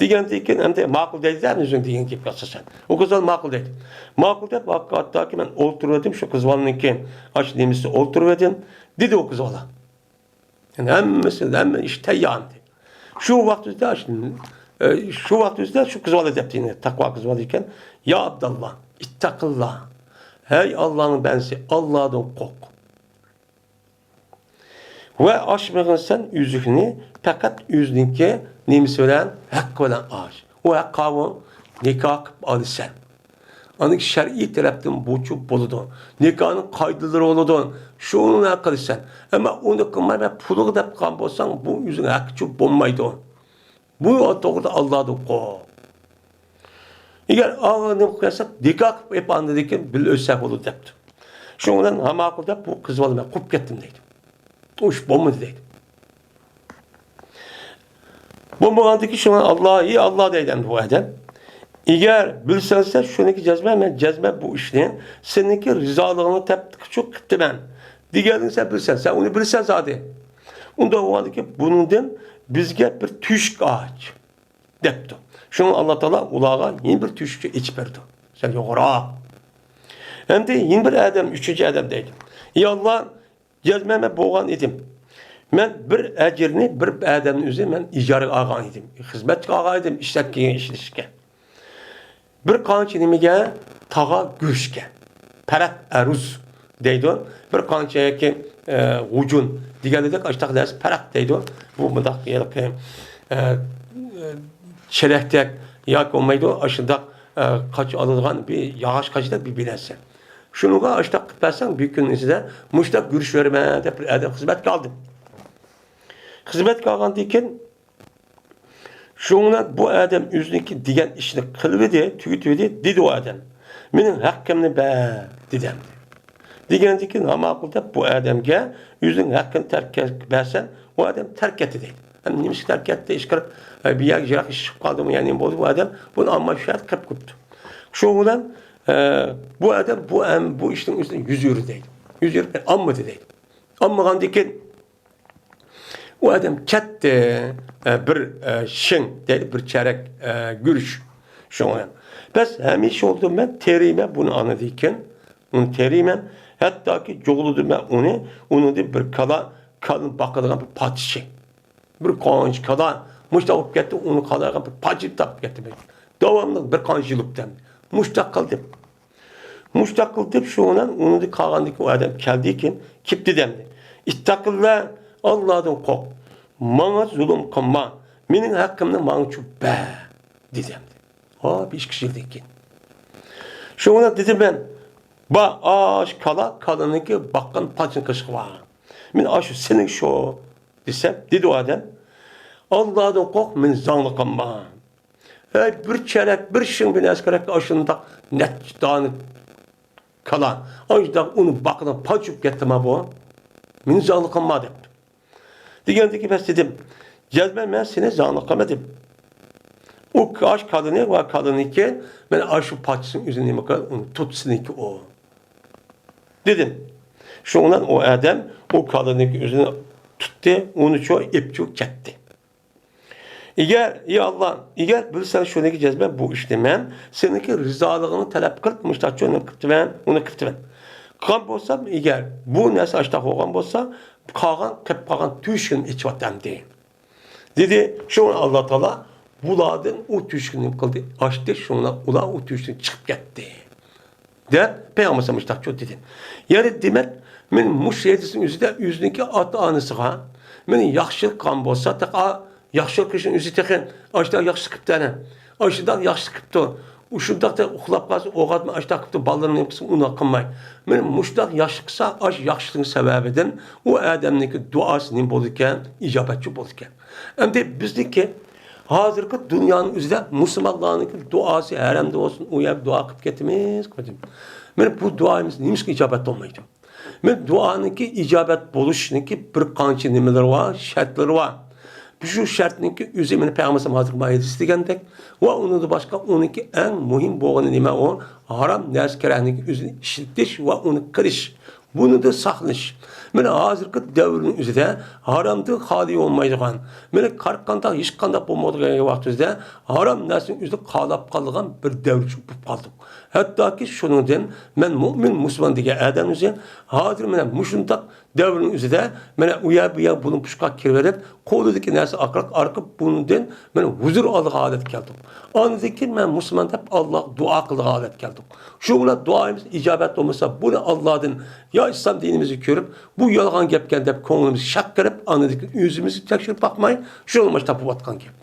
دېگەندىن كېيىن ئەمدى ماقۇل دەيدۇ-دە، ئۆزۈڭ دېگەن گەپكە ئاساسەن. ئۇ قىز بالا ماقۇل دەيدۇ. ماقۇل دەپ ھەتتاكى مەن ئولتۇرۇۋەتتىم، شۇ قىز بالىنىڭكى ئاشۇ نېمىسىدە ئولتۇرۇۋەتتىم، دېدى ئۇ قىز بالا. يەنى ھەممىسى، ھەممە ئىش تەييار ئىدى. شۇ ۋاقىت ئۆزىدە، ئە، شۇ ۋاقىت ئۆزىدە شۇ قىز بالا دەپتۇ، يەنى تەقۋا قىز بالا ئىكەن. يا ئابداللا، ئىتتەقىللا. ھەي ئاللانىڭ بەندىسى، ئاللادىن قورق. ۋە ئاچمىغىن سەن ئۈزۈكنى، پەقەت ئۆزىنىڭكى نېمىسى بىلەن، ھەققى بىلەن ئاچ. ئۇ ھەققى قاۋۇ، نىكاھ قىلىپ ئالىسەن. ئاندىن شەرئىي تەرەپتىن بۇچۇ بولىدۇ. نىكاھنىڭ قائىدىلىرى بولىدۇ. شۇنى قىلىسەن. ئەمما ئۇنى قىلماي مەن پۇلغا دەپ قىلغان بولساڭ، بۇ ئۆزۈڭ ھەققىچۇ بولمايدۇ. بۇ توغرىدا ئاللادىن قورق. ئەگەر ئاغا نېمە قىلساق، نىكاھ قىلىپ ئېلىپ ئاندىن كېيىن بىللە ئۆتسەك بولىدۇ دەپتۇ. شۇنىڭ بىلەن ھە ماقۇل دەپ بۇ قىز بالا مەن قوپۇپ كەتتىم دەيدۇ. ئۇ ئىش بولمىدى دەيدۇ. بولمىغاندىكى شۇڭا ئاللا، ئى ئاللا دەيدۇ ئەمدى بۇ ئادەم. ئەگەر بىلسەڭسە شۇنىكى جەزمەن، مەن جەزمەن بۇ ئىشنى سېنىڭكى رىزالىقىڭنى تەپتىكىچۇ قىپتىمەن دېگەننى سەن بىلسەن، سەن ئۇنى بىلسەن زادى. ئۇنداق بولغاندىكى بۇنىڭدىن بىزگە بىر تۆشۈك ئاچ دەپتۇ. شۇڭا ئاللا تائالا ئۇلارغا يەنە بىر تۆشۈكچە ئېچىپ بەردى. سەل يۇقىرىراق. ئەمدى يەنە بىر ئادەم، ئۈچىنچى ئادەم دەيدۇ. ئى ئاللا، جەزمەن مەن بولغان ئىدىم. مەن بىر ئەجىرنى بىر ئادەمنىڭ ئۆزى مەن ئىجارىگە ئالغان ئىدىم. خىزمەتكە ئالغان ئىدىم، ئىشلەپ كەلگەن ئىشلىشكە. بىر قانچە نېمىگە؟ تاغا گۆشكە. پەرەق ئەرۇز دەيدۇ. بىر قانچە ياكى، ئە، غۇجۇن دېگەندەك ئاشتاق نەرسە پەرەق دەيدۇ. بۇ مۇنداق ھېلىقى، ئە، چېلەكتەك ياكى بولمايدۇ، ئاشۇنداق، ئە، قاچا ئالىدىغان بىر ياغاچ قاچىدەك بىر، بىر نەرسە. شۇنىڭغا ئاشۇنداق قىلىپ بەرسەڭ، بىر كۈننىڭ ئىچىدە مۇشۇنداق گۈرۈچ بېرىمەن دەپ بىر ئادەم خىزمەتكە ئالدىم. خىزمەتكە ئالغاندىن كېيىن، شۇڭا بۇ ئادەم ئۆزىنىڭكى دېگەن ئىشىنى قىلىۋىدى، تۈگىتىۋىدى، دېدى ئۇ ئادەم. مېنىڭ ھەققىمنى بەر، دېدى ئەمدى. دېگەندىن كېيىن، ھاماقۇل دەپ بۇ ئادەمگە ئۆزىنىڭ ھەققىنى تەرك بەرسەم، ئۇ ئادەم تەرك كەتتى دەيدۇ. ئەمدى نېمىشقا تەرك كەتتى؟ ئىشقىلىپ، ئە، بىر يەرگە يىراق ئىش چىقىپ قالدىمۇ، يەنە نېمە بولدى، بۇ ئادەم بۇنى ئالماي شۇ يەردە قېلىپ قوپتۇ. شۇ بىلەن، ئە، بۇ ئادەم بۇ، ئەم، بۇ ئىشنىڭ ئۈستىدىن يۈز يۈرىدى دەيدۇ. يۈز يۈرۈپ، ئالمىدى دەيدۇ. ئالمىغاندىن كېيىن، ئۇ ئادەم كەتتى، ئە، بىر، ئە، شىڭ دەيدۇ، بىر چەرەك، ئە، گۈرۈچ. شۇڭا بەس ھەمىشە يولدا مەن تېرىيمەن بۇنى ئاندىن كېيىن. ئۇنى تېرىيمەن. ھەتتاكى جۇغلىدىم مەن ئۇنى. ئۇنىڭدىن بىر كالا، كالىنى باقىدىغان بىر پادىچى. بىر قانچە كالا مۇشۇنداق بولۇپ كەتتى، ئۇنى قالايدىغان بىر پادىچى تاپىپ كەتتىم. داۋاملىق بىر قانچە يىل ئۆتتى. مۇشۇنداق قىلدىم. مۇشۇنداق قىلدىم، شۇنىڭ بىلەن ئۇنىڭدىن قالغاندىن كېيىن ئۇ ئادەم كەلدى كېيىن، كېپتۇ دەمدى. ئىتتەقىللا، ئاللادىن قورق. ماڭا زۇلۇم قىلما. مېنىڭ ھەققىمنى ماڭا چۈپ بەر، دېدى ئەمدى. ھا، بىر ئىككى يىلدىن كېيىن. شۇڭا دېدىم مەن، با، ئاش كالا، كالىنىڭكى باققان پاچىنى قىلىشقا بار. مەن ئاشۇ سېنىڭ شۇ، دېسەم، دېدى ئۇ ئادەم، ئاللادىن قورق، مېنى زاڭلىق قىلما. ھەي، بىر چەرەك، بىر شىڭ بىر نەرسە كېرەك، ئاشۇنداق نەچچە دانە كالا، ئاشۇنداق ئۇنى باقىدىغان پاچ بولۇپ كەتتىما بۇ؟ مېنى زاڭلىق قىلما دەپ. دېگەندىكى بەس دېدىم، جەزمەن مەن سېنى زاڭلىق قىلمىدىم. ئۇ ئاش كالىنى ۋە كالىنىكى، مەن ئاشۇ پاچىسىنىڭ ئۆزىنى نېمە قىل، ئۇنى تۇت سېنىڭكى ئۇ. دېدىم. شۇنىڭ بىلەن ئۇ ئادەم ئۇ كالىنىڭكى ئۆزىنى تۇتتى، ئۇنى چۇ ئېپچۇ كەتتى. ئېگەر، ئى ئاللا، ئېگەر بىلسەڭ شۇنىكى جەزمەن بۇ ئىشنى مەن سېنىڭكى رىزالىقىڭنى تەلەپ قىلىپ مۇشتاچۇ نېمە قىپتىمەن، ئۇنى قىپتىمەن. قىلغان بولسام، ئېگەر بۇ نەرسە ئاشتاق بولغان بولسا، قالغان، قېلىپ قالغان تۆشۈكۈم ئېچىۋات ئەمدى. دېدى. شۇڭا ئاللا تائالا بۇلاردىن ئۇ تۆشۈكنى نېمە قىلدى؟ ئاچتى. شۇڭا ئۇلار ئۇ تۆشۈكتىن چىقىپ كەتتى. دەپ پەيغەمبەر ئەلەيھىسسالام مۇشۇنداق دېدى. يەنى دېمەك، مەن مۇشۇ ھەدىسنىڭ ئۆزىدە ئۆزىنىڭكى ئاتا-ئانىسىغا مەن ياخشىلىق قىلغان بولسا، تېخى ياخشىلىق قىلىشنىڭ ئۆزى تېخى ئاشۇنداق ياخشىلىق قىپتۇ ئەنە. ئاشۇنداق ياخشىلىق قىپتۇ. ئۇ شۇنداق ئۇخلاپ قالسا، ئويغاتماي ئاشۇنداق قىپتۇ، بالىلىرىنى نېمە قىلسا، ئۇنداق قىلماي. مەن مۇشۇنداق ياخشىلىق قىلسا، ئاشۇ ياخشىلىقنىڭ سەۋەبىدىن ئۇ ئادەمنىڭكى دۇئاسى نېمە بولىدىكەن؟ ئىجابەتچى بولىدىكەن. ئەمدى بىزنىڭكى ھازىرقى دۇنيانىڭ ئۆزىدە مۇسۇلمانلارنىڭكى دۇئاسى ھەرەمدە بولسۇن، ئۇ يەردە دۇئا قىلىپ كېتىمىز. مانا بۇ دۇئايىمىز نېمىشقا ئىجابەت بولمايدۇ؟ مانا دۇئانىڭكى ئىجابەت بولۇشىنىڭكى بىر قانچە نېمىلىرى بار، شەرتلىرى بار. شۇ شەرتنىڭكى ئۆزى مانا پەيغەمبەر ھازىرقى ھەدىس دېگەندەك ۋە ئۇنىڭدىن باشقا ئۇنىڭكى ئەڭ مۇھىم بولغىنى نېمە؟ ئۇ ھارام نەرسە كېرەكنىڭكى ئۆزىنى ئىشلىتىش ۋە ئۇنى قىلىش. بۇنىڭدىن ساقلىنىش. مانا ھازىرقى دەۋرنىڭ ئۆزىدە ھارامدىن خالىي بولمايدىغان، مانا ھەرقانداق، ھېچقانداق بولمايدىغان ۋاقتىمىزدا ھارام نەرسىنىڭ ئۆزىدە قالاپ قالىدىغان بىر دەۋرگە بولۇپ قالدۇق. ھەتتاكى شۇنىڭدىن مەن مۆمىن مۇسۇلمان دېگەن ئادەم ئۆزى ھازىر مانا مۇشۇنداق دەۋرنىڭ ئۆزىدە مانا ئۇ يەر بۇ يەر بۇلۇن پۇشقا كىرىۋېلىپ، قولىدىكى نەرسە ئارقىلىق ئارقا بۇنىڭدىن مانا ھۇزۇر ئالىدىغان ھالەتكە كەلدۇق. ئاندىن كېيىن مەن مۇسۇلمان دەپ ئاللاغا دۇئا قىلىدىغان ھالەتكە كەلدۇق. شۇ بىلەن دۇئايىمىز ئىجابەت بولمىسا، بۇنى ئاللادىن يا ئىسلام دىنىمىزنى كۆرۈپ، بۇ يالغان گەپكەن دەپ كۆڭلىمىز شەق قىلىپ، ئاندىن كېيىن ئۆزىمىزنى تەكشۈرۈپ باقماي، شۇنىڭغا تاپىۋاتقان گەپ.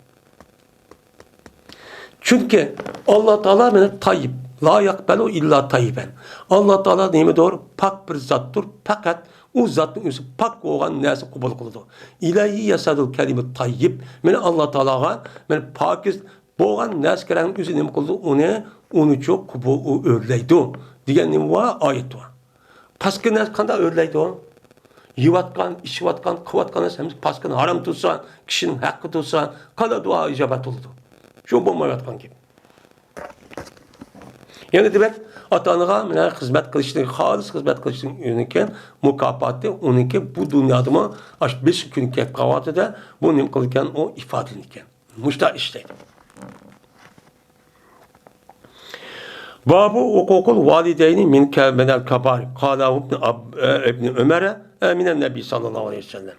چۈنكى ئاللا تائالا مانا تاييىب، لا يەقبەلۇ ئىللا تاييىبەن. ئاللا تائالا نېمىدۇر؟ پاك بىر زاتتۇر، پەقەت ئۇ زاتنىڭ ئۆزى پاك بولغان نەرسە قوبۇل قىلىدۇ. ئىلەيھى يەسئەدۇل كەلىمۇت تاييىب. مانا ئاللا تائالاغا مانا پاكىز بولغان نەرسە كېرەكنىڭ ئۆزى نېمە قىلىدۇ؟ ئۇنى، ئۇنىچۇ قوبۇل ئۇ ئۆرلەيدۇ دېگەن نېمە بار؟ ئايەت بار. پاسكىنا نەرسە قانداق ئۆرلەيدۇ؟ يەۋاتقان، ئىچىۋاتقان، قىلىۋاتقان نەرسە ھەممىسى پاسكىنا، ھارام تۇرسا، كىشىنىڭ ھەققى تۇرسا، قانداق دۇئا ئىجابەت بولىدۇ؟ شۇ بولمايۋاتقان گەپ. يەنە دېمەك، ئاتا-ئانىغا مانا خىزمەت قىلىشنىڭ، خالىس خىزمەت قىلىشنىڭ ئۆزىنىڭكى مۇكاپاتى، ئۇنىڭكى بۇ دۇنيادىمۇ ئاشۇ بېشى كۈنى كەپ قالغانتىدا بۇ نېمە قىلىدىكەن؟ ئۇ ئىپادىلىنىدىكەن. مۇشۇنداق ئىشلەيدۇ. بابۇ ھوقۇقۇل ۋالىدەينى مىن كە-، مىنەل كابائىر. قالا ئىبنى ئاب-، ئە، ئىبنى ئۆمەر، ئە، مىنەن نەبىي ساللاللاھۇ ئەلەيھى ۋەسەللەم.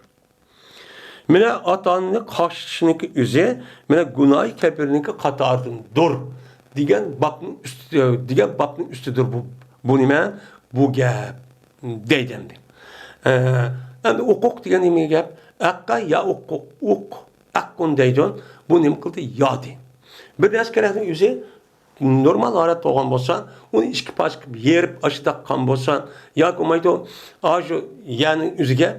مانا ئاتا-ئانىنى قارشى تۇتۇشنىڭكى ئۆزى، مانا گۇناھى كەبىرنىڭكى قاتارىدىندۇر دېگەن بابنىڭ ئۈستى، دېگەن بابنىڭ ئۈستىدۇر بۇ، بۇ نېمە؟ بۇ گەپ دەيدۇ ئەمدى. ئە، ئەمدى ھوقۇق دېگەن نېمە گەپ؟ ھەققە يا ھوقۇق، ھوق. ئاققۇن دەيدۇ. بۇ نېمە قىلدى؟ يادى. بىر نەرسە كېرەكنىڭ ئۆزى نورمال ھالەتتە بولغان بولسا، ئۇنى ئىككى پارچە قىلىپ يېرىپ، ئاشۇنداق قىلغان بولسا، ياكى بولمايدۇ، ئاشۇ يەرنىڭ ئۆزىگە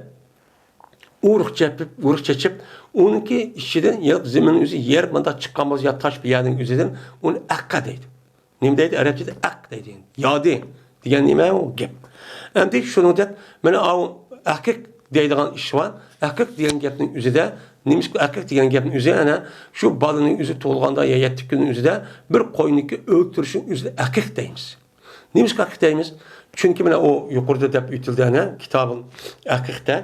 ئۇرۇق چېپىپ، ئۇرۇق چېچىپ، ئۇنىڭكى ئىچىدىن يا زېمىننىڭ ئۆزى يېرىپ، مۇنداق چىققان بولسا، يا تاش بىر يەرنىڭ ئۆزىدىن، ئۇنى ئەققە دەيدۇ. نېمە دەيدۇ؟ ئەرەبچىدە ئەق دەيدۇ. يادى دېگەن نېمە ئۇ گەپ؟ ئەمدى شۇنىڭدەك مانا ئاۋۇ ئەقىق دەيدىغان ئىش بار. ئەقىق دېگەن گەپنىڭ ئۆزىدە، نېمىشقا ئەقىق دېگەن گەپنىڭ ئۆزى، ئەنە شۇ بالىنىڭ ئۆزى تۇغۇلغاندا يا يەتتە كۈننىڭ ئۆزىدە بىر قوينىكى ئۆلتۈرۈشنىڭ ئۆزىدە ئەقىق دەيمىز. نېمىشقا ئەقىق دەيمىز؟ چۈنكى مانا ئۇ يۇقىرىدا دەپ ئۆتۈلدى، ئەنە كىتابىل ئەقىقتە.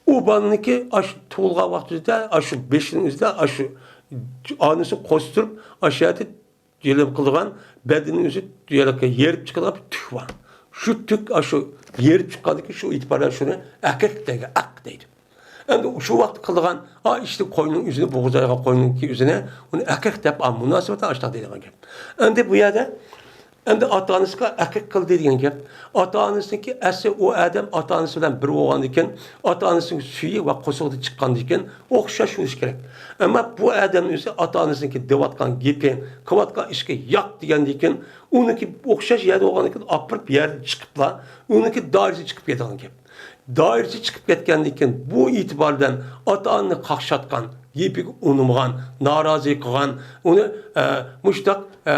ئۇ بالىنىڭكى ئاشۇ تۇغۇلغان ۋاقتىدا، ئاشۇ بېشىنىڭ ئۆزىدە، ئاشۇ ئانىسى قوستۇرۇپ، ئاشۇ يەردە يېلىم قىلىدىغان، بەدىنىنىڭ ئۆزى يېرىپ چىقىدىغان بىر تۈك بار. شۇ تۈك ئاشۇ يېرىپ چىققاندىكىن شۇ ئېتىبار بىلەن شۇنى ئەقىق دەيدۇ، ئەق دەيدۇ. ئەمدى شۇ ۋاقىتتا قىلىدىغان، ئا، ئىشتە قوينىڭ ئۆزىنى، بوغۇزلايدىغان قوينىڭكى ئۆزىنى، ئۇنى ئەقىق دەپ، ئا، مۇناسىۋەتەن ئاشۇنداق دەيدىغان گەپ. ئەمدى بۇ يەردە ئەمدى ئاتا-ئانىسىغا ئەقىق قىلدى دېگەن گەپ. ئاتا-ئانىسىنىڭكى ئەسلى ئۇ ئادەم ئاتا-ئانىسى بىلەن بىر بولغاندىكىن، ئاتا-ئانىسىنىڭ سۈيى ۋە قورسىقىدىن چىققاندىكىن ئوخشاش بولۇشى كېرەك. ئەمما بۇ ئادەمنىڭ ئۆزى ئاتا-ئانىسىنىڭكى دەۋاتقان گېپى، قىلىۋاتقان ئىشىغا ياق دېگەندىكىن، ئۇنىڭكى ئوخشاش يەردە بولغاندىكىن ئاپىرىپ يەردىن چىقىپلا، ئۇنىڭكى دائىرىسى چىقىپ كېتىدىغان گەپ. دائىرىسى چىقىپ كەتكەندىكىن، بۇ ئېتىبار بىلەن ئاتا-ئانىنى قاقشاتقان، گېپىگە ئۇنىمىغان، نارازى قىلغان، ئۇنى، ئە، مۇشتاق، ئە،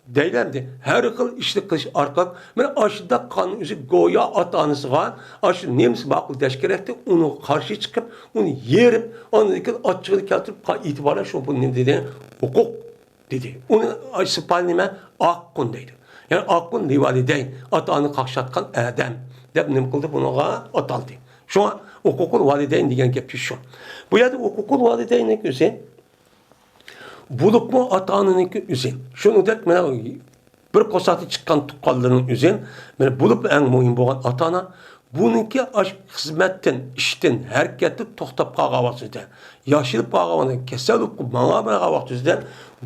دەيلەمدى. ھەر خىل ئىشنى قىلىش ئارقىلىق، مانا ئاشۇنداق قىلغان ئۆزى گويا ئاتا-ئانىسىغا ئاشۇ نېمىسى ماقۇل دەش كېرەكتى، ئۇنىڭغا قارشى چىقىپ، ئۇنى يېرىپ، ئاندىن كېيىن ئاچچىقىنى كەلتۈرۈپ، قا-، ئېتىبارەن شۇ بۇ نېمە دېدى؟ ھوقۇق دېدى. ئۇنى ئاشۇ سىپايى نېمە؟ ئاققۇن دەيدۇ. يەنى ئاققۇن لىۋالىدەين، ئاتا-ئانىنى قاقشاتقان ئادەم دەپ نېمە قىلدى؟ بۇنىڭغا ئاتالدى. شۇڭا ھوقۇقۇل ۋالىدەين دېگەن گەپچە شۇ. بۇ يەردە ھوقۇقۇل ۋالىدەيننىڭ ئۆزى بولۇپمۇ ئاتا-ئانىنىڭكى ئۆزى. شۇنىڭدەك مانا بىر قورساقتا چىققان تۇغقانلىرىنىڭ ئۆزى. مانا بولۇپ ئەڭ مۇھىم بولغان ئاتا-ئانا. بۇنىڭكى ئاش-، خىزمەتتىن، ئىشتىن، ھەرىكەتتىن توختاپ قالغان ۋاقتىدا، ياشىلىپ قالغان ۋاقتىدا، كېسەل بولۇپ ماڭالمايدىغان ۋاقتىدا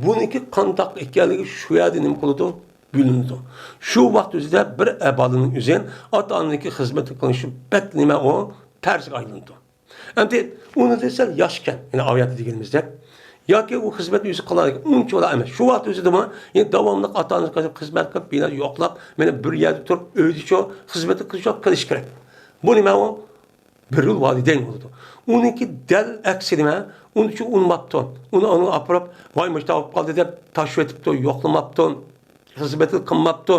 بۇنىڭكى قانداق ئىكەنلىكى شۇ يەردە نېمە قىلىدۇ؟ بىلىنىدۇ. شۇ ۋاقتىدا بىر بالىنىڭ ئۆزى ئاتا-ئانىنىڭكى خىزمىتىنى قىلىشى بەك نېمە ئۇ تەرسكە ئايلىنىدۇ. ئەمدى ئۇنى دېسە ياشكەن، يەنى ئاۋۇ يەردە دېگىنىمىزدەك. ياكى ئۇ خىزمەتنى ئۆزى قىلالايدىكەن، ئۇنچىلا ئەمەس. شۇ ۋاقىت ئۆزىدىمۇ، يەنى داۋاملىق ئاتا-ئانىسىغا خىزمەت قىلىپ، بىنا يوقلاپ، مانا بىر يەردە تۇرۇپ، ئۆيدىچۇ خىزمەتنى قىلىشى، قىلىشى كېرەك. بۇ نېمە ئۇ؟ بىررۇل ۋالىدەين بولىدۇ. ئۇنىڭكى دەل ئەكسى نېمە؟ ئۇنىچۇ ئۇنىماپتۇ. ئۇنى ئانىغا ئاپىرىپ، ۋاي مۇشۇنداق بولۇپ قالدى دەپ تاشلىۋېتىپتۇ، يوقلىماپتۇ، خىزمەتنى قىلماپتۇ.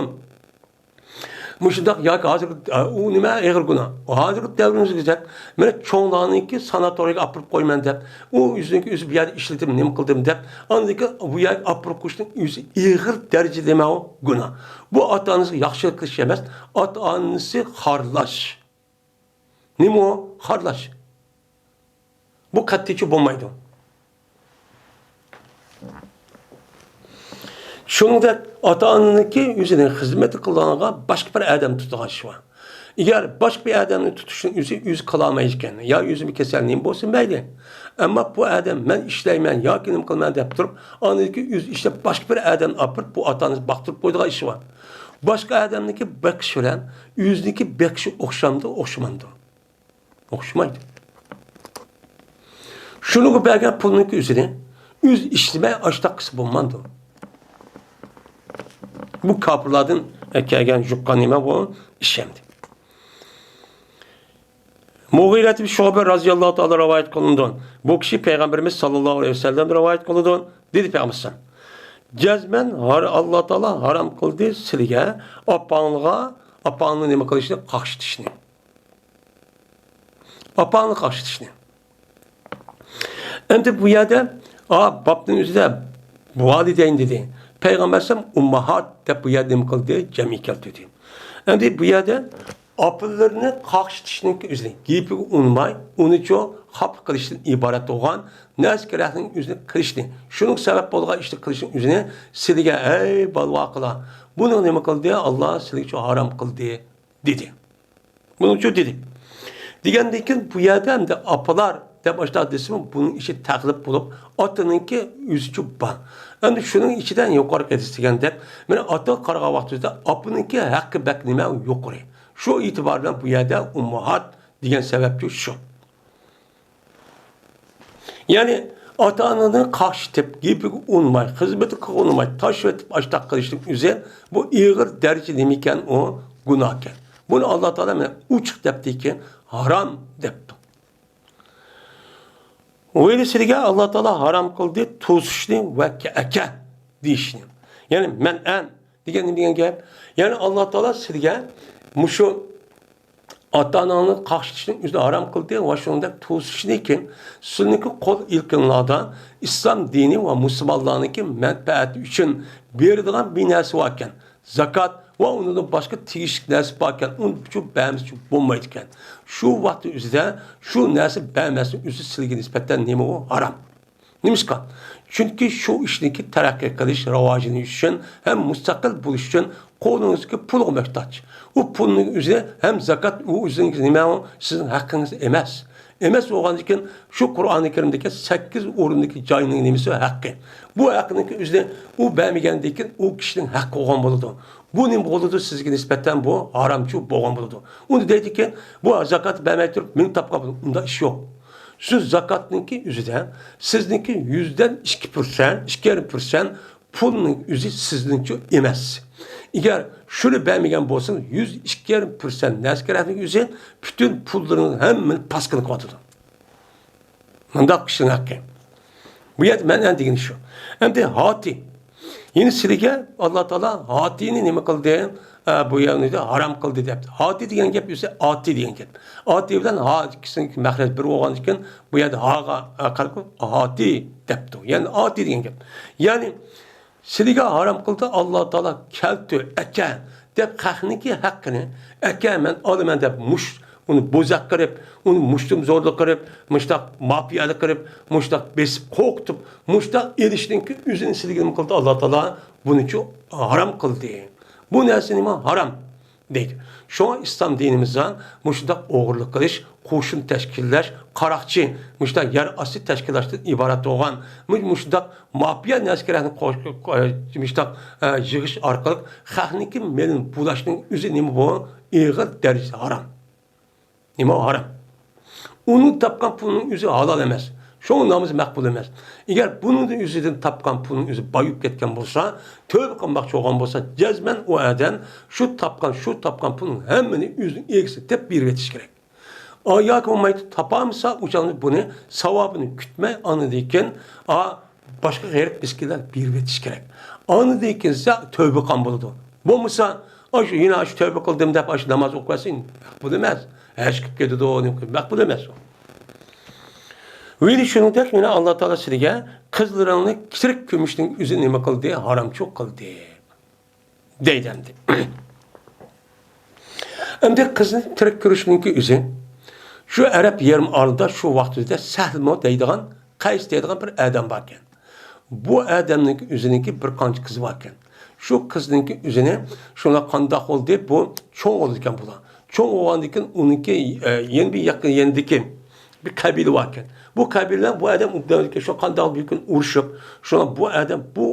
مۇشۇنداق ياكى ھازىر، ئۇ نېمە ئېغىر گۇناھ. ھازىرقى دەۋرىمىزدە مانا چوڭلارنىڭكى ساناتورىيەگە ئاپىرىپ قويىمەن دەپ، ئۇ ئۆزىنىڭكى ئۆزى بۇ يەردە ئىشلىتىپ نېمە قىلدىم دەپ، ئاندىن كېيىن بۇ يەرگە ئاپىرىپ قويۇشنىڭ ئۆزى ئېغىر دەرىجىدە نېمە ئۇ گۇناھ. بۇ ئاتا-ئانىسىغا ياخشىلىق قىلىش ئەمەس، ئاتا-ئانىسى خارلاش. نېمە ئۇ؟ خارلاش. بۇ قەتئىيچە بولمايدۇ. شۇنىڭدەك ئاتا-ئانىنىڭكى ئۆزىنىڭ خىزمىتى قىلىدىغانغا باشقا بىر ئادەم تۇتىدىغان ئىشى بار. ئەگەر باشقا بىر ئادەمنى تۇتۇشنى ئۆزى، ئۆزى قىلالمايدىكەن، يا ئۆزىمۇ كېسەل نېمە بولسۇن مەيلى. ئەمما بۇ ئادەم مەن ئىشلەيمەن ياكى نېمە قىلىمەن دەپ تۇرۇپ، ئاندىن كېيىن ئۆزى ئىشلەپ باشقا بىر ئادەمنى ئاپىرىپ بۇ ئاتا-ئانىسىنى باقتۇرۇپ قويىدىغان ئىشى بار. باشقا ئادەمنىڭكى بېقىشى بىلەن ئۆزىنىڭكى بېقىشى ئوخشامدۇ، ئوخشىمامدۇ؟ ئوخشىمايدۇ. شۇنىڭغا بەرگەن پۇلنىڭكى ئۆزىنى ئۆزى ئىشلىمەي ئاشتاق قىلسا بولمامدۇ؟ بۇ كاپىرلاردىن كەلگەن يۇققان نېمە بۇ؟ ئىش ئەمدى. مۇغىرەت ئىبن شۇئبە رازىياللاھۇ تائالا رىۋايەت قىلىنىدۇ. بۇ كىشى پەيغەمبىرىمىز ساللاللاھۇ ئەلەيھى ۋەسەللەمدىن رىۋايەت قىلىدۇ. دېدى پەيغەمبەر ئەلەيھىسسالام، جەزمەن ھار-، ئاللا تائالا ھارام قىلدى سىلىگە ئاپاڭغا، ئاپاڭنى نېمە قىلىشنى؟ قاقشىتىشنى. ئاپاڭنى قاقشىتىشنى. ئەمدى بۇ يەردە، ئا، بابنىڭ ئۆزىدە ۋالىدەين دېدى. پەيغەمبەر ئەلەيھىسسالام ئۇمماھات دەپ بۇ يەردە نېمە قىلدى؟ جەمئىي كەلتۈردى. ئەمدى بۇ يەردە ئاپىلىرىنى قاقشىتىشنىڭ ئۆزىنى، گېپىگە ئۇنىماي، ئۇنىچۇ خاپا قىلىشتىن ئىبارەت بولغان نەرسە كېرەكنىڭ ئۆزىنى قىلىشنى، شۇنىڭ سەۋەب بولغان ئىشنى قىلىشنىڭ ئۆزىنى سىلىگە، ئەي بالىۋاقىلار، بۇنى نېمە قىلدى؟ ئاللا سىلىگىچۇ ھارام قىلدى، دېدى. بۇنىڭچۇ دېدى. دېگەندىن كېيىن بۇ يەردە ئەمدى ئاپىلار دەپ ئاشۇنداق دېسىمۇ، بۇنىڭ ئىچى تەقلىپ بولۇپ، ئاتىنىڭكى ئۆزىچۇ بار. ئەمدى شۇنىڭ ئىچىدە يۇقىرىقى ھەدىس دېگەندەك، مانا ئاتىغا قارىغان ۋاقتىمىزدا ئاپىنىڭكى ھەققى بەك نېمە يۇقىرى. شۇ ئېتىبار بىلەن بۇ يەردە ئۇمماھات دېگەن سەۋەبچۇ شۇ. يەنى ئاتا-ئانىنى قاقشىتىپ، گېپىگە ئۇنماي، خىزمىتىگە ئۇنماي، تاشلىۋېتىپ ئاشتاق قىلىشنىڭ ئۆزى بۇ ئېغىر دەرىجە نېمىكەن، ئۇ گۇناھكەن. بۇنى ئاللا تائالا مانا ئوچۇق دەپتىكەن، ھارام دەپتۇ. ۋەيلى سىلىگە ئاللا تائالا ھارام قىلدى توسۇشنى ۋە كە-، ئەكە دېيىشنى. يەنى مەنئەن دېگەن نېمە دېگەن گەپ؟ يەنى ئاللا تائالا سىلىگە مۇشۇ ئاتا-ئاناڭنى قاقشىتىشنىڭ ئۆزىنى ھارام قىلدى ۋە شۇنىڭدەك توسۇشنىكى سىلىنىڭكى قول ئىلكىڭلاردا ئىسلام دىنى ۋە مۇسۇلمانلارنىڭكى مەنپەئەتى ئۈچۈن بېرىدىغان بىر نەرسە باركەن، زاكات ۋە ئۇنىڭدىن باشقا تېگىشلىك نەرسە باركەن، ئۇنى شۇ بەرمىسە بولمايدىكەن. شۇ ۋاقىتنىڭ ئۆزىدە شۇ نەرسە بەرمەسنىڭ ئۆزى سىلىگە نىسبەتەن نېمە ئۇ؟ ھارام. نېمىشقا؟ چۈنكى شۇ ئىشنىڭكى تەرەققىي قىلىش، راۋاجلىنىش ئۈچۈن ھەم مۇستەقىل بولۇش ئۈچۈن قولىڭىزدىكى پۇلغا موھتاج. ئۇ پۇلنىڭ ئۆزى ھەم زاكات، ئۇ ئۆزىڭىز نېمە، ئۇ سىزنىڭ ھەققىڭىز ئەمەس. ئەمەس بولغاندىكىن شۇ قۇرئانى كەرىمدىكى سەككىز ئورۇندىكى جاينىڭ نېمىسى ھەققى. بۇ ھەقنىڭكى ئۆزىنى ئۇ بەرمىگەندىكىن ئۇ كىشىنىڭ ھەققى بولغان بولىدۇ. بۇ نېمە بولىدۇ؟ سىزگە نىسبەتەن بۇ ھارامچۇ بولغان بولىدۇ. ئۇنى دەيدىكەن، بۇ زاكات بەرمەي تۇرۇپ مېنى تاپقان بولىدۇ. ئۇنداق ئىش يوق. شۇ زاكاتنىڭكى ئۆزىدە سىزنىڭكى يۈزدىن ئىككى پىرسەنت، ئىككى يېرىم پىرسەنت پۇلنىڭ ئۆزى سىزنىڭچۇ ئەمەس. ئەگەر شۇنى بەرمىگەن بولسىڭىز، يۈز ئىككى يېرىم پىرسەنت نەسكەرەكنىڭ ئۆزى پۈتۈن پۇللىرىڭىز ھەممىنى پاسكىنا قىلىۋاتىدۇ. مۇنداق كىشىنىڭ ھەققى. بۇ يەردە مەنئەن دېگىنى شۇ. ئەمدى ھاتى. يەنى سىلىگە ئاللا تائالا ھاتىنى نېمە قىلدى؟ ئە، بۇ يەرنى ھارام قىلدى دەپتۇ. ھاتى دېگەن گەپ ئۆزى ئاتى دېگەن گەپ. ئاتى بىلەن ھا ئىككىسىنىڭ مەخرەج بىر بولغاندىكىن بۇ يەردە ھاغا، ئە، قاراپ ھاتى دەپتۇ. يەنى ئاتى دېگەن گەپ. يەنى سىلىگە ھارام قىلدى ئاللا تائالا كەلتۈر، ئەكە دەپ خەقنىڭكى ھەققىنى، ئەكە مەن ئالىمەن دەپ مۇش-، ئۇنى بوزەك قىلىپ، ئۇنى مۇشتۇمزورلۇق قىلىپ، مۇشتاق مافىيەلىك قىلىپ، مۇشتاق بېسىپ قورقۇتۇپ، مۇشتاق ئېلىشنىڭكى ئۆزىنى سىلىگە نېمە قىلدى ئاللا تائالا؟ بۇنىچۇ ھارام قىلدى. بۇ نەرسە نېمە؟ ھارام. دەيدۇ. شۇڭا ئىسلام دىنىمىزدا مۇشۇنداق ئوغرىلىق قىلىش، قوشۇن تەشكىللەش، قاراقچى، مۇشۇنداق يەر ئاستى تەشكىللاشتىن ئىبارەت بولغان، مۇ-، مۇشۇنداق مافىيا نەسكەرەكنى قوش-، قو-، مۇشۇنداق، ئە، يىغىش ئارقىلىق خەقنىڭكى مېلىنى بۇلاشنىڭ ئۆزى نېمە بۇ؟ ئېغىر دەرىجىدە ھارام. نېمە ھارام؟ ئۇنىڭ تاپقان پۇلىنىڭ ئۆزى ھالال ئەمەس. شۇڭا نامىزى مەقبۇل ئەمەس. ئەگەر بۇنىڭدىن ئۆزىدىن تاپقان پۇلنىڭ ئۆزى بايىيىپ كەتكەن بولسا، تۆبە قىلماقچى بولغان بولسا، جەزمەن ئۇ ئادەم شۇ تاپقان، شۇ تاپقان پۇلنىڭ ھەممىنى ئۆزىنىڭ ئىگىسىگە دەپ بېرىۋېتىش كېرەك. ئا، ياكى بولمايدۇ، تاپالمىسا، ئۇ چاغدا بۇنى ساۋابىنى كۈتمەي، ئاندىن كېيىن، ئا، باشقا غېرىب مىسكىنلەرگە بېرىۋېتىش كېرەك. ئاندىن كېيىن سا-، تۆبە قىلغان بولىدۇ. بولمىسا، ئاشۇ يەنە ئاشۇ تۆبە قىلدىم دەپ ئاشۇ ناماز ئوقۇۋەتسە، مەقبۇل ئەمەس. ھەج قىلىپ كېتىدۇ، نېمە قىلىپ، مەقبۇل ئەمەس ئۇ. ۋە يەنە شۇنىڭدەك يەنە ئاللا تائالا سىلىگە قىزلىرىڭنى تىرىك كۆمۈشنىڭ ئۆزى نېمە قىلدى؟ ھارامچۇ قىلدى. دەيدۇ ئەمدى. ئەمدى قىزنى تىرىك كۆرۈشنىڭكى ئۆزى. شۇ ئەرەب يېرىم ئارىلىدا شۇ ۋاقىتتا سەھلمۇ دەيدىغان، قەيس دەيدىغان بىر ئادەم باركەن. بۇ ئادەمنىڭكى ئۆزىنىڭكى بىر قانچە قىزى باركەن. شۇ قىزنىڭكى ئۆزىنى شۇنداق قانداق بولدى، بۇ چوڭ بولىدىكەن بۇلار. چوڭ بولغاندىن كېيىن ئۇنىڭكى، ئە، يەنە بىر يېقىن، يېنىدىكى بىر قەبىلە باركەن. بۇ قەبىلە بۇ ئادەم شۇ قانداق بىر كۈن ئۇرۇشۇپ، شۇڭا بۇ ئادەم بۇ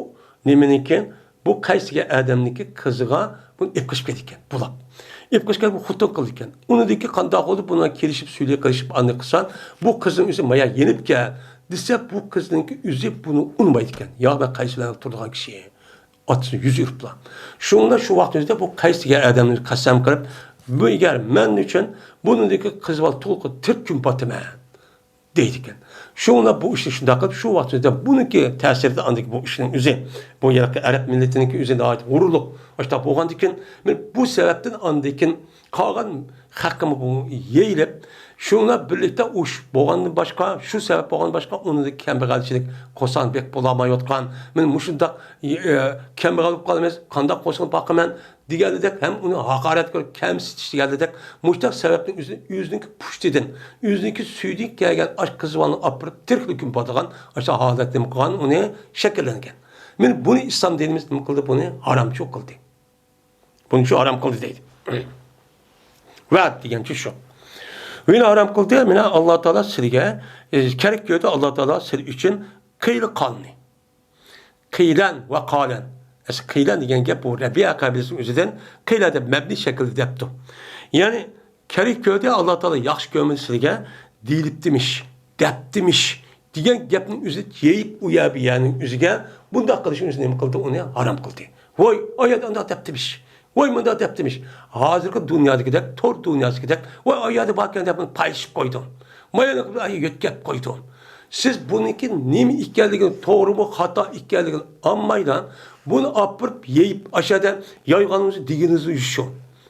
نېمىنىڭكى بۇ قەيس دېگەن ئادەمنىڭكى قىزىغا بۇنى ئېلىپ قېچىپ كېتىدىكەن، بۇلاپ. ئېلىپ قېچىپ كېلىپ، خوتۇن قىلىدىكەن. ئۇنىڭدىن كېيىن قانداق بولدى؟ بۇنىڭ كېلىشىپ، سۈيلۈك قىلىشىپ، ئاندىن قىلسا، بۇ قىزنىڭ ئۆزى مايا يېنىپ كەل دېسە، بۇ قىزنىڭكى ئۆزى بۇنى ئۇنىمايدىكەن. يا، مەن قەيس بىلەن تۇرىدىغان كىشى. ئاتىسىنى يۈز ئۇرۇپلا. شۇڭا شۇ ۋاقىت ئۆزىدە بۇ قەيس دېگەن ئادەمنى قەسەم قىلىپ، بۇ ئەگەر مەن ئۈچۈن بۇنىڭدىكى قىز بالا تۇغۇلغا تىرىك كۆمۈپ ئاتىمەن. دەيدىكەن. شۇڭا بۇ ئىشنى شۇنداق قىلىپ، شۇ ۋاقىت ئۆزىدە بۇنىڭكى تەسىرىدە ئاندىكى بۇ ئىشنىڭ ئۆزى، بۇ ھېلىقى ئەرەب مىللىتىنىڭكى ئۆزى ناھايىتى غۇرۇرلۇق، ئاشۇنداق بولغاندىكىن، مەن بۇ سەۋەبتىن ئاندىكىن قالغان خەققىمۇ بۇ يېيىلىپ، شۇنىڭ بىلەن بىرلىكتە ئۇ بولغاندىن باشقا، شۇ سەۋەب بولغاندىن باشقا، ئۇنىڭدا كەمبەغەلچىلىك قورساق بېقىپ بولالمايۋاتقان، مەن مۇشۇنداق، ئە، كەمبەغەل بولۇپ قالىمىز، قانداق قورسىقىنى باقىمەن؟ دېگەنلىدەك ھەم ئۇنى ھاقارەت كۆرۈپ، كەمسىتىش دېگەنلىدەك مۇشۇنداق سەۋەبتىن ئۆزىنى، ئۆزىنىڭكى پۇشتىدىن، ئۆزىنىڭكى سۈيىدىن كەلگەن ئاشۇ قىز بالىنى ئاپىرىپ تىرىكلا كۆمۈپ بارىدىغان ئاشۇ ھالەت نېمە قىلغان، ئۇنى شەكىللەنگەن. مانا بۇنى ئىسلام دىنىمىز نېمە قىلدى؟ بۇنى ھارامچۇ قىلدى. بۇنى شۇ ھارام قىلدى دەيدۇ. ۋە دېگەنچە شۇ. بۇنى ھارام قىلدى، مانا ئاللا تائالا سىلىگە، ئە، كېرەك كۆردى ئاللا تائالا سىلى ئۈچۈن قىيلى قالنى. قىيلەن ۋە قالەن. ئەسلى قىيلەن دېگەن گەپ بۇ رەبىئە قەبىلىسىنىڭ ئۆزىدىن قىيلە دەپ مەبنى شەكىلدە دەپتۇ. يەنى كېرەك كۆردى، ئاللا تائالا ياخشى كۆرمىدى سىلىگە دېيىلىپتىمىش، دەپتىمىش، دېگەن گەپنى ئۆزى يېيىپ، ئۇ يەر بۇ يەرنىڭ ئۆزىگە بۇنداق قىلىشنى ئۆزى نېمە قىلدى؟ ئۇنى ھارام قىلدى. ۋاي، ئايەت ئانداق دەپتىمىش. ۋاي، مۇنداق دەپتىمىش. ھازىرقى دۇنيادىكىدەك، تور دۇنياسىدىكىدەك، ۋاي، ئايەتتە باركەن دەپ بۇنى پايلىشىپ قويدۇم. مايانا قىلىپ يۆتكەپ قويدۇم. سىز بۇنىڭكى نېمە ئىكەنلىكىنى، توغرىمۇ، خاتا ئىكەنلىكىنى ئاڭلىمايلا، بۇنى ئاپىرىپ يېيىپ، ئاشۇ يەردە يايغىنىڭىزنى دېگىنىڭىزنى يۈشۈ.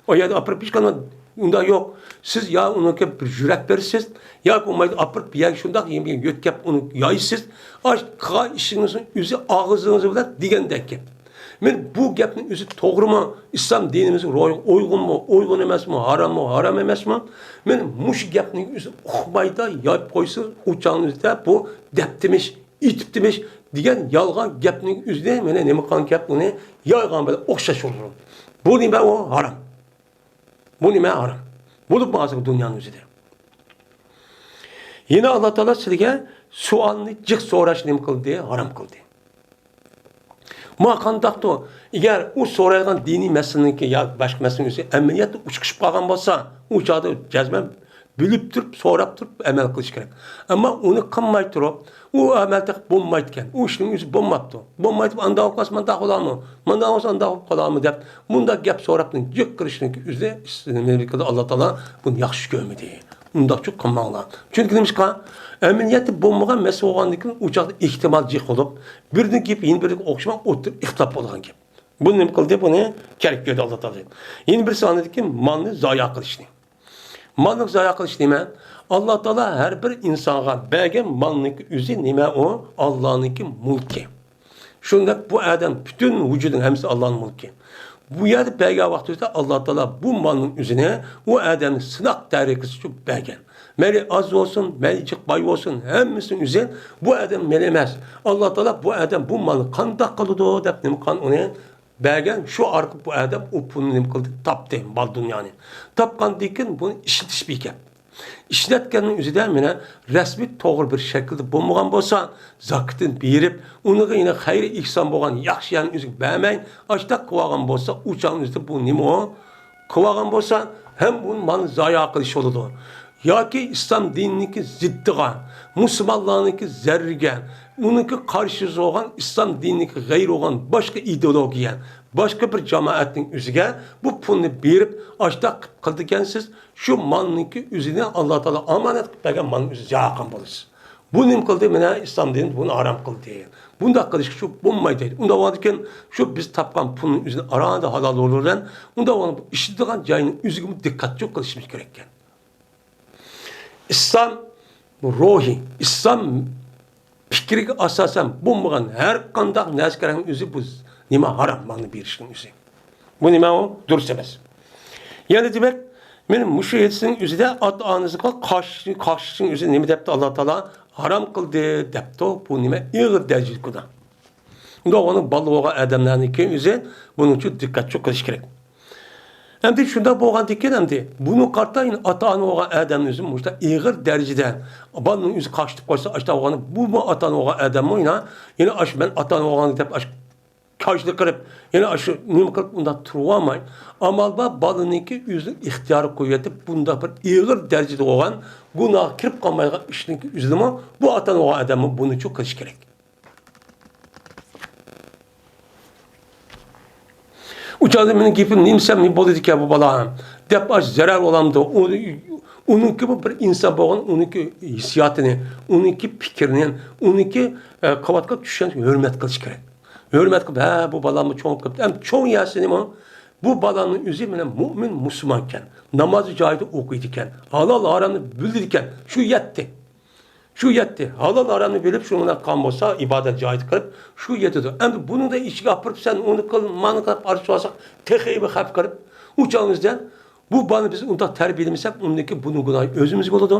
ئۇ يەردە ئاپىرىپ ھېچقانداق ئۇنداق يوق. سىز يا ئۇنىڭغا بىر يۈرەك بېرىسىز، ياكى بولمايدۇ ئاپىرىپ بىر يەرگە شۇنداق يېمىگە يۆتكەپ ئۇنى يايسىز. ئاش قىلغان ئىشىڭىزنى ئۆزى ئاغزىڭىز بىلەن دېگەندەك گەپ. مەن بۇ گەپنى ئۆزى توغرىمۇ، ئىسلام دىنىمىزغا روي-، ئۇيغۇنمۇ، ئۇيغۇن ئەمەسمۇ، ھاراممۇ، ھارام ئەمەسمۇ؟ مەن مۇشۇ گەپنى ئۆزى ئۇقمايدا يايىپ قويسىڭىز، ئۇ چاغنىڭ ئۆزىدە بۇ دەپتىمىش، ئېيتىپتىمىش دېگەن يالغان گەپنىڭ ئۆزىنى مانا نېمە قىلغان گەپ، ئۇنى يايغان بىلەن ئوخشاش بولىدۇ. بۇ نېمە ئۇ؟ ھارام. بۇ نېمە؟ ھارام. بولۇپمۇ ھازىرقى دۇنيانىڭ ئۆزىدە. يەنە ئاللا تائالا سىلىگە سوئالنى جىق سوراش نېمە قىلدى؟ ھارام قىلدى. ما قانداقتۇ؟ ئەگەر ئۇ سورايدىغان دىنىي مەسىلىنىڭكى يا باشقا مەسىلىنىڭ ئۆزى ئەمەلىيەتتە ئۇچۇقۇشۇپ قالغان بولسا، ئۇ چاغدا جەزمەن بىلىپ تۇرۇپ، سوراپ تۇرۇپ ئەمەل قىلىش كېرەك. ئەمما ئۇنى قىلماي تۇرۇپ، ئۇ ئەمەل تېخى بولمايدىكەن، ئۇ ئىشنىڭ ئۆزى بولماپتۇ. بولمايدۇ، ئانداق بولسا مانداق بولامۇ، مانداق بولسا ئانداق بولۇپ قالامۇ دەپ، مۇنداق گەپ سوراپنى جىق قىلىشنىڭكى ئۆزى ئىس-، نېمە دېگەن ئاللا تائالا بۇنى ياخشى كۆرمىدى. ئۇنداقچۇ قىلماڭلار. چۈنكى نېمىشقا؟ ئەمەلىيەتتە بولمىغان مەسىلە بولغاندىن كېيىن ئۇ چاغدا ئېھتىمال جىق بولۇپ، بىرىنىڭ گېپى يەنە بىرىگە ئوخشىماي ئوتتۇرا ئىختىلاپ بولىدىغان گەپ. بۇنى نېمە قىلدى؟ بۇنى كەرك كۆردى ئاللا تائالا. يەنە بىرسى ئاندىكى مالنى زايا قىلىشنى. مالنى زايا قىلىش نېمە؟ ئاللا تائالا ھەر بىر ئىنسانغا بەرگەن مالنىڭكى ئۆزى نېمە ئۇ؟ ئاللانىڭكى مۈلكى. شۇنداق بۇ ئادەم پۈتۈن ۋۇجۇدىنىڭ ھەممىسى ئاللانىڭ مۈلكى. بۇ يەردە بەرگەن ۋاقتىمىزدا ئاللا تائالا بۇ مالنىڭ ئۆزىنى ئۇ ئادەمنى سىناق تەرىقىسى ئۈچۈن بەرگەن. مەيلى ئاز بولسۇن، مەيلى جىق باي بولسۇن، ھەممىسىنىڭ ئۆزى بۇ ئادەم مال ئەمەس. ئاللا تائالا بۇ ئادەم بۇ مالنى قانداق قىلىدۇ دەپ نېمە قىلغان ئۇنى بەرگەن، شۇ ئارقىلىق بۇ ئادەم ئۇ پۇلنى نېمە قىلدى؟ تاپتى، مال دۇنيانى. تاپقاندىن كېيىن بۇنى ئىشلىتىش بىكەم. ئىشلەتكەننىڭ ئۆزىدە مانا رەسمىي توغرا بىر شەكىلدە بولمىغان بولسا، زاكىتىنى بېرىپ، ئۇنىڭغا يەنە خەيرى ئېھسان بولغان ياخشى يەرنى ئۆزىگە بەرمەي، ئاشتاق قىلىۋالغان بولسا، ئۇ چاغنىڭ ئۆزىدە بۇ نېمە ئۇ؟ قىلىۋالغان بولسا، ھەم بۇ مالنى زايا قىلىش بولىدۇ. ياكى ئىسلام دىنىنىڭكى زىددىغا، مۇسۇلمانلارنىڭكى زەررىگە، ئۇنىڭكى قارشىسى بولغان ئىسلام دىنىنىڭكى غەيرى بولغان باشقا ئىدېئولوگىيە، باشقا بىر جامائەتنىڭ ئۆزىگە بۇ پۇلنى بېرىپ، ئاشتاق قىلىپ قىلىدىكەنسىز، شۇ مالنىڭكى ئۆزىنى ئاللا تائالا ئامانەت قىلىپ بەرگەن مالنىڭ ئۆزىنى زايا قىلغان بولىسىز. بۇ نېمە قىلدى؟ مانا ئىسلام دىنى بۇنى ھارام قىلدى. بۇنداق قىلىشقا شۇ بولمايدۇ دەيدۇ. ئۇنداق بولغاندىكىن شۇ بىز تاپقان پۇلنىڭ ئۆزىنى ئاراندا ھالال يولى بىلەن، ئۇنداق بولغاندا بۇ ئىشلىتىدىغان جاينىڭ ئۆزىگىمۇ دىققەت چوڭ قىلىشىمىز كېرەككەن. ئىسلام روھى، ئىسلام پىكرىگە ئاساسەن بولمىغان ھەر قانداق نەرسىگە ئۆزى بۇ نېمە ھارام، مالنى بېرىشنىڭ ئۆزى. بۇ نېمە ئۇ؟ دۇرۇس ئەمەس. يەنە دېمەك، مانا مۇشۇ ھەدىسنىڭ ئۆزىدە ئاتا-ئانىسىغا قاش-، قاقشىشنىڭ ئۆزى نېمە دەپتۇ؟ ئاللا تائالا ھارام قىلدى دەپتۇ. بۇ نېمە؟ ئېغىر دەرىجىلىك گۇناھ. ئۇنداق ئۇنىڭ بالا بولغان ئادەملەرنىڭكى ئۆزى بۇنىڭ ئۈچۈن دىققەت چوڭ قىلىش كېرەك. ئەمدى شۇنداق بولغاندىكىن، ئەمدى بۇنىڭغا قارىتا يەنە ئاتا-ئانا بولغان ئادەمنىڭ ئۆزى مۇشۇنداق ئېغىر دەرىجىدە بالىنىڭ ئۆزى قاقشىتىپ قويسا، ئاشۇنداق بولغاندا بۇمۇ ئاتا-ئانا بولغان ئادەممۇ يەنە، يەنە ئاشۇ مەن ئاتا-ئانا بولغان دەپ ئاشۇ كاجلىق قىلىپ، يەنە ئاشۇ نېمە قىلىپ ئۇنداق تۇرۇۋالماي، ئامال بار بالىنىڭكى ئۆزىنىڭ ئىختىيارىغا قويۇۋېتىپ، بۇنداق بىر ئېغىر دەرىجىدە بولغان گۇناھقا كىرىپ قالمايدىغان ئىشنىڭكى ئۆزىنىمۇ بۇ ئاتا-ئانا بولغان ئادەممۇ بۇنى چوڭ قىلىشى كېرەك. ئۇ چاغدا مېنىڭ گېپىم نېمە دېسەم نېمە بولىدىكەن بۇ بالا دەپ ئاش زەرەر بولامدۇ؟ ئۇ، ئۇنىڭكىمۇ بىر ئىنسان بولغان، ئۇنىڭكى ھېسسىياتىنى، ئۇنىڭكى پىكرىنى، ئۇنىڭكى، ئە، قىلىۋاتقان چۈشەنچىسىگە ھۆرمەت قىلىش كېرەك. ھۆرمەت قىلىپ، ھە، بۇ بالاممۇ چوڭ بولۇپ كەپتۇ. ئەمدى چوڭ يەسى نېمە؟ بۇ بالامنىڭ ئۆزى مانا مۇئمىن، مۇسۇلمانكەن. نامازى جايىدا ئوقۇيدىكەن. ھالال ھارامنى بىلىدىكەن. شۇ يەتتى. شۇ يەتتى. ھالال ھارامنى بىلىپ، شۇنى قىلغان بولسا، ئىبادەت جايىدا قىلىپ، شۇ يېتىدۇ. ئەمدى بۇنىڭدا ئىچىگە ئاپىرىپ، سەن ئۇنى قىل، مانى قىل دەپ ئارىلىشىۋالساق، تېخىمۇ خەپ كىرىپ، ئۇ چاغىمىزدا بۇ بالىنى بىز ئۇنداق تەربىيەلىمىسەك، ئۇنىڭدىكى بۇنىڭ گۇناھى ئۆزىمىزگە بولىدۇ.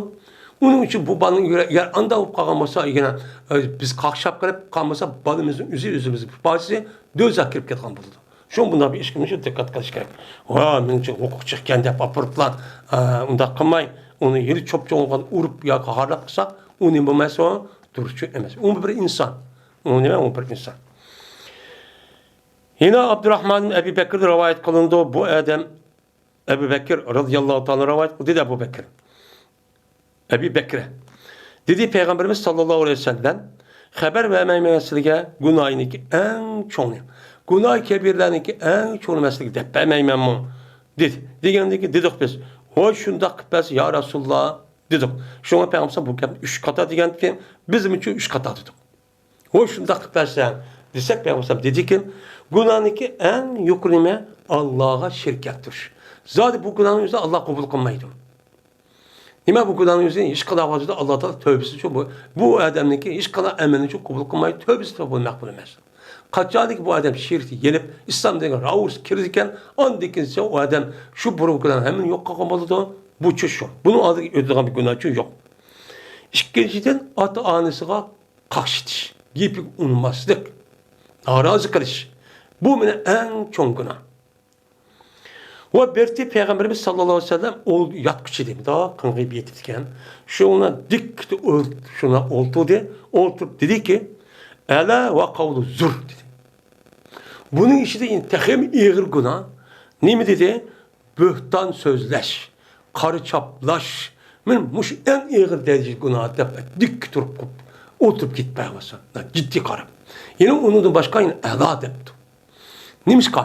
ئۇنىڭ ئۈچۈن بۇ بالىنىڭ يۈرە-، يا ئانداق بولۇپ قالغان بولسا، يەنە، ئە، بىز قاقشاپ كىرىپ قالمىسا، بالىمىزنىڭ ئۆزى ئۆزىمىزگە پايدىسى، دوزاخقا كىرىپ كەتكەن بولىدۇ. شۇڭا بۇنداق بىر ئىشقا مۇشۇ دىققەت قىلىش كېرەك. ۋا، مېنىڭچە ھوقۇقچىكەن دەپ ئاپىرىپلا، ئە، ئۇنداق قىلماي، ئۇنى ھېلى چوپچوڭغا ئۇرۇپ ياكى ھارلاپ قىلساق، ئۇ نېمە بولماس ئۇ؟ دۇرۇسچۇ ئەمەس. ئۇ بىر ئىنسان. ئۇ نېمە؟ ئۇ بىر ئىنسان. يەنە ئابدۇراھمان ئەبۇ بەكىردىن رىۋايەت قىلىنىدۇ. بۇ ئادەم ئەبۇ بەكىر رازىياللاھۇ تائالا رىۋايەت قىلدى، دېدى ئەبۇ بەكىر. ئەبۇ بەكرە. دېدى پەيغەمبىرىمىز ساللاللاھۇ ئەلەيھى ۋەسەللەم، خەۋەر بەرمەيمەن سىلىگە گۇناھىنىڭكى ئەڭ چوڭىنى، گۇناھ كەبىرىلەرنىڭكى ئەڭ چوڭىنى مەن سىلىگە دەپ بەرمەيمەنمۇ؟ دېدى. دېگەندىن كېيىن دېدۇق بىز، ھوي، شۇنداق قىلىپ بەرسە يا رەسۇلاللا، دېدۇق. شۇڭا پەيغەمبەر بۇ گەپنى ئۈچ قاتا دېگەنكىن، بىزمۇچۇ ئۈچ قاتا دېدۇق. ھوي، شۇنداق قىلىپ بەرسە دېسەك، پەيغەمبەر دېدىكى، گۇناھنىڭكى ئەڭ يۇقىرى نېمە؟ ئاللاغا شېرىك كەلتۈرۈش. زادى بۇ گۇناھنىڭ ئۆزىنى ئاللا قوبۇل قىلمايدۇ. نېمە بۇ گۇناھنىڭ ئۆزىنى ھېچقانداق ۋاقىتتا ئاللا تائالا تۆبىسىچۇ بۇ، بۇ ئادەمنىڭكى ھېچقانداق ئەمەلنىچۇ قوبۇل قىلمايدۇ، تۆبىسى مەقبۇل ئەمەس. قاچانكى بۇ ئادەم شىرككە يېنىپ، ئىسلام دىنىغا راۋۇرۇس كىرىدىكەن، ئاندىن كېيىنچە ئۇ ئادەم شۇ بۇرۇنقىلارنىڭ ھەممىنى يوق قىلغان بولىدۇ. بۇچۇ شۇ. بۇنىڭ ئالدىغا ئۆتىدىغان بىر گۇناھچۇ يوق. ئىككىنچىدىن، ئاتا-ئانىسىغا قاقشىتىش، گېپىگە ئۇنىماسلىق، نارازى قىلىش. بۇ مانا ئەڭ چوڭ گۇناھ. ۋە بىرتى پەيغەمبىرىمىز ساللاللاھۇ ئەلەيھى ۋەسەللەم ئۇ ياتقۇچى دېمىدۇ، قىڭغىيىپ يېتىپتىكەن. شۇنىڭ دىققىتى ئۇ-، شۇنداق ئولتۇردى، ئولتۇرۇپ دېدىكى، «ئەلا ۋە قەۋلۇ زۇر» دېدى. بۇنىڭ ئىچىدە يەنە تېخىمۇ ئېغىر گۇناھ. نېمە دېدى؟ بۆھتان سۆزلەش، قارا چاپلاش، مانا مۇشۇ ئەڭ ئېغىر دەرىجىدىكى گۇناھ دەپ دىككە تۇرۇپ قوپ ئولتۇرۇپ كېتىپ بەرمىسۇن. جىددىي قاراپ. يەنە ئۇنىڭدىن باشقا يەنە ئەلا دەپتۇ. نېمىشقا؟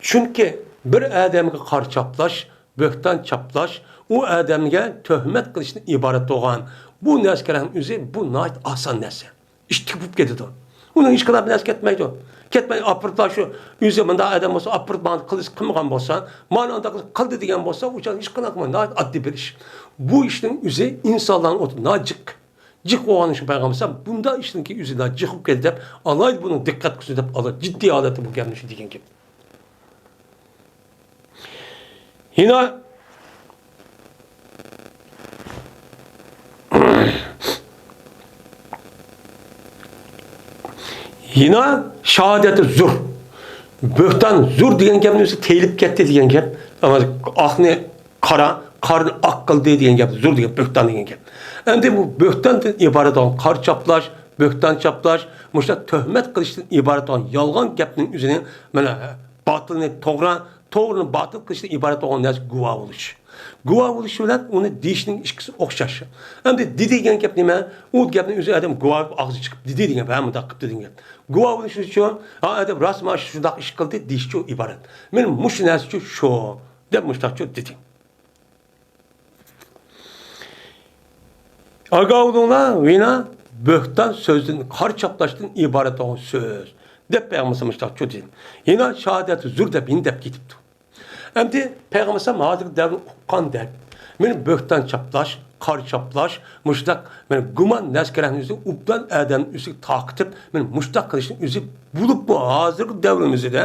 چۈنكى بىر ئادەمگە قارا چاپلاش، بۆھتان چاپلاش، ئۇ ئادەمگە تۆھمەت قىلىشتىن ئىبارەت بولغان بۇ نەرسىلەرنىڭ ئۆزى بۇ ناھايىتى ئاسان نەرسە. ئىش تېپىپ كېتىدۇ. ئۇنىڭ ھېچقانداق بىر نەرسە كەتمەيدۇ. كەتمەي ئاپىرىپلا شۇ ئۆزى مۇنداق ئادەم بولسا، ئاپىرىپ مانا قىلىش قىلمىغان بولسا، مانا ئانداق قىلدى دېگەن بولسا، ئۇ چاغدا ھېچقانداق ناھايىتى ئاددىي بىر ئىش. بۇ ئىشنىڭ ئۆزى ئىنسانلارنىڭ ئوتى ناجىق. جىق بولغان ئىش پەيغەمبەر ئەلەيھىسسالام بۇنداق ئىشنىڭكى ئۆزى ناجىق بولۇپ كەتتى دەپ، ئالايدۇ بۇنىڭ دىققەت قىلسۇن دەپ، ئالايدۇ جىددىي ھالەتتە بۇ گەپنى شۇ دېگەن گەپ. يەنە، يەنە شاھادەتى زۇر. بۆھتان زۇر دېگەن گەپنى ئۆزى تېيىلىپ كەتتى دېگەن گەپ. ئاقنى قارا، قارىنى ئاق قىلدى دېگەن گەپ، زۇر دېگەن، بۆھتان دېگەن گەپ. ئەمدى بۇ بۆھتاندىن ئىبارەت بولغان قارا چاپلاش، بۆھتان چاپلاش، مۇشۇنداق تۆھمەت قىلىشتىن ئىبارەت بولغان يالغان گەپنىڭ ئۆزىنى، مانا، باتىلنى توغرا، توغرىنى باتىل قىلىشتىن ئىبارەت بولغان نەرسە گۇۋاھ بولۇش. گۇۋاھ بولۇش بىلەن ئۇنى دېيىشنىڭ ئىككىسى ئوخشاش. ئەمدى دېدى دېگەن گەپ نېمە؟ ئۇ گەپنى ئۆزى ئادەم گۇۋاھ بولۇپ ئاغزى چىقىپ دېدى دېگەن گەپ، ھە، مۇنداق قىپتۇ دېگەن گەپ. گۇۋاھ بولۇش ئۈچۈن، ھە، ئادەم راست مانا شۇنداق ئىش قىلدى دېيىشچۇ ئىبارەت. مانا مۇشۇ نەرسىچۇ شۇ، دەپ مۇشۇنداقچۇ دېدى. ئاگاھ بولۇڭلار، ۋىنا بۆھتان سۆزدىن، قارا چاپلاشتىن ئىبارەت بولغان سۆز، دەپ پەيغەمبەر مۇشۇنداق چوتىدىن. يەنە شاھادەت زۇر دەپ يەنە دەپ كېتىپتۇ. ئەمدى پەيغەمبەر ھازىرقى دەۋرنى ئۇققاندەك، مانا بۆھتان چاپلاش، قارا چاپلاش، مۇشۇنداق مانا گۇمان نەرسىلەرنى ئۆزى ئوبدان ئادەمنى ئۆزىگە تارقىتىپ، مانا مۇشۇنداق قىلىشنى ئۆزى بولۇپمۇ ھازىرقى دەۋرىمىزدە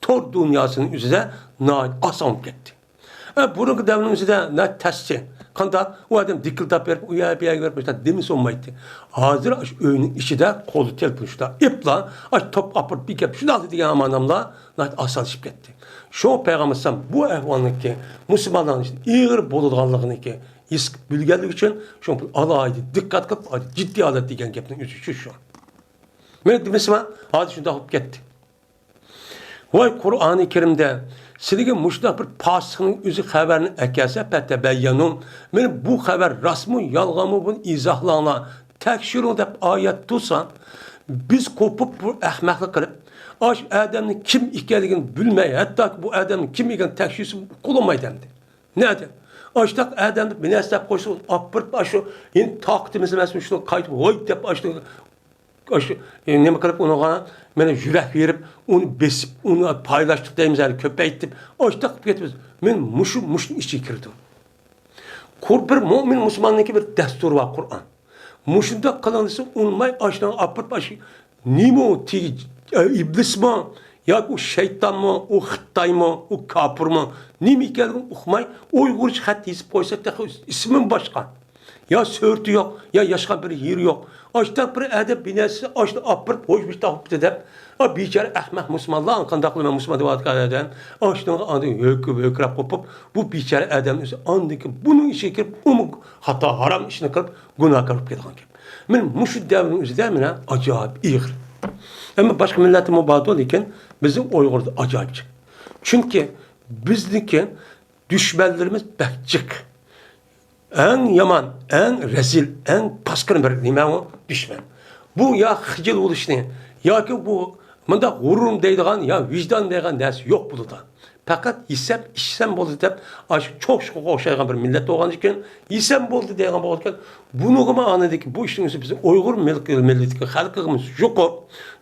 تور دۇنياسىنىڭ ئۆزىدە ناھايىتى ئاسان بولۇپ كەتتى. ئە، بۇرۇنقى دەۋرنىڭ ئۆزىدە نە تەسسى. قانداق؟ ئۇ ئادەم دىكىلداپ بېرىپ، ئۇ يەر، بۇ يەرگە بېرىپ، مۇشۇنداق دېمىسە بولمايتتى. ھازىر ئاشۇ ئۆينىڭ ئىچىدە قولى تېلېفون شۇنداق ئېپلا، ئاشۇ توپ ئاپىرىپ بېكەپ شۇنداق دېگەن ئامانەملا ناھايىتى ئاسانلىشىپ كەتتى. شۇ پەيغەمبەر ئەلەيھىسسالام بۇ ئەھۋالنىڭكى مۇسۇلمانلارنىڭ ئىچىدە ئېغىر بولىدىغانلىقىنىكى ھېس بىلگەنلىكى ئۈچۈن، شۇڭا بۇ ئالاھىدە دىققەت قىلىپ، جىددىي ھالەت دېگەن گەپنىڭ ئۆزى شۇ، شۇ. مەن دېمىسىمە، ھازىر شۇنداق بولۇپ كەتتى. ۋاي، قۇرئانى كەرىمدە سىلىگە مۇشۇنداق بىر پاسىقنىڭ ئۆزى خەۋەرنى ئەكەلسە، پەتەبەييەنۇ، مانا بۇ خەۋەر راستمۇ، يالغانمۇ، بۇنى ئىزاھلاڭلار، تەكشۈرۈڭ دەپ ئايەت تۇرسا، بىز قوپۇپ بۇ ئەخمەقلىق قىلىپ، ئاشۇ ئادەمنىڭ كىم ئىكەنلىكىنى بىلمەي، ھەتتاكى بۇ ئادەمنىڭ كىم ئىكەنلىكىنى تەكشۈرسە ئۇقۇلمايدۇ ئەمدى. نەدە؟ ئاشۇنداق ئادەمنى بىر نەرسە دەپ قويسا، ئاپىرىپ ئاشۇ، ئەمدى تاقىتىمىز ئەمەسمۇ شۇنى قايتىپ ھوي دەپ ئاشۇ ئاشۇ، ئە، نېمە قىلىپ ئۇنىڭغا مانا يۈرەك بېرىپ، ئۇنى بېسىپ، ئۇنى پايلاشلىق دەيمىز، ھەم كۆپەيتىپ، ئاشۇنداق قىلىپ كېتىمىز. مەن مۇشۇ، مۇشۇنىڭ ئىچىگە كىردىم. قۇر-، بىر مۆمىن مۇسۇلماننىڭكى بىر دەستۇرى بار قۇرئان. مۇشۇنداق قىلىڭ دېسە، ئۇنىماي ئاشۇنىڭغا ئاپىرىپ، ئاشۇ نېمە ئۇ، تېگى، ئە، ئىبلىسمۇ ياكى ئۇ شەيتانمۇ، ئۇ خىتايمۇ، ئۇ كاپىرمۇ، نېمە ئىكەنلىكىنى ئۇقماي، ئۇيغۇرچە خەت يېزىپ قويسا، تېخى ئىسمىمۇ باشقا. يا سۈرىتى يوق، يا ياشقان بىر يېرى يوق. ئاشۇنداق بىر ئەدەپ بىناسى ئاشۇنى ئاپىرىپ، ھوش مۇشۇنداق بوپتۇ دەپ، ئا، بىچارە ئەخمەق مۇسۇلمانلار، قانداق قىلىمەن مۇسۇلمان دەۋاتقان ئادەم. ئاشۇنىڭغا ئاندىن ھۆكۈپ، ھۆكۈرەپ قوپۇپ، بۇ بىچارە ئادەم ئۆزى ئاندىن كېيىن بۇنىڭ ئىچىگە كىرىپ، ئۇمۇ خاتا، ھارام ئىشنى قىلىپ، گۇناھكار بولۇپ كېتىدىغان گەپ. مانا مۇشۇ دەۋرنىڭ ئۆزىدە مانا ئاجايىپ ئېغىر. ئەمما باشقا مىللەتتىمۇ باردۇ، لېكىن بىزنىڭ ئۇيغۇردا ئاجايىپ جىق. چۈنكى بىزنىڭكى دۈشمەنلىرىمىز بەك جىق. ئەڭ يامان، ئەڭ رەزىل، ئەڭ پاسكىنا بىر نېمە ئۇ؟ دۈشمەن. بۇ يا خىجىل بولۇشنى، ياكى بۇ مۇنداق غۇرۇرۇم دەيدىغان يا ۋىجدان دەيدىغان نەرسە يوق بولىدۇ. پەقەت يېسەم، ئىچسەم بولدى دەپ، ئاشۇ چوقچىغا ئوخشايدىغان بىر مىللەت بولغان ئىكەن، يېسەم بولدى دەيدىغان بولغان ئىكەن، بۇنىڭغىمۇ ئاندىكى بۇ ئىشنىڭ ئۆزى بىزنىڭ ئۇيغۇر مىل-، مىللىتىدىكى خەلقىگىمۇ يۇقۇپ،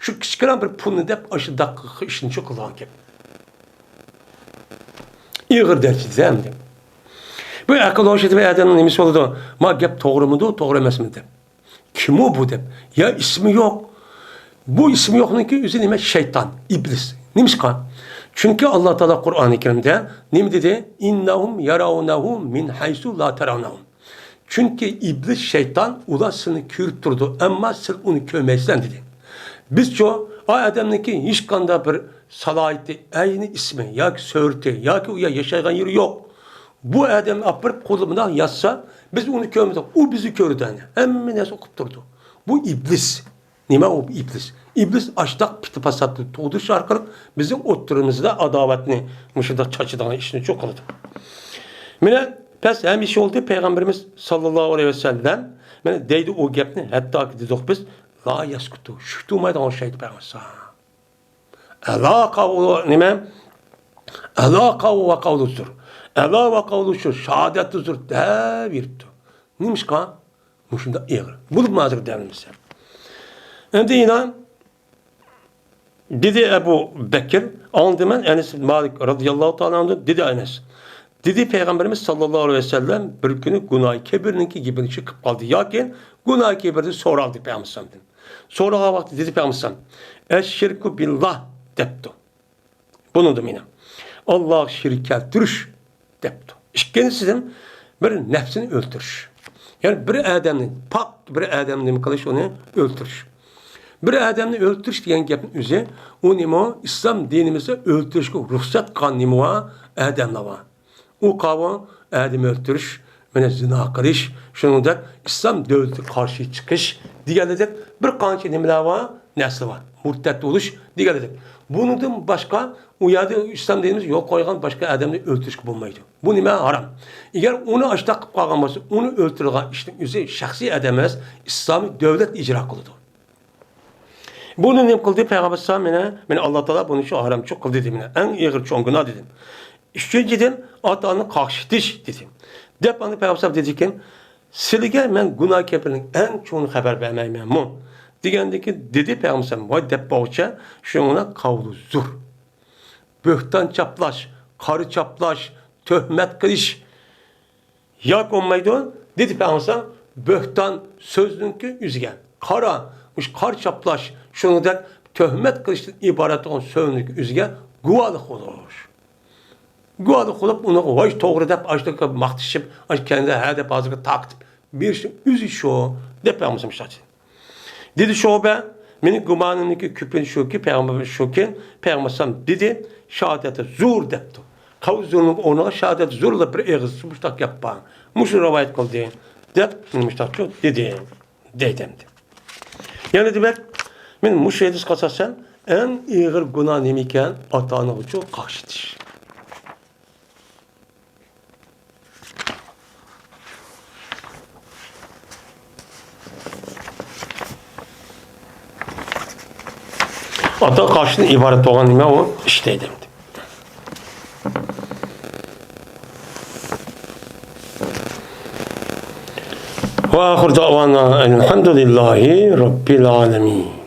شۇ كىچىككىنە بىر پۇلنى دەپ، ئاشۇنداق ئىشنى شۇ قىلغان گەپ. ئېغىر دەرىجىدە ئەمدى. بۇ ئەقىل ھوشى بىر ئادەمنىڭ نېمىسى بولىدۇ؟ ما گەپ توغرىمىدۇ، توغرا ئەمەسمۇ دەپ. كىمۇ بۇ دەپ؟ يا ئىسمى يوق. بۇ ئىسمى يوقنىڭكى ئۆزى نېمە؟ شەيتان، ئىبلىس. نېمىشقا؟ چۈنكى ئاللا تائالا قۇرئانى كەرىمدە نېمە دېدى؟ «ئىننەھۇم يەرەۋنەھۇ مىن ھەيسۇ لا تەرەۋنەھۇ.» چۈنكى ئىبلىس شەيتان ئۇلار سېنى كۆرۈپ تۇرىدۇ، ئەمما سەن ئۇنى كۆرمەيسەن دېدى. بىزچۇ، ئا ئادەمنىڭكى ھېچقانداق بىر سالاھىيىتى، ئەينى ئىسمى ياكى سۈرىتى ياكى ئۇ يەر ياشايدىغان يېرى يوق. بۇ ئادەمنى ئاپىرىپ قولى مۇنداق يازسا، بىز ئۇنى كۆرمىدۇق، ئۇ بىزنى كۆرىدۇ. ھەممە نەرسە ئۇقۇپ تۇرىدۇ. بۇ ئىبلىس. نېمە ئۇ ئىبلىس؟ ئىبلىس ئاشتاق پىتى-پاساتنى تۇغدۇرۇش ئارقىلىق بىزنىڭ ئوتتۇرىمىزدا ئاداۋەتنى مۇشۇنداق چاچىدىغان ئىشنى چۇ قىلىدۇ. مانا، پەس ھەمىشە بولدى پەيغەمبىرىمىز ساللاللاھۇ ئەلەيھى ۋەسەللەم، مانا، دەيدۇ ئۇ گەپنى، ھەتتاكى دېدۇق بىز، «لا يەسكۇتۇ»، شۈك تۇرمايدىغان ئوخشايدۇ پەيغەمبەر. «ئەلا قاۋلۇ» نېمە؟ «ئەلا قاۋلۇ ۋە قاۋلۇ زۇر. ئەلا ۋە قاۋلۇ زۇر، شاھادەتتە زۇر» دەپ يۈرۈپتۇ. نېمىشقا؟ مۇشۇنداق ئېغىر. بولۇپمۇ ھازىر دەۋرىمىزدە. ئەمدى يەنە دېدى ئەبۇ بەكىر، ئاڭلىدىم مەن ئەنەس ئىبن مالىك رازىياللاھۇ تائالا ئەنھۇدىن، دېدى ئەنەس. دېدى پەيغەمبىرىمىز ساللاللاھۇ ئەلەيھى ۋەسەللەم بىر كۈنى گۇناھى كەبىرنىڭكى گېپىنى چىقىپ قالدى. ياكى گۇناھى كەبىردىن سورالدى پەيغەمبەر ئەلەيھىسسالامدىن. سورىغان ۋاقتىدا دېدى پەيغەمبەر ئەلەيھىسسالام، «ئەششىركۇ بىللاھ» دەپتۇ. بۇنىڭدا مېنىڭ «ئاللاغا شېرىك كەلتۈرۈش» دەپتۇ. ئىككىنچىسىدىن بىر نەپسىنى ئۆلتۈرۈش. يەنى بىر ئادەمنى، پاك بىر ئادەمنى نېمە قىلىش، ئۇنى ئۆلتۈرۈش. بىر ئادەمنى ئۆلتۈرۈش دېگەن گەپنىڭ ئۆزى، ئۇ نېمە؟ ئىسلام دىنىمىزدا ئۆلتۈرۈشكە رۇخسەت قىلغان نېمە بار؟ ئادەملەر بار. ئۇ قاۋۇ ئادەم ئۆلتۈرۈش، مانا زىنا قىلىش، شۇنىڭدەك ئىسلام دۆلىتىگە قارشى چىقىش دېگەنلىدەك بىر قانچە نېمىلەر بار، نەرسىلەر بار. مۇرتەت بولۇش دېگەنلىدەك. بۇنىڭدىن باشقا ئۇ يەردە ئىسلام دىنىمىز يول قويغان باشقا ئادەمنى ئۆلتۈرۈشكە بولمايدۇ. بۇ نېمە؟ ھارام. ئەگەر ئۇنى ئاشتاق قىلىپ قالغان بولسا، ئۇنى ئۆلتۈرىدىغان ئىشنىڭ ئۆزى شەخسىي ئادەم ئەمەس، ئىسلامىي دۆلەت ئىجرا قىلىدۇ. بۇنى نېمە قىلدى؟ پەيغەمبەر ئەلەيھىسسالام مانا، مانا ئاللا تائالا بۇنى شۇ ھارامچۇ قىلدى دېدى. مانا ئەڭ ئېغىر چوڭ گۇناھ دېدى. ئۈچىنچىدىن، ئاتا-ئانىنى قاقشىتىش دېدى. دەپ ئاندىن پەيغەمبەر ئەلەيھىسسالام دېدىكەن، سىلىگە مەن گۇناھ كەبىرنىڭ ئەڭ چوڭىنى خەۋەر بەرمەيمەنمۇ؟ دېگەندىكىن دېدى پەيغەمبەر ئەلەيھىسسالام، ۋاي دەپ باققۇچە، شۇنىڭ بىلەن قاۋلۇ زۇر. بۆھتان چاپلاش، قارا چاپلاش، تۆھمەت قىلىش، ياكى بولمايدۇ، دېدى پەيغەمبەر، بۆھتان سۆزنىڭكى ئۆزىگە، قارا، مۇشۇ قارا چاپلاش، شۇنىڭدەك تۆھمەت قىلىشتىن ئىبارەت بولغان سۆزنىڭكى ئۆزىگە گۇۋاھلىق بولۇش. گۇۋاھلىق قىلىپ، ئۇنىڭغا ۋاي توغرا دەپ، ئاشۇنداق ماختىشىپ، ئاشۇ كەينىدە ھە دەپ ھازىرغا تارقىتىپ بېرىشنىڭ ئۆزى شۇ، دەپ پەيغەمبەر مۇشۇنداق دېدى. دېدى شۇبە، مېنىڭ گۇمانىمنىڭكى كۆپىنى شۇكى، پەيغەمبەر شۇكى، پەيغەمبەر ئەلەيھىسسالام دېدى، شاھادەتتە زۇر دەپتۇ. قاۋۇ زۇرنىڭ ئورنىغا شاھادەتتە زۇر دەپ بىر ئېغىز مۇشۇنداق گەپ بار. مۇشۇنى رىۋايەت قىلدى، دەپ مۇشۇنداقچۇ دېدى، دەيدۇ ئەمدى. يەنە دېمەك، مەن مۇشۇ ھەدىسكە ئاساسەن ئەڭ ئېغىر گۇناھ نېمە ئىكەن؟ ئاتا-ئانىغىچۇ قاقشىتىش. ئاتا قاقشىتىشتىن ئىبارەت بولغان نېمە ئۇ؟ ئىش دەيدۇ. وآخر دعوانا أن الحمد لله رب العالمين.